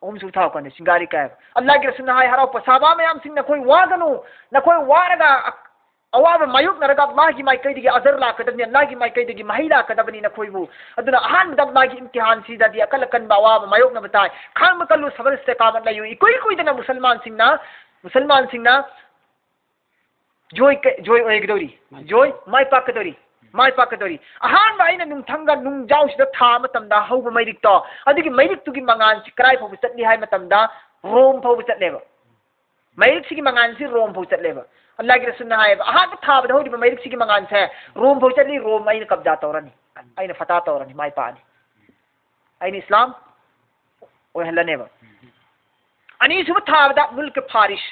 ꯑꯍꯨꯝꯁꯨꯕ ꯊꯥꯕ ꯀꯥꯟꯗ ꯆꯤꯡꯒꯥꯔꯤ ꯀꯥꯏꯕ꯫ ꯑꯜꯂꯥꯍꯒꯤ ꯔꯁꯨꯜꯅ ꯍꯥꯏ, "ꯍꯔꯥꯎ ꯁꯍꯥꯕꯥ ꯃꯌꯥꯝꯁꯤꯡ, ꯅꯈꯣꯏ ꯋꯥꯒꯅꯨ, ꯅꯈꯣꯏ ꯋꯥꯔꯒ ꯑ-, ꯑꯋꯥꯕ ꯃꯥꯌꯣꯛꯅꯔꯒ ꯑꯜꯂꯥꯍꯒꯤ ꯃꯥꯏꯀꯩꯗꯒꯤ ꯑꯖꯔ ꯂꯥꯛꯀꯗꯕꯅꯤ, ꯑꯜꯂꯥꯍꯒꯤ ꯃꯥꯏꯀꯩꯗꯒꯤ ꯃꯍꯩ ꯂꯥꯛꯀꯗꯕꯅꯤ ꯅꯈꯣꯏꯕꯨ꯫ ꯑꯗꯨꯅ ꯑꯍꯥꯟꯕꯗ ꯑꯜꯂꯥꯍꯒꯤ ꯏꯝꯇꯤꯍꯥꯟꯁꯤꯗꯗꯤ ꯑꯀꯜ ꯑꯀꯟꯕ ꯑꯋꯥꯕ ꯃꯥꯌꯣꯛꯅꯕ ꯇꯥꯏ꯫ ꯈꯥꯡꯕ ꯀꯜꯂꯨ, ꯁꯕꯔ ꯏꯁꯇꯤꯀꯥꯃꯠ ꯂꯩꯌꯨ꯫ ꯏꯀꯨꯏ ꯀꯨꯏꯗꯅ ꯃꯨꯁꯜꯃꯥꯟꯁꯤꯡꯅ, ꯃꯨꯁꯜꯃꯥꯟꯁꯤꯡꯅ ꯖꯣꯏ ꯀ-, ꯖꯣꯏ ꯑꯣꯏꯒꯗꯧꯔꯤ꯫ ꯖꯣꯏ ꯃꯥꯏ ꯄꯥꯛꯀꯗꯧꯔꯤ꯫ ꯃꯥꯏ ꯄꯥꯛꯀꯗꯧꯔꯤ꯫ ꯑꯍꯥꯟꯕ ꯑꯩꯅ ꯅꯨꯡꯊꯪꯒ ꯅꯨꯡꯖꯥꯎꯁꯤꯗ ꯊꯥ ꯃꯇꯝꯗ ꯍꯧꯕ ꯃꯩꯔꯤꯛꯇꯣ, ꯑꯗꯨꯒꯤ ꯃꯩꯔꯤꯛꯇꯨꯒꯤ ꯃꯉꯥꯜꯁꯤ ꯀꯗꯥꯏ ꯐꯥꯎꯕ ꯆꯠꯂꯤ ꯍꯥꯏ ꯃꯇꯝꯗ ꯔꯣꯝ ꯐꯥꯎꯕ ꯆꯠꯂꯦꯕ꯫ ꯃꯩꯔꯤꯛꯁꯤꯒꯤ ꯃꯉꯥꯜꯁꯤ ꯔꯣꯝ ꯐꯥꯎ ꯆꯠꯂꯦꯕ꯫ ꯑꯜꯂꯥꯍꯒꯤ ꯔꯁꯨꯜꯅ ꯍꯥꯏꯌꯦꯕ, ꯑꯍꯥꯟꯕ ꯊꯥꯕꯗ ꯍꯧꯔꯤꯕ ꯃꯩꯔꯤꯛꯁꯤꯒꯤ ꯃꯉꯥꯜꯁꯦ ꯔꯣꯝ ꯐꯥꯎ ꯆꯠꯂꯤ, ꯔꯣꯝ ꯑꯩꯅ ꯀꯕꯖꯥ ꯇꯧꯔꯅꯤ, ꯑꯩꯅ ꯐꯇꯥ ꯇꯧꯔꯅꯤ, ꯃꯥꯏ ꯄꯥꯛꯑꯅꯤ, ꯑꯩꯅ ꯏꯁꯂꯥꯝ ꯑꯣꯏꯍꯜꯂꯅꯦꯕ꯫ ꯑꯅꯤꯁꯨꯕ ꯊꯥꯕꯗ ꯃꯨꯜꯀ ꯐꯥꯔꯤꯁ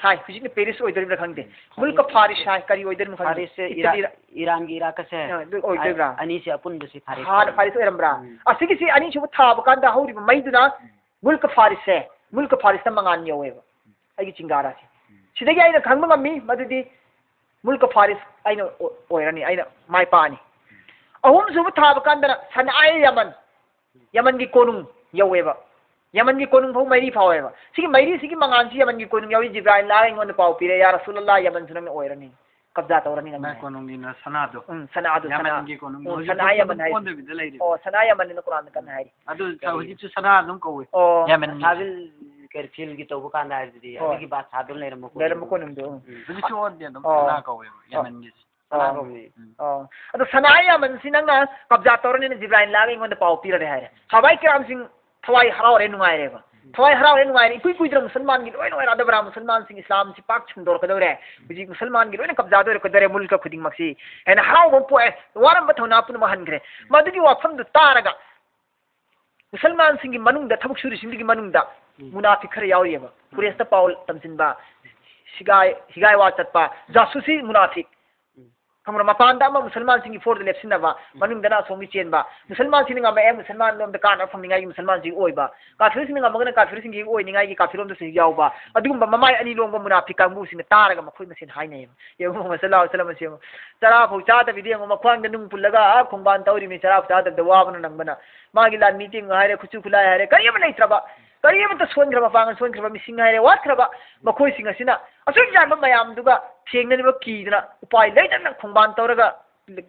ꯊꯥꯏ꯫ ꯍꯧꯖꯤꯛꯅ ꯄꯦꯔꯤꯁ ꯑꯣꯏꯗꯣꯔꯤꯕ꯭ꯔꯥ ꯈꯪꯗꯦ꯫ ꯃꯨꯜꯀ ꯐꯥꯔꯤꯁ ꯍꯥꯏ, ꯀꯔꯤ ꯑꯣꯏꯗꯣꯔꯤꯕꯅꯣ ꯈꯪꯗꯦ꯫ ꯐꯥꯔꯤꯁꯁꯦ ꯏꯇꯂꯤ ꯏꯔꯥ-, ꯏꯔꯥꯟꯒꯤ ꯏꯔꯥꯛꯀꯁꯦ ꯑ, ꯑꯗꯨ ꯑꯣꯏꯗꯣꯏꯕ꯭ꯔꯥ? ꯑꯅꯤꯁꯦ ꯑꯄꯨꯟꯕꯁꯤ ꯐꯥꯔꯤꯁ ꯍꯥꯟꯅ ꯑꯣꯏꯔꯝꯃꯤ꯫ ꯐꯥꯔꯤꯁ ꯑꯣꯏꯔꯝꯕ꯭ꯔꯥ? ꯎꯝ꯫ ꯑꯁꯤꯒꯤꯁꯤ ꯑꯅꯤꯁꯨꯕ ꯊꯥꯕ ꯀꯥꯟꯗ ꯍꯧꯔꯤꯕ ꯃꯩꯗꯨꯅ ꯃꯨꯜꯀ ꯐꯥꯔꯤꯁꯁꯦ, ꯃꯨꯜꯀ ꯐꯥꯔꯤꯁꯇ ꯃꯉꯥꯜ ꯌꯧꯋꯦꯕ꯫ ꯑꯩꯒꯤ ꯆꯤꯡꯒꯥꯔꯥꯁꯦ꯫ ꯁꯤꯗꯒꯤ ꯑꯩꯅ ꯈꯪꯕ ꯉꯝꯃꯤ ꯃꯗꯨꯗꯤ ꯃꯨꯜꯀ ꯐꯥꯔꯤꯁ ꯑꯩꯅ ꯑꯣ-, ꯑꯣꯏꯔꯅꯤ, ꯑꯩꯅ ꯃꯥꯏ ꯄꯥꯛꯑꯅꯤ꯫ ꯑꯍꯨꯝꯁꯨꯕ ꯊꯥꯕ ꯀꯥꯟꯗꯅ ꯁꯅꯥꯏ ꯌꯃꯟ, ꯌꯃꯟꯒꯤ ꯀꯣꯅꯨꯡ ꯌꯧꯋꯦꯕ꯫ ꯌꯃꯟꯒꯤ ꯀꯣꯅꯨꯡ ꯐꯥꯎ ꯃꯩꯔꯤ ꯐꯥꯎꯋꯦꯕ꯫ ꯁꯤꯒꯤ ꯃꯩꯔꯤꯁꯤꯒꯤ ꯃꯉꯥꯜꯁꯤ ꯌꯃꯟꯒꯤ ꯀꯣꯅꯨꯡ ꯌꯧꯏ꯫ ꯖꯤꯕ꯭ꯔꯥꯏꯜ ꯂꯥꯛꯑꯒ ꯑꯩꯉꯣꯟꯗ ꯄꯥꯎ ꯄꯤꯔꯦ, "ꯌꯥ ꯔꯁꯨꯂꯜꯂꯥꯍ, ꯌꯃꯟꯁꯨ ꯅꯪꯅ ꯑꯣꯏꯔꯅꯤ, ꯀꯕꯖꯥ ꯇꯧꯔꯅꯤ ꯅꯪꯅ"꯫ ꯃꯥꯏ ꯀꯣꯅꯨꯡꯒꯤꯅ ꯁꯅꯥꯗꯣ꯫ ꯎꯝ, ꯁꯅꯥꯗꯣ, ꯁꯅꯥ-, ꯌꯃꯟꯒꯤ ꯀꯣꯅꯨꯡ ꯎꯝ, ꯍꯧꯖꯤꯛ ꯁꯅꯥ ꯌꯃꯟ ꯍꯥꯏ꯫ ꯑꯣꯟꯗꯕꯤꯗ ꯂꯩꯔꯤꯕ꯫ ꯑꯣ, ꯁꯅꯥ ꯌꯃꯟꯅ ꯀꯣꯔꯥꯟꯗ ꯀꯟꯅ ꯍꯥꯏꯔꯤ꯫ ꯑꯗꯨ ꯀꯔꯤ? ꯍꯧꯖꯤꯛꯁꯨ ꯁꯅꯥ ꯑꯗꯨꯝ ꯀꯧꯋꯦ꯫ ꯑꯣ꯫ ꯌꯃꯟꯒꯤ꯫ ꯁꯥꯕꯤꯜ ꯀꯦꯔꯐꯤꯜꯒꯤ ꯇꯧꯕ ꯀꯥꯟꯗ ꯍꯥꯏꯕꯗꯨꯗꯤ ꯍꯣꯏ꯫ ꯑꯗꯨꯒꯤ ꯕꯥꯗꯁꯥꯗꯨ ꯂꯩꯔꯝꯕ ꯀꯣꯅꯨꯡ꯫ ꯂꯩꯔꯝꯕ ꯀꯣꯅꯨꯡꯗꯣ, ꯎꯝ꯫ ꯍꯧꯖꯤꯛꯁꯨ ꯑꯣꯟꯗꯦ, ꯑꯗꯨꯝ ꯑꯣ꯫ ꯁꯅꯥ ꯀꯧꯋꯦꯕ, ꯑꯣ꯫ ꯌꯃꯟꯒꯤꯁꯦ꯫ ꯁꯅꯥ ꯑꯣ꯫ ꯀꯧꯋꯦ꯫ ꯎꯝ꯫ ꯑꯣ꯫ ꯑꯗꯣ ꯁꯅꯥ ꯌꯃꯟꯁꯤ ꯅꯪꯅ ꯀꯕꯖꯥ ꯇꯧꯔꯅꯤꯅ ꯖꯤꯕ꯭ꯔꯥꯏꯜ ꯂꯥꯛꯑꯒ ꯑꯩꯉꯣꯟꯗ ꯄꯥꯎ ꯄꯤꯔꯔꯦ ꯍꯥꯏꯔꯦ꯫ ꯁꯍꯥꯕꯥꯏ ꯀꯤꯔꯥꯝꯁꯤꯡ ꯊꯋꯥꯏ ꯍꯔꯥꯎꯔꯦ, ꯅꯨꯡꯉꯥꯏꯔꯦꯕ꯫ ꯊꯋꯥꯏ ꯍꯔꯥꯎꯔꯦ, ꯅꯨꯡꯉꯥꯏꯔꯦ꯫ ꯏꯀꯨꯏ ꯀꯨꯏꯗꯅ ꯃꯨꯁꯜꯃꯥꯟꯒꯤ ꯂꯣꯏꯅ ꯑꯣꯏꯔꯛꯑꯗꯕ꯭ꯔꯥ? ꯃꯨꯁꯜꯃꯥꯟꯁꯤꯡ ꯏꯁꯂꯥꯝꯁꯤ ꯄꯥꯛ ꯁꯟꯗꯣꯔꯛꯀꯗꯧꯔꯦ꯫ ꯍꯧꯖꯤꯛ ꯃꯨꯁꯜꯃꯥꯟꯒꯤ ꯂꯣꯏꯅ ꯀꯕꯖꯥꯗ ꯑꯣꯏꯔꯛꯀꯗꯧꯔꯦ, ꯃꯨꯜꯀ ꯈꯨꯗꯤꯡꯃꯛꯁꯤ꯫ ꯍꯥꯏꯅ ꯍꯔꯥꯎꯕ ꯑꯃ ꯄꯣꯛꯑꯦ, ꯋꯥꯔꯝꯕ ꯊꯧꯅꯥ ꯄꯨꯝꯅꯃꯛ ꯍꯟꯈ꯭ꯔꯦ꯫ ꯃꯗꯨꯒꯤ ꯋꯥꯐꯝꯗꯨ ꯇꯥꯔꯒ ꯃꯨꯁꯜꯃꯥꯟꯁꯤꯡꯒꯤ ꯃꯅꯨꯡꯗ, ꯊꯕꯛ ꯁꯨꯔꯤꯁꯤꯡꯗꯨꯒꯤ ꯃꯅꯨꯡꯗ ꯎꯝ꯫ ꯃꯨꯅꯥꯐꯤꯛ ꯈꯔ ꯌꯥꯎꯔꯤꯑꯕ꯫ ꯎꯝ꯫ ꯄ꯭ꯔꯦꯁꯇ ꯄꯥꯎ ꯇꯝꯁꯤꯟꯕ, ꯍꯤꯒꯥꯏ, ꯍꯤꯒꯥꯏ ꯋꯥ ꯆꯠꯄ, ꯖꯥꯁꯨꯁꯤ ꯃꯨꯅꯥꯐꯤꯛ꯫ ꯎꯝ꯫ ꯈꯪꯕ꯭ꯔꯥ? ꯃꯄꯥꯟꯗ ꯑꯃ ꯃꯨꯁꯜꯃꯥꯟꯁꯤꯡꯒꯤ ꯐꯣꯔꯗ ꯂꯦꯞꯁꯤꯟꯅꯕ, ꯎꯝ꯫ ꯃꯅꯨꯡꯗꯅ ꯑꯁꯣꯝꯒꯤ ꯆꯦꯟꯕ꯫ ꯃꯨꯁꯜꯃꯥꯟꯁꯤꯡꯅ ꯉꯝꯃꯛꯑꯦ, ꯃꯨꯁꯜꯃꯥꯟ ꯂꯣꯝꯗ ꯀꯥꯟꯅꯕ ꯐꯪꯅꯤꯡꯉꯥꯏꯒꯤ ꯃꯨꯁꯜꯃꯥꯟꯁꯤꯡ ꯑꯣꯏꯕ꯫ ꯀꯥꯐꯤꯔꯁꯤꯡꯅ ꯉꯝꯃꯒꯅ ꯀꯥꯐꯤꯔꯁꯤꯡꯒꯤ ꯑꯣꯏꯅꯤꯡꯉꯥꯏꯒꯤ ꯀꯥꯐꯤꯔꯣꯝꯗꯁꯨ ꯍꯦꯛ ꯌꯥꯎꯕ꯫ ꯑꯗꯨꯒꯨꯝꯕ ꯃꯃꯥꯏ ꯑꯅꯤ ꯂꯣꯡꯕ ꯃꯨꯅꯥꯐꯤꯛ ꯀꯥꯡꯕꯨꯁꯤꯡꯅ ꯇꯥꯔꯒ ꯃꯈꯣꯏ ꯃꯁꯦꯟ ꯍꯥꯏꯅꯩꯌꯦꯕ꯫ ꯌꯦꯡꯉꯨ, ꯃꯁꯜꯂꯥ ꯋꯥꯁꯂꯥꯝ ꯑꯁꯤ ꯌꯦꯡꯉꯨ꯫ ꯆꯔꯥ ꯐꯥꯎ ꯆꯥꯗꯕꯤꯗ ꯌꯦꯡꯉꯨ, ꯃꯈ꯭ꯋꯥꯡꯗ ꯅꯨꯡ ꯄꯨꯜꯂꯒ ꯑꯥ ꯈꯣꯡꯕꯥꯟ ꯇꯧꯔꯤꯃꯤ, ꯆꯔꯥ ꯐꯥꯎ ꯆꯥꯗꯕꯤꯗ ꯋꯥꯕꯅ ꯅꯪꯕꯅ꯫ ꯃꯥꯒꯤ ꯂꯥꯟꯃꯤ ꯇꯤꯡ ꯍꯥꯏꯔꯦ, ꯈꯨꯠꯁꯨ ꯈꯨꯠꯂꯥꯏ ꯍꯥꯏꯔꯦ, ꯀꯔꯤ ꯑꯃ ꯂꯩꯇ꯭ꯔꯕ꯫ ꯀꯔꯤ ꯑꯃꯠꯇ ꯁꯣꯟꯈ꯭ꯔꯕ, ꯃꯄꯥꯡꯒꯜ ꯁꯣꯟꯈ꯭ꯔꯕ, ꯃꯤꯁꯤꯡ ꯍꯥꯏꯔꯦ, ꯋꯥꯠꯈ꯭ꯔꯕ, ꯃꯈꯣꯏꯁꯤꯡ ꯑꯁꯤꯅ ꯑꯁꯨꯛ ꯌꯥꯝꯕ ꯃꯌꯥꯝꯗꯨꯒ ꯊꯦꯡꯅꯅꯕ ꯀꯤꯗꯅ, ꯎꯄꯥꯏ ꯂꯩꯇꯅ ꯈꯣꯡꯕꯥꯟ ꯇꯧꯔꯒ,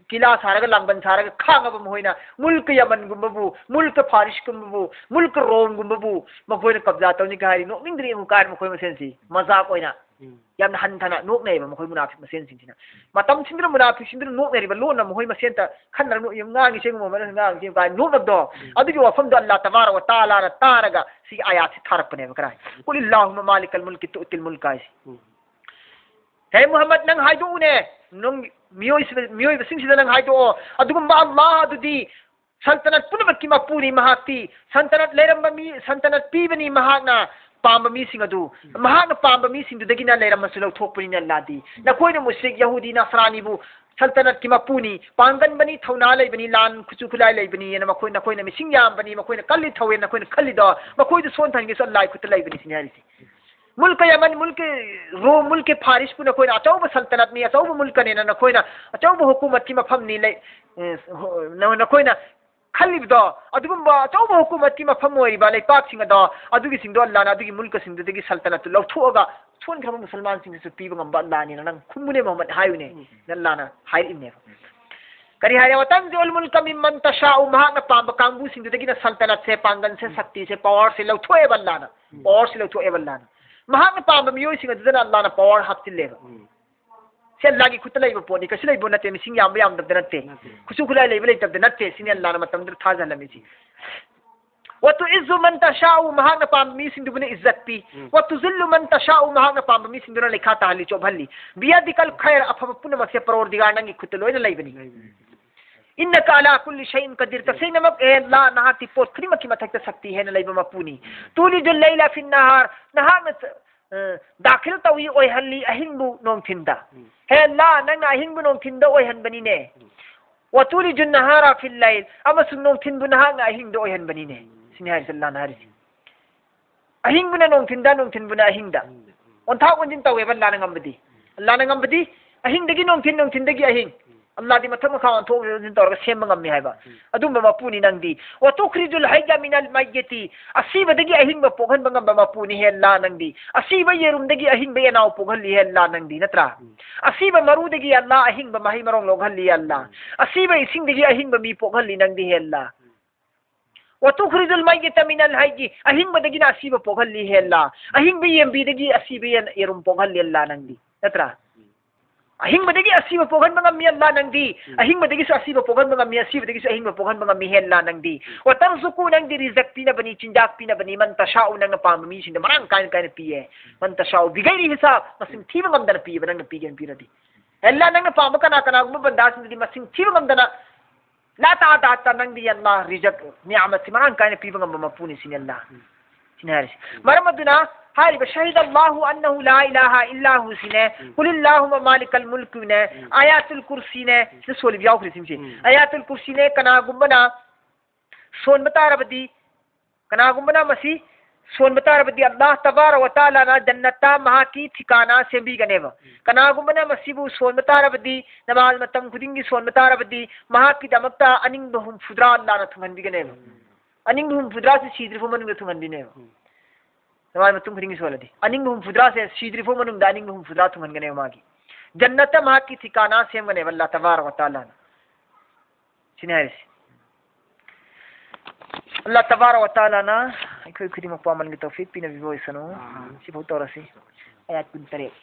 ꯀꯤꯂꯥ ꯁꯥꯔꯒ, ꯂꯥꯡꯕꯟ ꯁꯥꯔꯒ ꯈꯥꯡꯉꯕ ꯃꯈꯣꯏꯅ ꯃꯨꯜꯀ ꯌꯃꯟꯒꯨꯝꯕꯕꯨ, ꯃꯨꯜꯀ ꯐꯥꯔꯤꯁꯀꯨꯝꯕꯕꯨ, ꯃꯨꯜꯀ ꯔꯣꯝꯒꯨꯝꯕꯕꯨ ꯃꯈꯣꯏꯅ ꯀꯕꯖꯥ ꯇꯧꯅꯤ ꯀꯥꯏ ꯍꯥꯏꯔꯤ꯫ ꯅꯣꯛꯅꯤꯡꯗ꯭ꯔꯤ ꯌꯦꯡꯉꯨ ꯀꯥꯏꯅ ꯃꯈꯣꯏ ꯃꯁꯦꯟꯁꯤ ꯃꯖꯥꯛ ꯑꯣꯏꯅ ꯎꯝ꯫ ꯌꯥꯝꯅ ꯍꯟꯊꯅ ꯅꯣꯛꯅꯩꯕ ꯃꯈꯣꯏ ꯃꯨꯅꯥꯐꯤꯛ ꯃꯁꯦꯟꯁꯤꯡꯁꯤꯅ꯫ ꯃꯇꯝꯁꯤꯡꯗꯨꯗ ꯃꯨꯅꯥꯐꯤꯛꯁꯤꯡꯗꯨꯅ ꯅꯣꯛꯅꯔꯤꯕ ꯂꯣꯟꯅ ꯃꯈꯣꯏ ꯃꯁꯦꯟꯇ ꯈꯟꯅꯔ ꯅꯣꯛꯏ, "ꯉꯥꯡꯉꯤꯁꯦ ꯌꯦꯡꯉꯨ, ꯃꯃꯜ ꯉꯥꯡꯉꯤꯁꯦ ꯌꯦꯡꯉꯨ" ꯀꯥꯏꯅ ꯅꯣꯛꯅꯕꯗꯣ, ꯎꯝ꯫ ꯑꯗꯨꯒꯤ ꯋꯥꯐꯝꯗꯣ ꯑꯜꯂꯥ ꯇꯕꯥꯔꯛ ꯋ ꯇꯥꯂꯥꯅ ꯇꯥꯔꯒ ꯁꯤꯒꯤ ꯑꯥꯌꯥꯠꯁꯤ ꯊꯥꯔꯛꯄꯅꯦꯕ꯫ ꯀꯔꯥꯏ? "ꯀꯨꯜ ꯏꯜꯂꯥꯍꯨꯝꯃ ꯃꯥꯂꯤꯀꯜ ꯃꯨꯜꯀꯤ ꯇꯨꯑꯇꯤꯜ ꯃꯨꯜꯀ" ꯍꯥꯏꯁꯦ꯫ ꯎꯝ꯫ ꯍꯦ ꯃꯨꯍꯝꯃꯗ, ꯅꯪ ꯍꯥꯏꯗꯣꯛꯎꯅꯦ, ꯅꯪ ꯃꯤꯑꯣꯏꯁꯤꯕ-, ꯃꯤꯑꯣꯏꯕꯁꯤꯡꯁꯤꯗ ꯅꯪ ꯍꯥꯏꯗꯣꯛꯑꯣ, ꯑꯗꯨꯒꯨꯝꯕ ꯑꯜꯂꯥ ꯑꯗꯨꯗꯤ ꯁꯜꯇꯅꯠ ꯄꯨꯝꯅꯃꯛꯀꯤ ꯃꯄꯨꯅꯤ꯫ ꯃꯍꯥꯛꯇꯤ ꯁꯜꯇꯅꯠ ꯂꯩꯔꯝꯕ ꯃꯤ, ꯁꯜꯇꯅꯠ ꯄꯤꯕꯅꯤ ꯃꯍꯥꯛꯅ ꯄꯥꯝꯕ ꯃꯤꯁꯤꯡ ꯑꯗꯨ꯫ ꯎꯝ꯫ ꯃꯍꯥꯛꯅ ꯄꯥꯝꯕ ꯃꯤꯁꯤꯡꯗꯨꯗꯒꯤꯅ ꯂꯩꯔꯝꯃꯁꯨ ꯂꯧꯊꯣꯛꯄꯅꯤꯅ ꯑꯜꯂꯥꯗꯤ꯫ ꯎꯝ꯫ ꯅꯈꯣꯏꯅ ꯃꯨꯁ꯭ꯔꯤꯛ, ꯌꯍꯨꯗꯤ, ꯅꯁꯔꯥꯅꯤꯕꯨ ꯁꯜꯇꯅꯠꯀꯤ ꯃꯄꯨꯅꯤ, ꯄꯥꯡꯒꯟꯕꯅꯤ, ꯊꯧꯅꯥ ꯂꯩꯕꯅꯤ, ꯂꯥꯟ ꯈꯨꯠꯁꯨ ꯈꯨꯠꯂꯥꯏ ꯂꯩꯕꯅꯤ ꯍꯥꯏꯅ ꯃꯈꯣꯏ, ꯅꯈꯣꯏꯅ ꯃꯤꯁꯤꯡ ꯌꯥꯝꯕꯅꯤ, ꯃꯈꯣꯏꯅ ꯀꯜꯂꯤ ꯊꯧꯋꯦꯅ ꯅꯈꯣꯏꯅ ꯈꯜꯂꯤꯗꯣ, ꯃꯈꯣꯏꯗꯨ ꯁꯣꯟꯊꯍꯟꯒꯦꯁꯨ ꯑꯜꯂꯥꯍꯒꯤ ꯈꯨꯠꯇ ꯂꯩꯕꯅꯤ ꯁꯤꯅꯤ ꯍꯥꯏꯔꯤꯁꯦ꯫ ꯃꯨꯜꯀ ꯌꯃꯟ, ꯃꯨꯜꯀ ꯔꯣꯝ, ꯃꯨꯜꯀ ꯐꯥꯔꯤꯁꯄꯨ ꯅꯈꯣꯏꯅ ꯑꯆꯧꯕ ꯁꯜꯇꯅꯠꯅꯤ, ꯑꯆꯧꯕ ꯃꯨꯜꯀꯅꯦꯅ ꯅꯈꯣꯏꯅ ꯑꯆꯧꯕ ꯍꯨꯀꯨꯃꯠꯀꯤ ꯃꯐꯝꯅꯤ ꯂꯩ-, ꯑꯦ, ꯅ-, ꯅꯈꯣꯏꯅ ꯈꯜꯂꯤꯕꯗꯣ, ꯑꯗꯨꯒꯨꯝꯕ ꯑꯆꯧꯕ ꯍꯨꯀꯨꯃꯠꯀꯤ ꯃꯐꯝ ꯑꯣꯏꯔꯤꯕ ꯂꯩꯄꯥꯛꯁꯤꯡ ꯑꯗꯣ, ꯑꯗꯨꯒꯤꯁꯤꯡꯗꯣ ꯑꯜꯂꯥꯅ ꯑꯗꯨꯒꯤ ꯃꯨꯜꯀꯁꯤꯡꯗꯨꯗꯒꯤ ꯁꯜꯇꯅꯠꯇꯨ ꯂꯧꯊꯣꯛꯑꯒ ꯁꯣꯟꯈ꯭ꯔꯕ ꯃꯨꯁꯜꯃꯥꯟꯁꯤꯡꯗꯁꯨ ꯄꯤꯕ ꯉꯝꯕ ꯑꯜꯂꯥꯅꯦꯅ ꯅꯪ ꯈꯨꯝꯃꯨꯅꯦ ꯃꯨꯍꯝꯃꯗ, ꯍꯥꯏꯌꯨꯅꯦ꯫ ꯎꯝ꯫ ꯑꯜꯂꯥꯅ ꯍꯥꯏꯔꯛꯏꯅꯦꯕ꯫ ꯀꯔꯤ ꯍꯥꯏꯔꯦ? "ꯋꯇꯟꯖꯤꯎꯜ ꯃꯨꯜꯀ ꯃꯤꯝꯃꯟ ꯇꯁꯥꯎ", ꯃꯍꯥꯛꯅ ꯄꯥꯝꯕ ꯀꯥꯡꯕꯨꯁꯤꯡꯗꯨꯗꯒꯤꯅ ꯁꯜꯇꯅꯠꯁꯦ, ꯄꯥꯡꯒꯜꯁꯦ, ꯎꯝ꯫ ꯁꯛꯇꯤꯁꯦ, ꯄꯋꯥꯔꯁꯦ ꯂꯧꯊꯣꯛꯑꯦꯕ ꯑꯜꯂꯥꯅ꯫ ꯎꯝ꯫ ꯄꯋꯥꯔꯁꯦ ꯂꯧꯊꯣꯛꯑꯦꯕ ꯑꯜꯂꯥꯅ꯫ ꯃꯍꯥꯛꯅ ꯄꯥꯝꯕ ꯃꯤꯑꯣꯏꯁꯤꯡ ꯑꯗꯨꯗꯅ ꯑꯜꯂꯥꯅ ꯄꯋꯥꯔ ꯍꯥꯞꯆꯤꯜꯂꯦꯕ꯫ ꯎꯝ꯫ ꯁꯦ ꯑꯜꯂꯥꯒꯤ ꯈꯨꯠꯇ ꯂꯩꯕ ꯄꯣꯠꯅꯤ, ꯀꯩꯁꯨ ꯂꯩꯕ ꯅꯠꯇꯦ, ꯃꯤꯁꯤꯡ ꯌꯥꯝꯕ ꯌꯥꯝꯗꯕꯗ ꯅꯠꯇꯦ, ꯅꯠꯇꯦ꯫ ꯈꯨꯠꯁꯨ ꯈꯨꯠꯂꯥꯏ ꯂꯩꯕ ꯂꯩꯇꯕꯗ ꯅꯠꯇꯦ, ꯁꯤꯅꯤ ꯑꯜꯂꯥꯅ ꯃꯇꯝꯗꯨꯗ ꯊꯥꯖꯍꯜꯂꯝꯃꯤꯁꯤ꯫ "ꯋꯇꯨꯏꯖꯨ ꯃꯟ ꯇꯁꯥꯎ", ꯃꯍꯥꯛꯅ ꯄꯥꯝꯕ ꯃꯤꯁꯤꯡꯗꯨꯕꯨꯅ ꯏꯖꯠ ꯄꯤ꯫ ꯎꯝ꯫ "ꯋꯇꯨꯖꯤꯜꯂꯨ ꯃꯟ ꯇꯁꯥꯎ", ꯃꯍꯥꯛꯅ ꯄꯥꯝꯕ ꯃꯤꯁꯤꯡꯗꯨꯅ ꯂꯩꯈꯥ ꯇꯥꯍꯜꯂꯤ, ꯆꯣꯞꯍꯜꯂꯤ꯫ "ꯕꯤꯌꯥꯗꯤꯀꯜ ꯈꯩꯔ", ꯑꯐꯕ ꯄꯨꯝꯅꯃꯛꯁꯦ ꯄꯔꯣꯔꯗꯤꯒꯥꯔ ꯅꯪꯒꯤ ꯈꯨꯠꯇ ꯂꯣꯏꯅ ꯂꯩꯕꯅꯤ꯫ ꯂꯩꯕꯅꯤ꯫ "ꯏꯟꯅꯀ ꯑꯂꯥ ꯀꯨꯜꯂꯤ ꯁꯩꯏꯟ ꯀꯗꯤꯔ", ꯇꯁꯦꯡꯅꯃꯛ ꯑꯦ ꯑꯜꯂꯥ, ꯅꯍꯥꯛꯇꯤ ꯄꯣꯠ ꯈꯨꯗꯤꯡꯃꯛꯀꯤ ꯃꯊꯛꯇ ꯁꯛꯇꯤ ꯍꯦꯟꯅ ꯂꯩꯕ ꯃꯄꯨꯅꯤ꯫ "ꯇꯨꯂꯤꯖꯨꯜ ꯂꯩꯂ ꯐꯤꯟ ꯅꯍꯥꯔ", ꯅꯍꯥꯛꯅ ꯑ, ꯗꯥꯈꯤꯜ ꯇꯧꯏ, ꯑꯣꯏꯍꯜꯂꯤ ꯑꯍꯤꯡꯕꯨ ꯅꯣꯡꯊꯤꯟꯗ꯫ ꯎꯝ꯫ ꯍꯦ ꯑꯜꯂꯥ, ꯅꯪꯅ ꯑꯍꯤꯡꯕꯨ ꯅꯣꯡꯊꯤꯟꯗ ꯑꯣꯏꯍꯟꯕꯅꯤꯅꯦ꯫ ꯎꯝ꯫ "ꯋꯇꯨꯂꯤꯖꯨꯟ ꯅꯍꯥꯔ ꯐꯤꯜ ꯂꯩꯜ", ꯑꯃꯁꯨꯡ ꯅꯣꯡꯊꯤꯟꯕꯨ ꯅꯍꯥꯛꯅ ꯑꯍꯤꯡꯗ ꯑꯣꯏꯍꯟꯕꯅꯤꯅꯦ꯫ ꯎꯝ꯫ ꯁꯤꯅꯤ ꯍꯥꯏꯔꯤꯁꯦ ꯑꯜꯂꯥꯅ ꯍꯥꯏꯔꯤꯁꯦ꯫ ꯑꯍꯤꯡꯕꯨꯅ ꯅꯣꯡꯊꯤꯟꯗ, ꯅꯣꯡꯊꯤꯟꯕꯨꯅ ꯑꯍꯤꯡꯗ꯫ ꯑꯍꯤꯡꯗ꯫ ꯎꯝ꯫ ꯑꯣꯟꯊꯥꯛ ꯑꯣꯟꯁꯤꯟ ꯇꯧꯋꯦꯕ ꯑꯜꯂꯥꯅ ꯉꯝꯕꯗꯤ꯫ ꯎꯝ꯫ ꯑꯜꯂꯥꯅ ꯉꯝꯕꯗꯤ ꯑꯍꯤꯡꯗꯒꯤ ꯅꯣꯡꯊꯤꯟ, ꯅꯣꯡꯊꯤꯟꯗꯒꯤ ꯑꯍꯤꯡ꯫ ꯎꯝ꯫ ꯑꯜꯂꯥꯗꯤ ꯃꯊꯛ ꯃꯈꯥ ꯑꯣꯟꯊꯣꯛ ꯑꯣꯟꯁꯤꯟ ꯇꯧꯔꯒ ꯁꯦꯝꯕ ꯉꯝꯃꯤ ꯍꯥꯏꯕ꯫ ꯎꯝ꯫ ꯑꯗꯨꯝꯕ ꯃꯄꯨꯅꯤ ꯅꯪꯗꯤ꯫ "ꯋꯇخرج الحي من الميت", ꯑꯁꯤꯕꯗꯒꯤ ꯑꯍꯤꯡꯕ ꯄꯣꯛꯍꯟꯕ ꯉꯝꯕ ꯃꯄꯨꯅꯤ ꯍꯦ ꯑꯜꯂꯥ ꯅꯪꯗꯤ꯫ ꯑꯁꯤꯕ ꯌꯦꯔꯨꯝꯗꯒꯤ ꯑꯍꯤꯡꯕ ꯌꯦꯅꯥꯎ ꯄꯣꯛꯍꯜꯂꯤ ꯍꯦ ꯑꯜꯂꯥ ꯅꯪꯗꯤ, ꯅꯠꯇ꯭ꯔꯥ? ꯎꯝ꯫ ꯑꯁꯤꯕ ꯃꯔꯨꯗꯒꯤ ꯑꯜꯂꯥ ꯑꯍꯤꯡꯕ ꯃꯍꯩ ꯃꯔꯣꯡ ꯂꯣꯛꯍꯜꯂꯤ ꯍꯦ ꯑꯜꯂꯥ꯫ ꯎꯝ꯫ ꯑꯁꯤꯕ ꯏꯁꯤꯡꯗꯒꯤ ꯑꯍꯤꯡꯕ ꯃꯤ ꯄꯣꯛꯍꯜꯂꯤ ꯅꯪꯗꯤ ꯍꯦ ꯑꯜꯂꯥ꯫ ꯎꯝ꯫ "وتخرج الميت من الحي", ꯑꯍꯤꯡꯕꯗꯒꯤꯅ ꯑꯁꯤꯕ ꯄꯣꯛꯍꯜꯂꯤ ꯍꯦ ꯑꯜꯂꯥ꯫ ꯑꯍꯤꯡꯕ ꯌꯦꯟꯕꯤꯗꯒꯤ ꯑꯁꯤꯕ ꯌꯦꯟ, ꯌꯦꯔꯨꯝ ꯄꯣꯛꯍꯜꯂꯤ ꯑꯜꯂꯥ ꯅꯪꯗꯤ, ꯅꯠꯇ꯭ꯔꯥ? ꯑꯍꯤꯡꯕꯗꯒꯤ ꯑꯁꯤꯕ ꯄꯣꯛꯍꯟꯕ ꯉꯝꯃꯤ ꯑꯜꯂꯥ ꯅꯪꯗꯤ꯫ ꯎꯝ꯫ ꯑꯍꯤꯡꯕꯗꯒꯤꯁꯨ ꯑꯁꯤꯕ ꯄꯣꯛꯍꯟꯕ ꯉꯝꯃꯤ, ꯑꯁꯤꯕꯗꯒꯤꯁꯨ ꯑꯍꯤꯡꯕ ꯄꯣꯛꯍꯟꯕ ꯉꯝꯃꯤ ꯍꯦ ꯑꯜꯂꯥ ꯅꯪꯗꯤ꯫ ꯎꯝ꯫ "وترزق", ꯅꯪꯗꯤ ꯔꯤꯖꯛ ꯄꯤꯅꯕꯅꯤ, ꯆꯤꯟꯖꯥꯛ ꯄꯤꯅꯕꯅꯤ, "من تشاء", ꯅꯪꯅ ꯄꯥꯝꯕ ꯃꯤꯁꯤꯡꯗ ꯃꯔꯥꯡ ꯀꯥꯏꯅ ꯀꯥꯏꯅ ꯄꯤꯌꯦ꯫ "من تشاء بغير حساب", ꯃꯁꯤꯡ ꯊꯤꯕ ꯉꯝꯗꯅ ꯄꯤꯌꯦꯕ, ꯅꯪꯅ ꯄꯤꯒꯦꯅ ꯄꯤꯔꯗꯤ꯫ ꯑꯜꯂꯥ ꯅꯪꯅ ꯄꯥꯝꯕ ꯀꯅꯥ ꯀꯅꯥꯒꯨꯝꯕ ꯕꯟꯗꯥꯁꯤꯡꯗꯨꯗꯤ ꯃꯁꯤꯡ ꯊꯤꯕ ꯉꯝꯗꯅ ꯂꯥ ꯇꯥ ꯇꯥ ꯇꯥ ꯅꯪꯗꯤ ꯑꯜꯂꯥ ꯔꯤꯖꯛ ꯅꯤꯌꯥꯃꯠꯁꯤ ꯃꯔꯥꯡ ꯀꯥꯏꯅ ꯄꯤꯕ ꯉꯝꯕ ꯃꯄꯨꯅꯤ ꯁꯤꯅꯤ ꯑꯜꯂꯥ꯫ ꯎꯝ꯫ ꯁꯤꯅꯤ ꯍꯥꯏꯔꯤꯁꯤ꯫ ꯎꯝ꯫ ꯃꯔꯝ ꯑꯗꯨꯅ ꯍꯥꯏꯔꯤꯕ "شهد الله أنه لا إله إلا هو" ꯁꯤꯅꯦ, ꯎꯝ꯫ "قل اللهم مالك الملك" ꯅꯦ, ꯎꯝ꯫ "آية الكرسي" ꯅꯦ, ꯎꯝ꯫ ꯁꯤꯗ ꯁꯣꯜꯂꯤꯕ ꯌꯥꯎꯈ꯭ꯔꯦ ꯁꯤꯡꯁꯦ꯫ ꯎꯝ꯫ "آية الكرسي" ꯅꯦ, ꯀꯅꯥꯒꯨꯝꯕꯅ ꯁꯣꯟꯕ ꯇꯥꯔꯕꯗꯤ, ꯀꯅꯥꯒꯨꯝꯕꯅ ꯃꯁꯤ ꯁꯣꯟꯕ ꯇꯥꯔꯕꯗꯤ ꯑꯜꯂꯥ ꯇꯕꯥꯔꯛ ꯋ ꯇꯥꯂꯥꯅ ꯖꯟꯅꯠꯇ ꯃꯍꯥꯛꯀꯤ ꯊꯤꯀꯥꯅꯥ ꯁꯦꯝꯕꯤꯒꯅꯦꯕ꯫ ꯎꯝ꯫ ꯀꯅꯥꯒꯨꯝꯕꯅ ꯃꯁꯤꯕꯨ ꯁꯣꯟꯕ ꯇꯥꯔꯕꯗꯤ, ꯅꯃꯥꯖ ꯃꯇꯝ ꯈꯨꯗꯤꯡꯒꯤ ꯁꯣꯟꯕ ꯇꯥꯔꯕꯗꯤ, ꯃꯍꯥꯛꯀꯤꯗꯃꯛꯇ ꯑꯅꯤꯡꯕ ꯍꯨꯝꯐꯨꯇꯔꯥ ꯑꯜꯂꯥꯅ ꯊꯨꯡꯍꯟꯕꯤꯒꯅꯦꯕ꯫ ꯎꯝ꯫ ꯑꯅꯤꯡꯕ ꯍꯨꯝꯐꯨꯇꯔꯥꯁꯤ ꯁꯤꯗ꯭ꯔꯤꯐꯥꯎ ꯃꯅꯨꯡꯗ ꯊꯨꯡꯍꯟꯕꯤꯅꯦꯕ꯫ ꯎꯝ꯫ ꯅꯃꯥꯖ ꯃꯇꯨꯡ ꯈꯨꯗꯤꯡꯒꯤ ꯁꯣꯜꯂꯗꯤ꯫ ꯑꯅꯤꯡꯕ ꯍꯨꯝꯐꯨꯇꯔꯥꯁꯦ ꯁꯤꯗ꯭ꯔꯤꯐꯥꯎ ꯃꯅꯨꯡꯗ ꯑꯅꯤꯡꯕ ꯍꯨꯝꯐꯨꯇꯔꯥ ꯊꯨꯡꯍꯟꯒꯅꯦꯕ ꯃꯥꯒꯤ꯫ ꯖꯟꯅꯠꯇ ꯃꯍꯥꯛꯀꯤ ꯊꯤꯀꯥꯅꯥ ꯁꯦꯝꯒꯅꯦꯕ ꯑꯜꯂꯥ ꯇꯕꯥꯔꯛ ꯋ ꯇꯥꯂꯥꯅ꯫ ꯁꯤꯅꯤ ꯍꯥꯏꯔꯤꯁꯤ꯫ ꯑꯜꯂꯥ ꯇꯕꯥꯔꯛ ꯋ ꯇꯥꯂꯥꯅ ꯑꯩꯈꯣꯏ ꯈꯨꯗꯤꯡꯃꯛꯄꯨ ꯑꯃꯟꯒꯤ ꯇꯧꯐꯤꯛ ꯄꯤꯅꯕꯤꯕ ꯑꯣꯏꯁꯅꯨ꯫ ꯑꯥꯃꯤꯟ꯫ ꯁꯤꯐꯥꯎ ꯇꯧꯔꯁꯤ꯫ ꯑꯌꯥꯠ ꯀꯨꯟꯇꯔꯦꯠ꯫